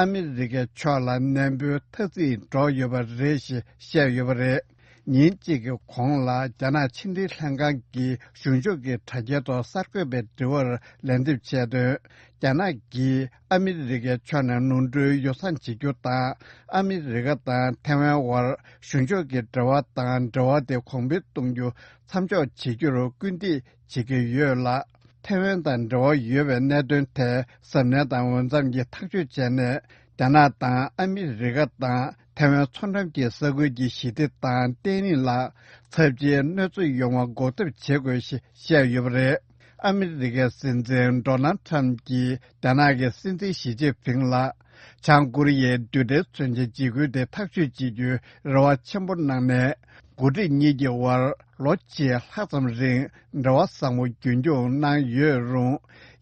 ཨ་མི་རི་ཀའི་ཕྱོགས་ལ་ནན་པོའི་ཐ་ཚིག་སྒྲོག་ཡོད་པ་རེད་ཞེས་བཤད་ཡོད་པ་རེད། ཉིན་གཅིག་གི་གོང་ལ་རྒྱ་ནག་ཕྱི་འབྲེལ་ལྷན་ཁང་གིས་གཞུང་ཕྱོགས་ཀྱི་དྲ་རྒྱའི་ཐོག་གསར་འགོད་པའི་དྲི་བར་ལན་འདེབས་བྱས་དོན། རྒྱ་ནག་གིས་ཨ་མི་རི་ཀའི་ཕྱོགས་ནས་ནོར་འཁྲུལ་ཡོ་བསྲང་བྱེད་རྒྱུ་དང་། ཨ་མི་རི་ཀ་དང་ཐའེ་ཝན་དབར་གཞུང་ཕྱོགས་ཀྱི་འབྲེལ་བ་དང་འབྲེལ་བ་དེ་གོང་འཕེལ་གཏོང་རྒྱུ་མཚམས་འཇོག་བྱེད་རྒྱུར་སྐུལ་འདེད་བྱེད་ཀྱི་ཡོད་ལ། ཐའེ་ཝན་དང་འབྲེལ་བ་ཡོད་པའི་གནད་དོན་ཐད་གཟབ་ནན་དང་འོས་འཚམ་གྱིས་ཐག་གཅོད་བྱས་ནས། རྒྱ་ནག་དང་ཨ་མི་རི་ཀ་དང་ཐའེ་ཝན་མཚོ་འགྲམ་གྱི་ས་ཁུལ་གྱི་ཞི་བདེ་དང་བརྟན་ལྷིང་ལ་ཚབས་ཆེའི་གནོད་འཚེ་ཡོང་བ་འགོག་ཐབས་བྱེད་དགོས་ཞེས་བཤད་ཡོད་པ་རེད། ཨ་མི་རི་ཀའི་སྲིད་འཛིན་ཌོ་ནལ་ཁྲམ་གྱིས་རྒྱ་ནག་གི་སྲིད་འཛིན་ཞི་ཅིན་ཕིང་ལ་བྱང་ཀོ་རི་ཡའི་རྡུལ་ཕྲན་མཚོན་ཆའི་འཇིགས་སྐུལ་དེ་ཐག་གཅོད་བྱེད་རྒྱུའི་རེ་བ་ཆེན་པོ་གནང་ནས། འགོ་ཁྲིད་གཉིས་ཀྱི་དབར་ལོ་གཅིག་ལྷག་ཙམ་རིང་འབྲེལ་བ་བཟང་པོ་རྒྱུན་འཁྱོངས་གནང་ཡོད་རུང་།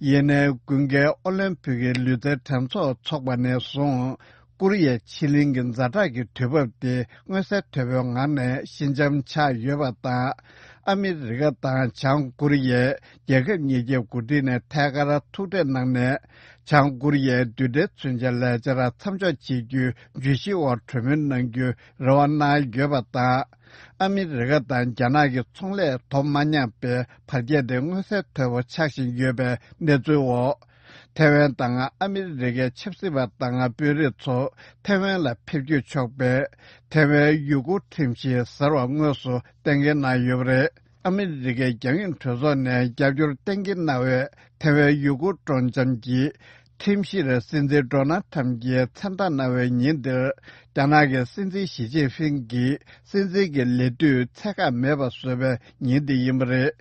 ཡིན་ནའི་དགུན་ཁའི་ཨོ་ལིམ་ཕིག་གི་ལུས་རྩལ་འགྲན་ཚོགས་འཚོགས་པ་ནས་བཟུང་། ཀོ་རི་ཡའི་ཕྱེད་གླིང་གི་ཛ་དྲག་གི་དུས་བབ་དེ་མངོན་གསལ་དོད་པོའི་ངང་ནས་ཞི་འཇམ་ཆགས་ཡོད་པ་དང་། ཨ་མི་རི་ཀ་དང་བྱང་ཀོ་རི་ཡས་རྒྱལ་ཁབ་གཉིས་ཀྱི་འགོ་ཁྲིད་ནས་ཐད་ཀར་ཐུག་འཕྲད་གནང་ནས། བྱང་ཀོ་རི་ཡའི་རྡུལ་ཕྲན་མཚོན་ཆ་ལས་འཆར་མཚམས་འཇོག་བྱེད་རྒྱུའི་བརྗོད་གཞིའི་འོག་གྲོས་མོལ་གནང་རྒྱུའི་རེ་བ་གནང་ཡོད་པ་དང་། ཨ་མི་རི་ཀ་དང་རྒྱ་ནག་གི་ཚོང་ལས་དོ་མ་མཉམ་པའི་བར་ཁྱད་དེ་མངོན་གསལ་དོད་པོ་ཆགས་བཞིན་ཡོད་པའི་གནས་ཚུལ་འོག་ཐའེ་ཝན་དང་ཨ་མི་རི་ཀའི་ཆབ་སྲིད་པ་དང་དཔོན་རིགས་ཚོ་ཐའེ་ཝན་ལ་ཕེབས་སྐྱོད་ཆོག་པའི་ཐའེ་ཝན་ཡུ་གུར་ཁྲིམས་གཞི་གསར་བ་དངོས་སུ་གཏན་འཁེལ་གནང་ཡོད་པ་རེད། ཨ་མི་རི་ཀའི་རྒྱང་ཡོད་གྲོས་ཚོགས་ནས་རྒྱབ་སྐྱོར་གཏན་འཁེལ་གནང་བའི་ཐའེ་ཝན་ཡུ་གུར་ཀྲོང་ལྗང་གི་ཁྲིམས་གཞིར་སྲིད་འཛིན་ཌོ་ནལ་ཁྲམ་གྱིས་མཚན་རྟགས་གནང་བའི་ཉིན་འདིར། རྒྱ་ནག་གི་སྲིད་འཛིན་ཞི་ཅིན་ཕིང་གིས་སྲིད་འཛིན་གྱི་ལས་དུས་ཚད་བཀག་མེད་པ་བཟོས་པའི་ཉིན་འདི་ཡིན་པ་རེད།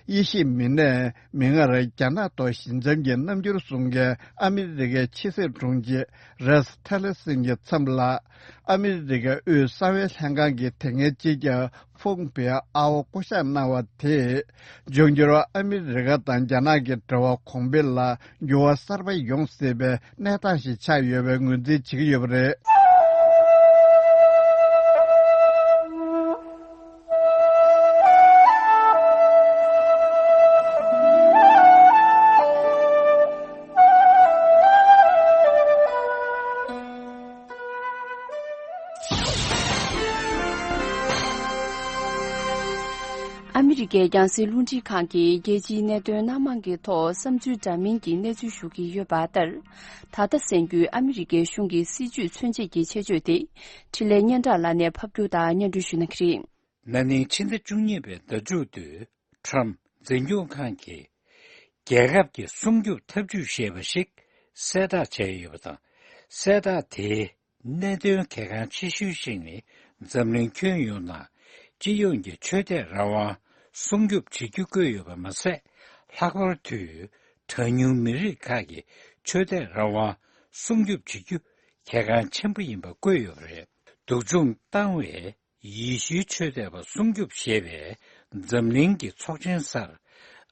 དབྱེ་ཞིབ་མི་སྣས་མིག་སྔར་རྒྱ་ནག་ཐོག་ཞི་འཇམ་གྱི་རྣམ་འགྱུར་བཟུང་མཁན་ཨ་མི་རི་ཀའི་ཕྱི་སྲིད་དྲུང་ཆེ་རེགས་ཊི་ལེ་སན་གྱི་མཚམས་ལ། ཨ་མི་རི་ཀའི་དབུས་གསང་བའི་ལྷན་ཁང་གི་དེ་སྔའི་སྤྱི་ཁྱབ་ཕུང་པེ་ཨའོ་བསྐོ་གཞག་གནང་བ་དེས། འབྱུང་འགྱུར་ཨ་མི་རི་ཀ་དང་རྒྱ་ནག་གི་འབྲེལ་བ་གོང་འཕེལ་ལ་འགྱུར་བ་གསར་པ་ཡོང་སྲིད་པའི་གནས་སྟངས་ཤིག་ཆགས་ཡོད་པའི་ངོས་འཛིན་བྱེད་ཀྱི་ཡོད་པ་རེད། ཨ་མི་རི་ཀའི་རྒྱང་སྲིང་རླུང་འཕྲིན་ཁང་གིས་རྒྱལ་སྤྱིའི་གནད་དོན་སྣ་མང་གི་ཐོག་བསམ་ཚུལ་འདྲ་མིན་གྱི་གནས་ཚུལ་ཞུ་གི་ཡོད་པ་ལྟར། ད་ལྟ་གསན་རྒྱུའི་ཨ་མི་རི་ཀའི་གཞུང་གི་སྲིད་ཇུས་མཚོན་བྱེད་ཀྱི་ཆེད་བརྗོད་དེ། འཕྲིན་ལས་སྙན་གྲགས་ལགས་ནས་ཕབ་སྒྱུར་དང་སྙན་སྒྲོན་ཞུ་གནང་གི་རེད། ན་ནིང་ཕྱི་ཟླ་བཅུ་གཉིས་པའི་ཟླ་མཇུག་ཏུ། ཁྲམ་འཛིན་སྐྱོང་ཁང་གིས་རྒྱལ་ཁབ་ཀྱི་སྲུང་སྐྱོབ་ཐབས་ཇུས་ཞེས་པ་ཞིག་གསལ་བསྒྲགས་བྱས་ཡོད་པ་དང་། གསལ་བསྒྲགས་དེའི་གནད་དོན་གལ་འགངས་ཆེ་ཤོས་ཤིག་ནི། འཛམ་གླིང་ཁྱོན་ཡོངས་ནང་སྤྱི་ཡོངས་ཀྱི་ཆོས་དད་རང་དབང་སྲུང་སྐྱོབ་བྱེད་རྒྱུ་བཀོད་ཡོད་པ་མ་ཟད། ལྷག་པར་དུ་གྲངས་ཉུང་མི་རིགས་ཁག་གི་ཆོས་དད་རང་དབང་སྲུང་སྐྱོབ་བྱེད་རྒྱུ་གལ་འགངས་ཆེན་པོ་ཡིན་པ་བཀོད་ཡོད་པ་རེད། སྡུག་སྦྱོང་བཏང་བའི་ཡེ་ཤུའི་ཆོས་དད་པ་སྲུང་སྐྱོབ་ཞེས་པའི་འཛམ་གླིང་གི་ཚོགས་ཆེན་སར།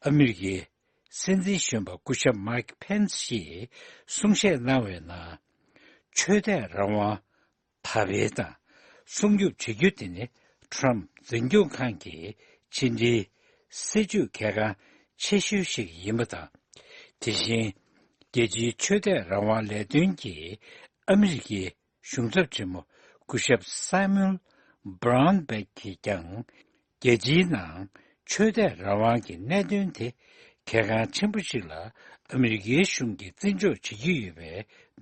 ཨ་མི་རི་ཀའི་སྲིད་འཛིན་གཞོན་པ་སྐུ་ཞབས་མཱིག་ཕེན་སི་ཡིས་གསུང་བཤད་གནང་བའི་ནང་། ཆོས་དད་རང་དབང་དར་སྤེལ་དང་སྲུང་སྐྱོབ་བྱེད་རྒྱུ་དེ་ནི་ཁྲམ་འཛིན་སྐྱོང་ཁང་གི་ཕྱི་འབྲེལ་སྲིད་ཇུས་གལ་འགངས་ཆེ་ཤོས་ཤིག་ཡིན་པ་དང་། དེ་བཞིན་རྒྱལ་སྤྱིའི་ཆོས་དད་རང་དབང་ལས་དོན་གྱི་ཨ་མི་རི་ཀའི་གཞུང་ཚབ་ཆེན་མོ་སྐུ་ཞབས་སཱ་མུ་ཨེལ་བྷ་རའུན་བྷེག་གིས་ཀྱང་ རྒྱལ་སྤྱིའི་ནང་ཆོས་དད་རང་དབང་གི་གནད་དོན་དེ་གལ་འགངས་ཆེན་པོ་ཞིག་ལ་ཨ་མི་རི་ཀའི་གཞུང་གིས་བརྩི་འཇོག་བྱེད་ཀྱི་ཡོད་པའི་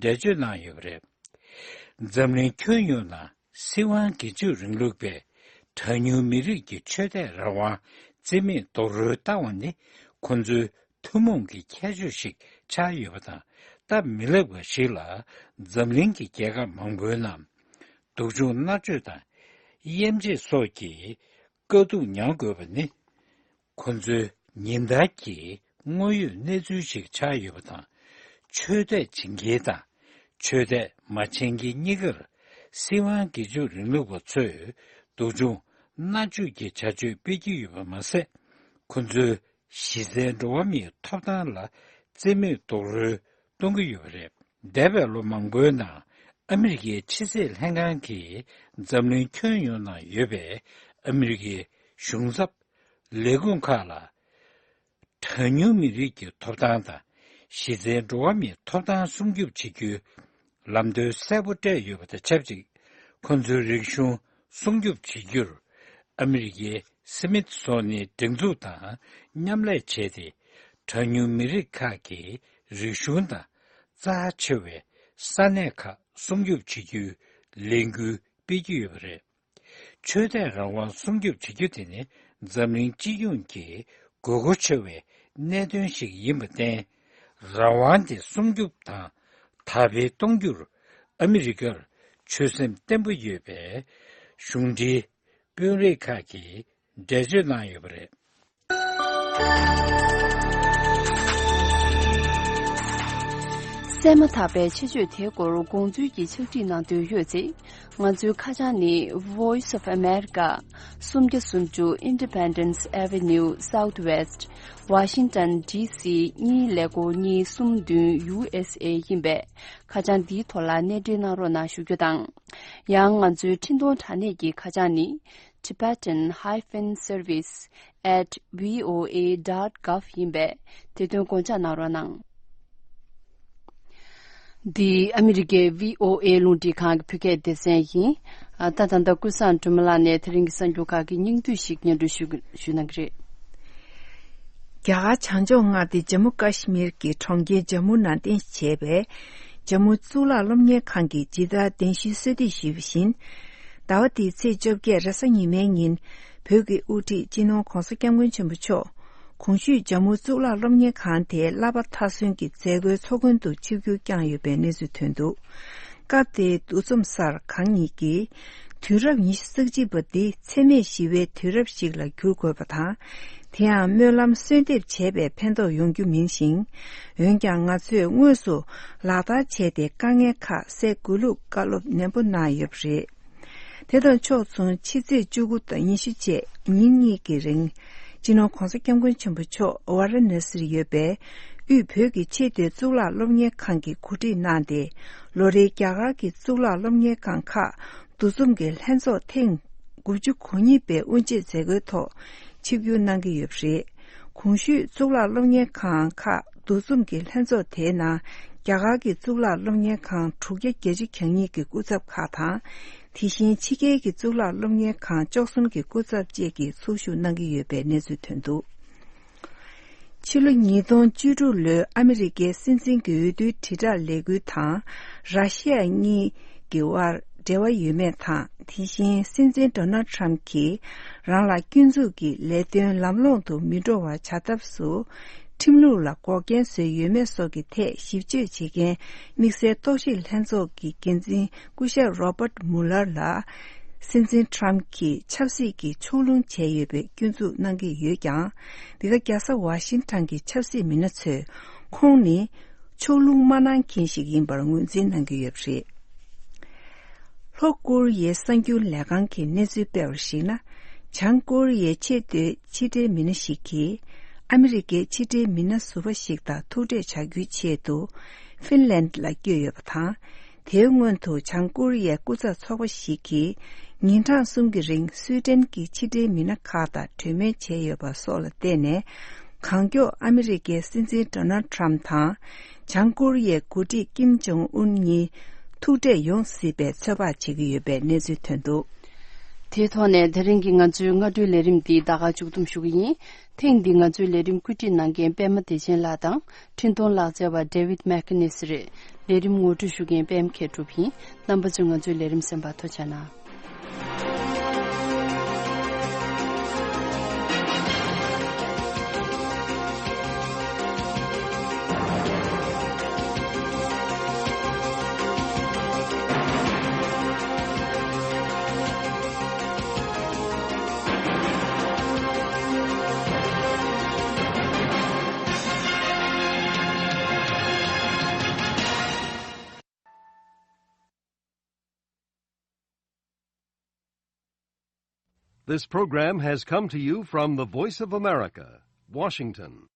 འགྲེལ་བརྗོད་གནང་ཡོད་པ་རེད། འཛམ་གླིང་ཁྱོན་ཡོངས་ནང་སྲིད་དབང་སྒེར་གཅོད་རིང་ལུགས་པས་གྲངས་ཉུང་མི་རིགས་ཀྱི་ཆོས་དད་རང་དབང་རྩིས་མེད་རྡོག་རོལ་བཏང་བ་ནི་ཁོ་ཚོའི་ཐུན་མོང་གི་ཁྱད་ཆོས་ཤིག་ཆགས་ཡོད་པ་དང་། སྟབས་མི་ལེགས་པ་ཞིག་ལ་འཛམ་གླིང་གི་རྒྱལ་ཁབ་མང་པོའི་ནང་སྡུག་སྦྱོང་མནར་གཅོད་དང་དབྱེ་འབྱེད་སོགས་ཀྱི་དཀའ་སྡུག་མྱང་དགོས་པ་ནི། ཁོ་ཚོའི་ཉིན་ལྟར་གྱི་དངོས་ཡོད་གནས་ཚུལ་ཞིག་ཆགས་ཡོད་པ་དང་། ཆོས་དད་བྱེད་མཁན་དང་ཆོས་དད་མ་བྱེད་མཁན་གཉིས་ཀར་སྲིད་དབང་སྒེར་གཅོད་རིང་ལུགས་པ་ཚོས་སྡུག་སྦྱོང་མནར་གཅོད་ཀྱི་བྱ་སྤྱོད་སྤེལ་གྱི་ཡོད་པ་མ་ཟད། ཁོ་ཚོའི་གཞི་རྩའི་འགྲོ་བ་མིའི་ཐོབ་ཐང་ལ་རྩིས་མེད་རྡོག་རོལ་གཏོང་གི་ཡོད་པ་རེད། འདས་པའི་ལོ་མང་པོའི་ནང་ཨ་མི་རི་ཀའི་ཕྱི་སྲིད་ལྷན་ཁང་གིས་འཛམ་གླིང་ཁྱོན་ཡོངས་ནང་ཡོད་པའི་ཨ་མི་རི་ཀའི་གཞུང་ཚབ་ལས་ཁུངས་ཁག་ལ། གྲངས་ཉུང་མི་རིགས་ཀྱི་ཐོབ་ཐང་དང་གཞི་རྩའི་འགྲོ་བ་མིའི་ཐོབ་ཐང་སྲུང་སྐྱོབ་བྱེད་རྒྱུའི་ལམ་སྟོན་གསལ་པོ་སྤྲད་ཡོད་པ་དང་ཆབས་ཅིག་ཁོ་ཚོའི་རིག་གཞུང་སྲུང་སྐྱོབ་བྱེད་རྒྱུར་ཨ་མི་རི་ཀའི་སི་མིད་སོ་ནི་སྒྲིག་འཛུགས་དང་མཉམ་ལས་བྱས་ཏེ། གྲངས་ཉུང་མི་རིགས་ཁག་གི་རིག་གཞུང་དང་རྩ་ཆེ་བའི་ས་གནས་ཁག་སྲུང་སྐྱོབ་བྱེད་རྒྱུའི་ལས་འགུལ་སྤེལ་གྱི་ཡོད་པ་རེད། ཆོས་དད་རང་དབང་སྲུང་སྐྱོབ་བྱེད་རྒྱུ་དེ་ནི་འཛམ་གླིང་སྤྱི་ཡོངས་ཀྱི་དགོས་མཁོ་ཆེ་བའི་གནད་དོན་ཞིག་ཡིན་པར་བརྟེན། རང་དབང་དེ་སྲུང་སྐྱོབ་དང་དར་སྤེལ་གཏོང་རྒྱུར་ཨ་མི་རི་ཀར་ཆོད་སེམས་བརྟན་པོ་ཡོད་པའི་གཞུང་འབྲེལ་དཔོན་རིགས་ཁག་གིས་འགྲེལ་བརྗོད་གནང་ཡོད་པ་རེད། གསན་མ་ཐག་པའི་ཆེད་བརྗོད་དེའི་སྐོར་དགོངས་ཚུལ་གྱི་ཕྱག་བྲིས་གནང་འདོད་ཡོད་ཚེ། ང་ཚོའི་ཁ་བྱང་ནི། Voice of America། སུམ་བརྒྱ་སུམ་ཅུ་Independence Avenue Southwest། Washington D C གཉིས་ཀླད་ཀོར་གཉིས་གསུམ་བདུན་U S A ཡིན་པས། ཁ་བྱང་འདིའི་ཐོག་ལ་གནས་འབྲེལ་གནང་རོགས་གནང་ཞུ་རྒྱུ་དང་། ཡང་ང་ཚོའི་འཕྲིན་གཏོང་དྲ་གནས་ཀྱི་ཁ་བྱང་ནི། Tibetan hyphen service at V O A dot gov ཡིན་པས། དེ་དོན་དགོངས་འཇགས་གནང་རོགས་གནང་། འདི་ཨ་མི་རི་ཀའི་V O A རླུང་འཕྲིན་ཁང་གི་བོད་སྐད་སྡེ་ཚན་ཡིན། ཨ། ད་ད་ལྟ་ཀུན་བཟང་སྒྲོལ་མ་ལགས་ནས་དེ་རིང་གི་གསར་འགྱུར་ཁག་གི་སྙིང་བསྡུས་ཤིག་སྙན་སྒྲོན་ཞུ་ཞུ་གནང་གི་རེད། རྒྱ་གར་བྱང་ཕྱོགས་མངའ་སྡེ་ཇམ་མུ་ཀ་ཤི་མིར་གྱི་གྲོང་ཁྱེར་ཇམ་མུ་ནང་རྟེན་གཞི་བྱས་པའི་ཇམ་མུ་གཙུག་ལག་སློབ་གཉེར་ཁང་གི་ཇི་ལྟར་གདན་ཞུའི་གསོལ་འདེབས་ཞུས་པ་བཞིན། ཟླ་བ་འདིའི་ཚེས་བཅོ་བརྒྱད་རེས་གཟའ་ཉི་མའི་ཉིན། བོད་ཀྱི་དབུ་ཁྲིད་སྤྱི་ནོར་༧གོང་ས་༧སྐྱབས་མགོན་ཆེན་པོ་མཆོག་གོང་ཞུས་ཇམ་མུ་གཙུག་ལག་སློབ་གཉེར་ཁང་དེའི་བསླབ་པ་མཐར་སོན་གྱི་མཛད་སྒོའི་ཚོགས་མགོན་དུ་ཆིབས་བསྒྱུར་བསྐྱངས་ཡོད་པའི་གནས་ཚུལ་ཐོན་འདུག་སྐབས་དེའི་འདུ་འཛོམས་སར་གང་ཉིད་ཀྱིས། དུས་རབས་ཉི་ཤུ་རྩ་གཅིག་པ་འདི་འཚེ་མེད་ཞི་བའི་དུས་རབས་ཤིག་ལ་འགྱུར་དགོས་པ་དང་། དེ་ཡང་སྨོན་ལམ་གསོལ་འདེབས་བྱས་པས་ཕན་ཐོགས་ཡོང་རྒྱུ་མིན་ཞིང་། འོན་ཀྱང་ང་ཚོས་དངོས་སུ་ལག་བསྟར་བྱས་ཏེ་དཀའ་ངལ་ཁག་སེལ་དགོས་ལུགས་བཀའ་སློབ་ནན་པོ་གནང་ཡོད་པ་རེད། དེ་དང་ཕྱོགས་མཚུངས་ཕྱི་ཚེས་བཅུ་དགུ་དང་ཉི་ཤུ་བཅས་ཉིན་གཉིས་ཀྱི་རིང་། སྤྱི་ནོར་༧གོང་ས་༧སྐྱབས་མགོན་ཆེན་པོ་མཆོག་ཝཱ་ར་ཎ་སིར་ཡོད་པའི་དབུས་བོད་ཀྱི་ཆེས་མཐོའི་གཙུག་ལག་སློབ་གཉེར་ཁང་གིས་གོ་སྒྲིག་གནང་སྟེ། ལོ་རེའི་རྒྱ་གར་གྱི་གཙུག་ལག་སློབ་གཉེར་ཁང་ཁག་འདུ་འཛོམས་ཀྱི་ལྷན་ཚོགས་ཐེངས་དགུ་བཅུ་གོ་གཉིས་པའི་དབུ་འབྱེད་མཛད་སྒོའི་ཐོག་ཆིབས་བསྒྱུར་གནང་གི་ཡོད་པ་རེད། གོང་ཞུས་གཙུག་ལག་སློབ་གཉེར་ཁང་ཁག་འདུ་འཛོམས་ཀྱི་ལྷན་ཚོགས་དེའི་ནང་རྒྱ་གར་གྱི་གཙུག་ལག་སློབ་གཉེར་ཁང་དྲུག་བརྒྱ་བརྒྱད་ཅུ་གྱ་གཉིས་ཀྱི་སྐུ་ཚབ་ཁག་དང་། དེ་བཞིན་ཕྱི་རྒྱལ་གྱི་གཙུག་ལག་སློབ་གཉེར་ཁང་བཅུ་གསུམ་གྱི་སྐུ་ཚབ་བཅས་ཀྱིས་ཚོགས་ཞུགས་གནང་གི་ཡོད་པའི་གནས་ཚུལ་ཐོན་འདུག་ཕྱི་ལོ་ཉིས་སྟོང་བཅུ་དྲུག་ལོའི་ཨ་མི་རི་ཀའི་སྲིད་འཛིན་གྱི་འོས་བསྡུའི་དྲིལ་བསྒྲགས་ལས་འགུལ་དང་། ར་ཤི་ཡ་གཉིས་ཀྱི་དབར་འབྲེལ་བ་ཡོད་མེད་དང་། དེ་བཞིན་སྲིད་འཛིན་ཌོ་ནལ་ཊམ་གྱིས་རང་ལ་སྐྱོན་འཛུགས་ཀྱི་ལས་དོན་ལམ་ལྷོང་དུ་མི་འགྲོ་བ་བྱ་ཐབས་སུ། ཁྲིམས་ལུགས་ལ་འགོག་རྐྱེན་བཟོས་ཡོད་མེད་སོགས་ཀྱི་ཐད་ཞིབ་དཔྱོད་བྱེད་མཁན་དམིགས་བསལ་རྟོག་ཞིབ་ལྷན་ཚོགས་ཀྱི་འགན་འཛིན་སྐུ་ཞབས་རོ་པར་མུ་ལར་ལ། སྲིད་འཛིན་ཊམ་གྱིས་ཆབ་སྲིད་ཀྱི་ཕྱོགས་ལྷུང་བྱས་ཡོད་པའི་སྐྱོན་འཛུགས་གནང་གི་ཡོད་ཀྱང་། འདི་ག་རྒྱལ་ས་ཝ་ཤིང་ཊོན་གྱི་ཆབ་སྲིད་མི་སྣ་ཚོས་ཁོང་ནི་ཕྱོགས་ལྷུང་མ་གནང་མཁན་ཞིག་ཡིན་པར་ངོས་འཛིན་གནང་གི་ཡོད་པ་རེད། ལྷོ་ཀོ་རི་ཡའི་གསར་འགྱུར་ལས་ཁང་གིས་གནས་ཚུལ་སྤེལ་བར་གཞིགས་ན། བྱང་ཀོ་རི་ཡའི་ཆེས་མཐོའི་ཕྱི་འབྲེལ་མི་སྣ་ཞིག་གིས། ཨ་མི་རི་ཀའི་ཕྱི་འབྲེལ་མི་སྣ་ཟུར་པ་ཞིག་དང་ཐུག་འཕྲད་བྱ་རྒྱུའི་ཆེད་དུ། ཧྥིན་ལན་ལ་བསྐྱོད་ཡོད་པ་དང་། དེའི་སྔོན་དུ་བྱང་ཀོ་རི་ཡའི་སྐུ་ཚབ་ཚོགས་པ་ཞིག་གིས། ཉིན་གྲངས་གསུམ་གྱི་རིང་སུའེ་ཏེན་གྱི་ཕྱི་འབྲེལ་མི་སྣ་ཁག་དང་གྲོས་མོལ་བྱས་ཡོད་པ་སོགས་ལ་བརྟེན་ནས། གང་མགྱོགས་ཨ་མི་རི་ཀའི་སྲིད་འཛིན་ཌོ་ནལ་ཊམ་དང་། བྱང་ཀོ་རི་ཡའི་འགོ་ཁྲིད་ཀིམ་ཇོང་ཨུན་གཉིས་ཐུག་འཕྲད་ཡོང་སྲིད་པའི་ཚོད་དཔག་བྱེད་ཀྱི་ཡོད་པའི་གནས་ཚུལ་ཐོན་འདུག་དེའི་ཐོག་ནས་དེ་རིང་གི་ང་ཚོའི་སྔ་དྲོའི་ལས་རིམ་འདི་ད་ག་མཇུག་བསྡོམས་ཞུ་གི་ཡིན། ཐེངས་འདིའི་ང་ཚོའི་ལས་རིམ་བཀོད་སྒྲིག་གནང་མཁན་པད་མ་བདེ་ཆེན་ལགས་དང་འཕྲིན་གཏོང་ལག་རྩལ་བ་David McInnes་རེད། ལས་རིམ་ངོ་སྤྲོད་ཞུ་མཁན་པད་མ་མཁས་གྲུབ་ཡིན། རྣམ་པ་ཚོས་ང་ཚོའི་ལས་རིམ་གསན་པར་ཐུགས་རྗེ་གནང་། This program has come to you from the Voice of America, Washington.